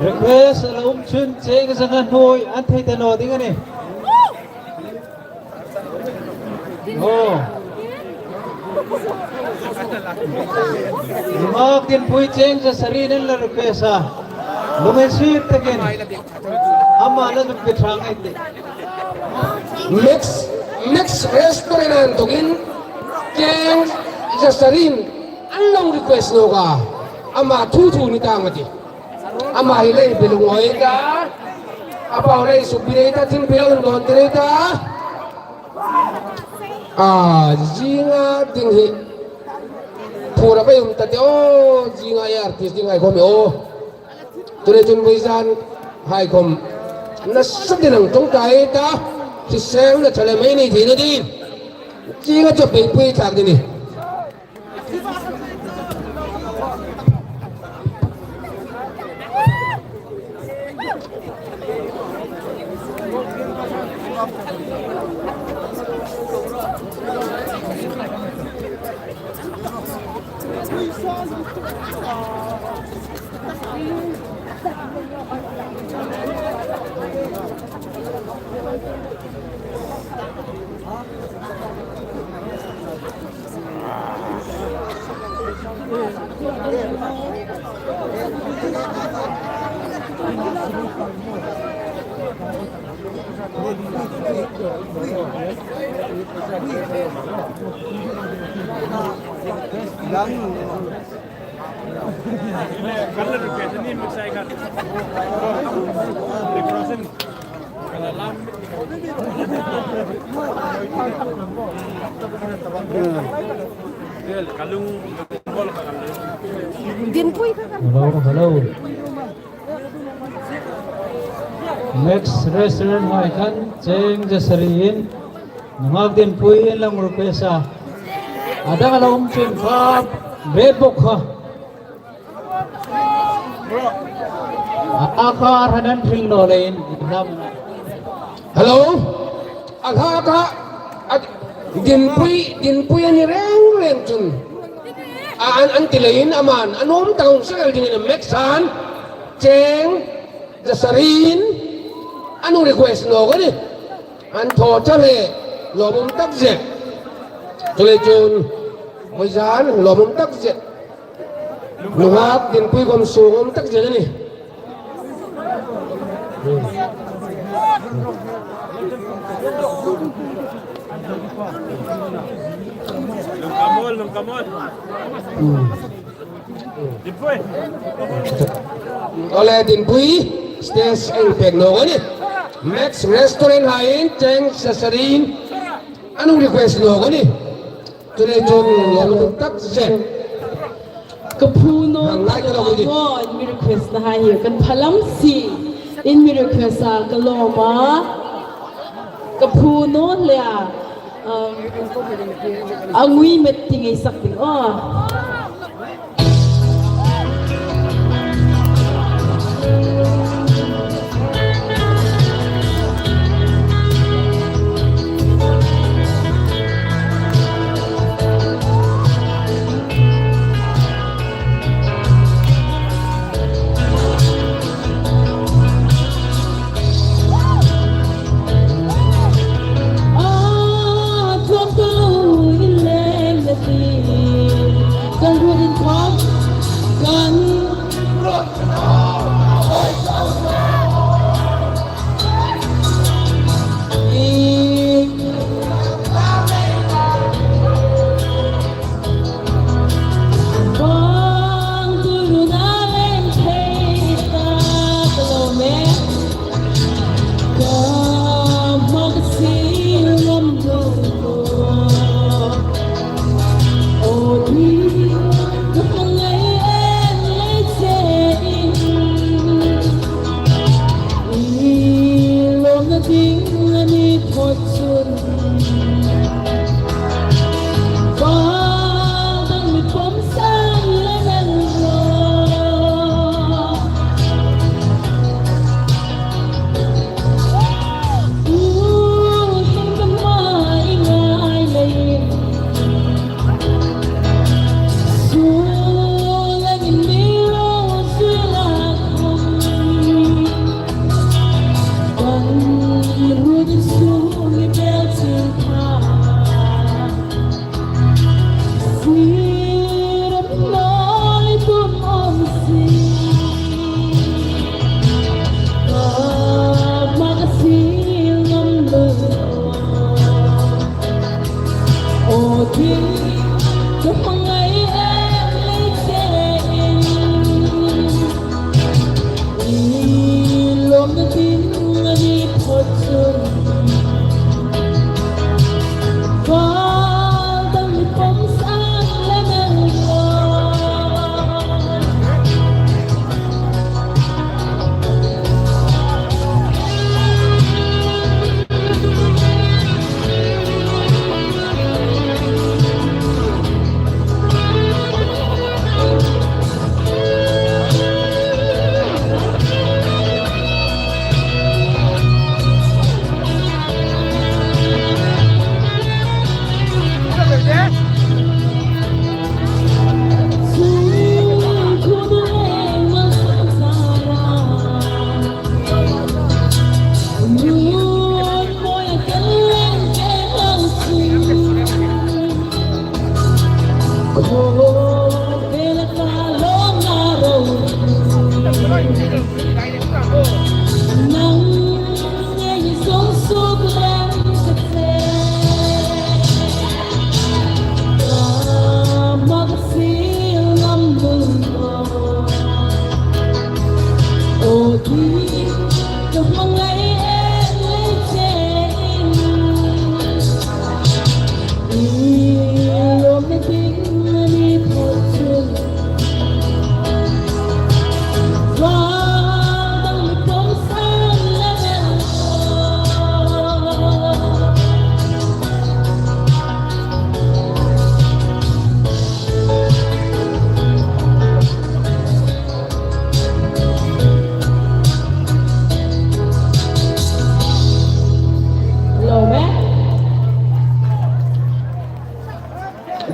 Request a la um chun cheng zanga hnuoi an thei ta naw ding a nih. Aw. Nungak Dinpuii cheng zasari an la request a. Lunginsiet takin. Ama la zuk pe thang ei tih. Max, Max Restaurant an tukin cheng zasari an lo request nawk a. Ama thu thu ni tang a tih. Ama hi lei belung oi ta. A pau lei suk bi rei ta, thim pilo in don ti rei ta. A, zinga ding hi. Phura bai um ta te aw, zinga artist ding hai khom aw. Tule chun vawizan hai khom. Nasa ding ang ṭawng ta ei ta. Hi seng na thale mai nei thei naw ding. Zinga chu pei pui thak ding ni. Hello, hello. Max Restaurant hai khan cheng zasari in Nungak Dinpuii in la request a. A dang a la um chun ka be bok kha. A kha hran an hring naw leiin. Hello. A kha kha. A Dinpuii, Dinpuii a ni reng reng chun. A an, an ti leiin aman a nuom tak hung sel dingin a Max-an cheng zasari in an request nawk a nih. An thaw char le lawmum tak zet. Tule chun vawizan lawmum tak zet. Nungak Dinpuii khom sungum tak zet a nih. Ole Dinpuii, stage ei pek nawk a nih. Max Restaurant hai in cheng zasari in an request nawk a nih. Tule chun lawmum tak zet. Ka phu naw, in mi request na hai hi kan phalam si. In mi request a ka lawm a. Ka phu naw le a. Um, a ngui met ti ngei sak ding aw.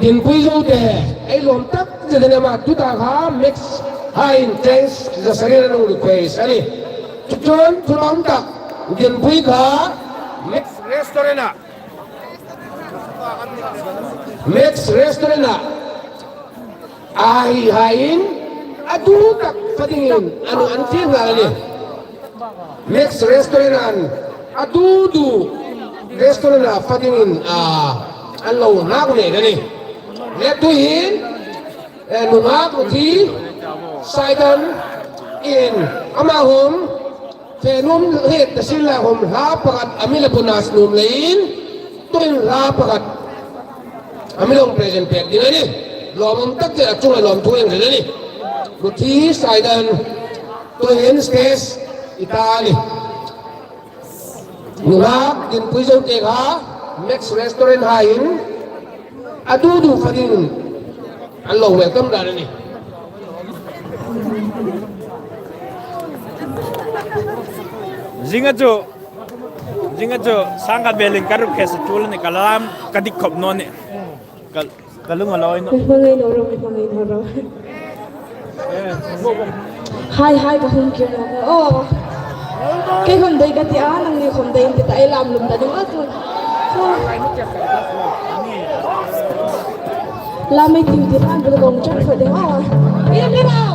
Dinpui Zote, ei lawm tak zet a ni a, tuta kha Max hai in thanks zasari an hung request a nih. Chuchun, thulawm tak, Dinpui kha Max Restaurant-a, Max Restaurant-a, a hi hai in, a du tak fa dingin, an, an thil ngal a nih. Max Restaurant-an, a du du restaurant-a fa dingin, a, an lo hak nei a nih. Le tuhin, eh, nunghak ruthi, Saidan in, ama hom, fe nuom het ta sien la hom, hla pakhat, a mi la bonus nuom leiin, tuhin hla pakhat, a mi lo present pek ding a nih. Lawmum tak zet a chunga lawmthu ei hril a nih. Ruthi Saidan, tuhin stage i ta a nih. Nunghak Dinpui Zote kha Max Restaurant hai in a du du fa dingin an lo welcome dan a nih. Zinga chu, zinga chu, sangkhat velin ka ruk khe sa tul a nih, ka lam, ka dik khop naw a nih. Ka, ka lung a loi naw. Mi hmangai naw ro, mi hmangai naw ro. Hai, hai, ka hung kir naw. Oh. Kei khom dei ka ti a, nangni khom dei ti ta, ei lam lum ta ding a tu. Lam ei ti ti ran bu kong chang kho ding a. Ei lam le ro.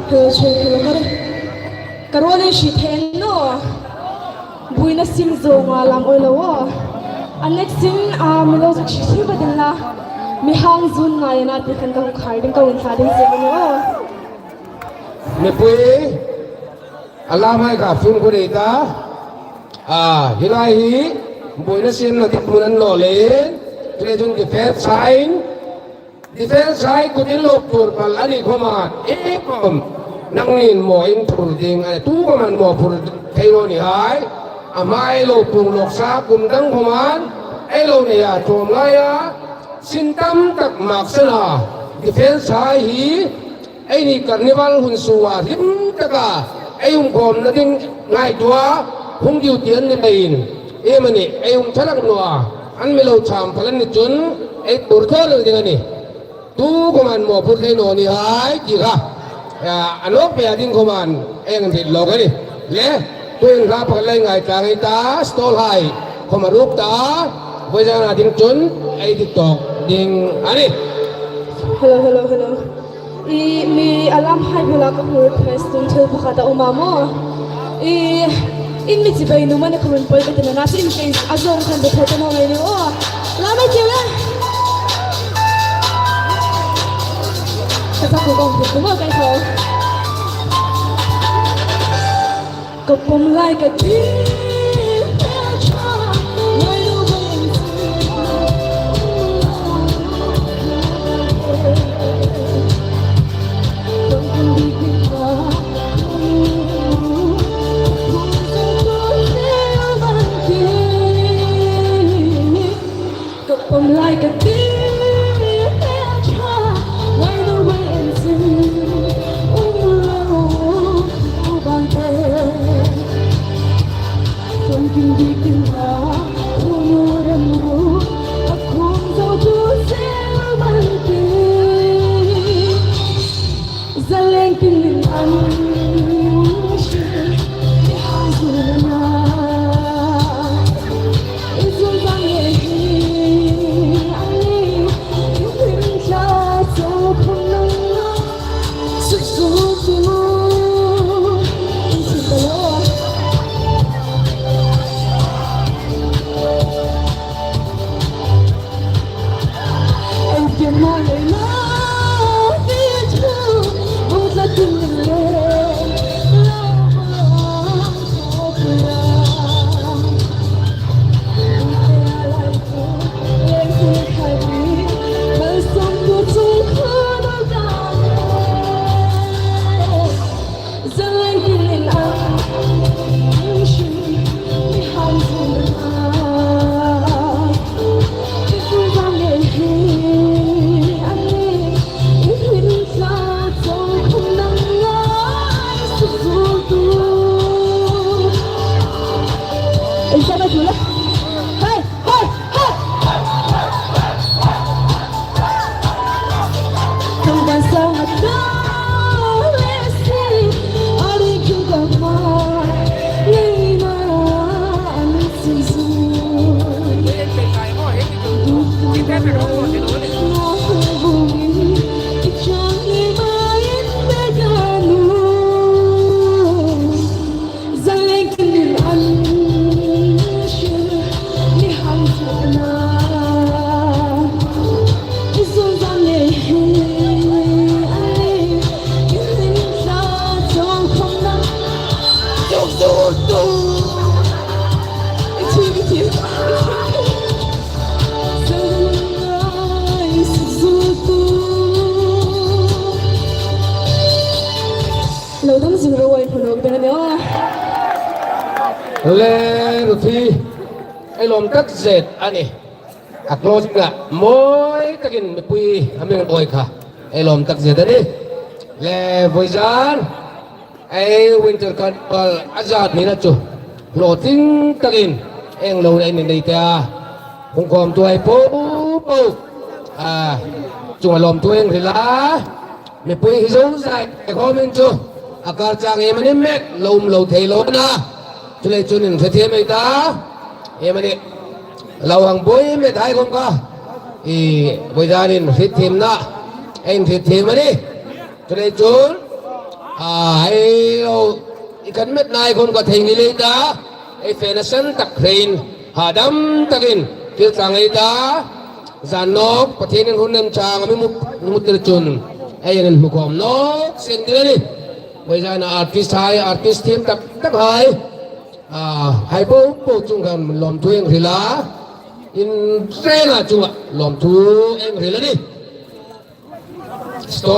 Hello, hello, hello. Ka ruol ei hriet thei naw. Buoina sim zo nga lam awi lo aw. A next in, ah, mi lo zuk hriet thei ba ding la. Mi hang zun ngai a na ti khan ka hung khai ding, ka hung khai ding zing a ni aw. Mipui, a lamhai kha fimkhur ei ta. Ah, hi lai hi, buoina siemna ding hmun a ni naw leiin, tun chun defence hai, defence hai kutin lo tur pal a ni khawma, ei khawm, nangnin maw in phur ding, a tu khawma maw phur thei naw ni hai, a hma ei lo pung lawk sa kum dang khawma, ei lo nei a, ṭawm ngai a, sin tam tak mak sa la, defence hai hi, eini carnival hun sunga hlim taka ei hung khawmna ding ngaituo a hung duty an ni leiin, iem a ni, ei hung ṭha lak naw a, an mi lo cham phal an ni chun ei tur thaw lem ding a nih. Tu khawma maw phur thei naw ni hai ti kha. Ya, a nawk pei a ding khawma ei hang hriet lawk a nih. Le, tuhin hla pakhat la ngai tlang ei ta, stall hai khawma ruk ta, vawizana ding chun ei dit tawk ding a nih. Hello, hello, hello. I mi a lamhai bula ka hmu request tum thil pakhat a um a maw. I in mi chibai nuom a ni khawmin poi ka ti naw a, chu in kei a zawng khan be thei ta naw ngai ni aw. Lamhai ti le. Ka sa ku kong thil tu maw kai thaw. Ka pawm lai ka ti. Ka pawm lai ka ti, ṭha, wide awake and sing, um, lo, lo, bang te. Kum king di king la, um, ram, ru, a kum zo tu se, bang te. Zaleng king ling an, shi, di ha zu na. Lo dam zing ro ai phun ok dang a ni aw. Le Ruthi, ei lawm tak zet a nih. A closing-a mawi takin mipui a mi hang buoi kha ei lawm tak zet a nih. Le vawizan ei Winter Carnival a zat nina chu hlawtling takin ei lo nei ni nei ta a. Hung khawmtuhai po po, a, chunga lawmthu ei hril a. Mipui hi zozai khawmin chu a kar chang iem a ni met lo um lo thei lo a na. Chuleiin chun inhrietthiem ei ta. Iem a ni, lo hang buoi met hai khawm kha, i, vawizan inhrietthiem na, inhrietthiem a nih. Chuleiin chun A, hei lo, i kan met nai khom ka thei ngei lei ta. Ei fena san tak hrein, hadam takin, thil tlang ei ta. Zan nawk, Pathienin hun nem chang, a mi mu, mu tir chun. Ei ngei hmu khom nawk, seng ding a nih. Voi zana artist hai, artist team tak tak hai. A, hai po po chung khan lawmthu ei hril a. In reng a chunga, lawmthu ei hril a nih. Stall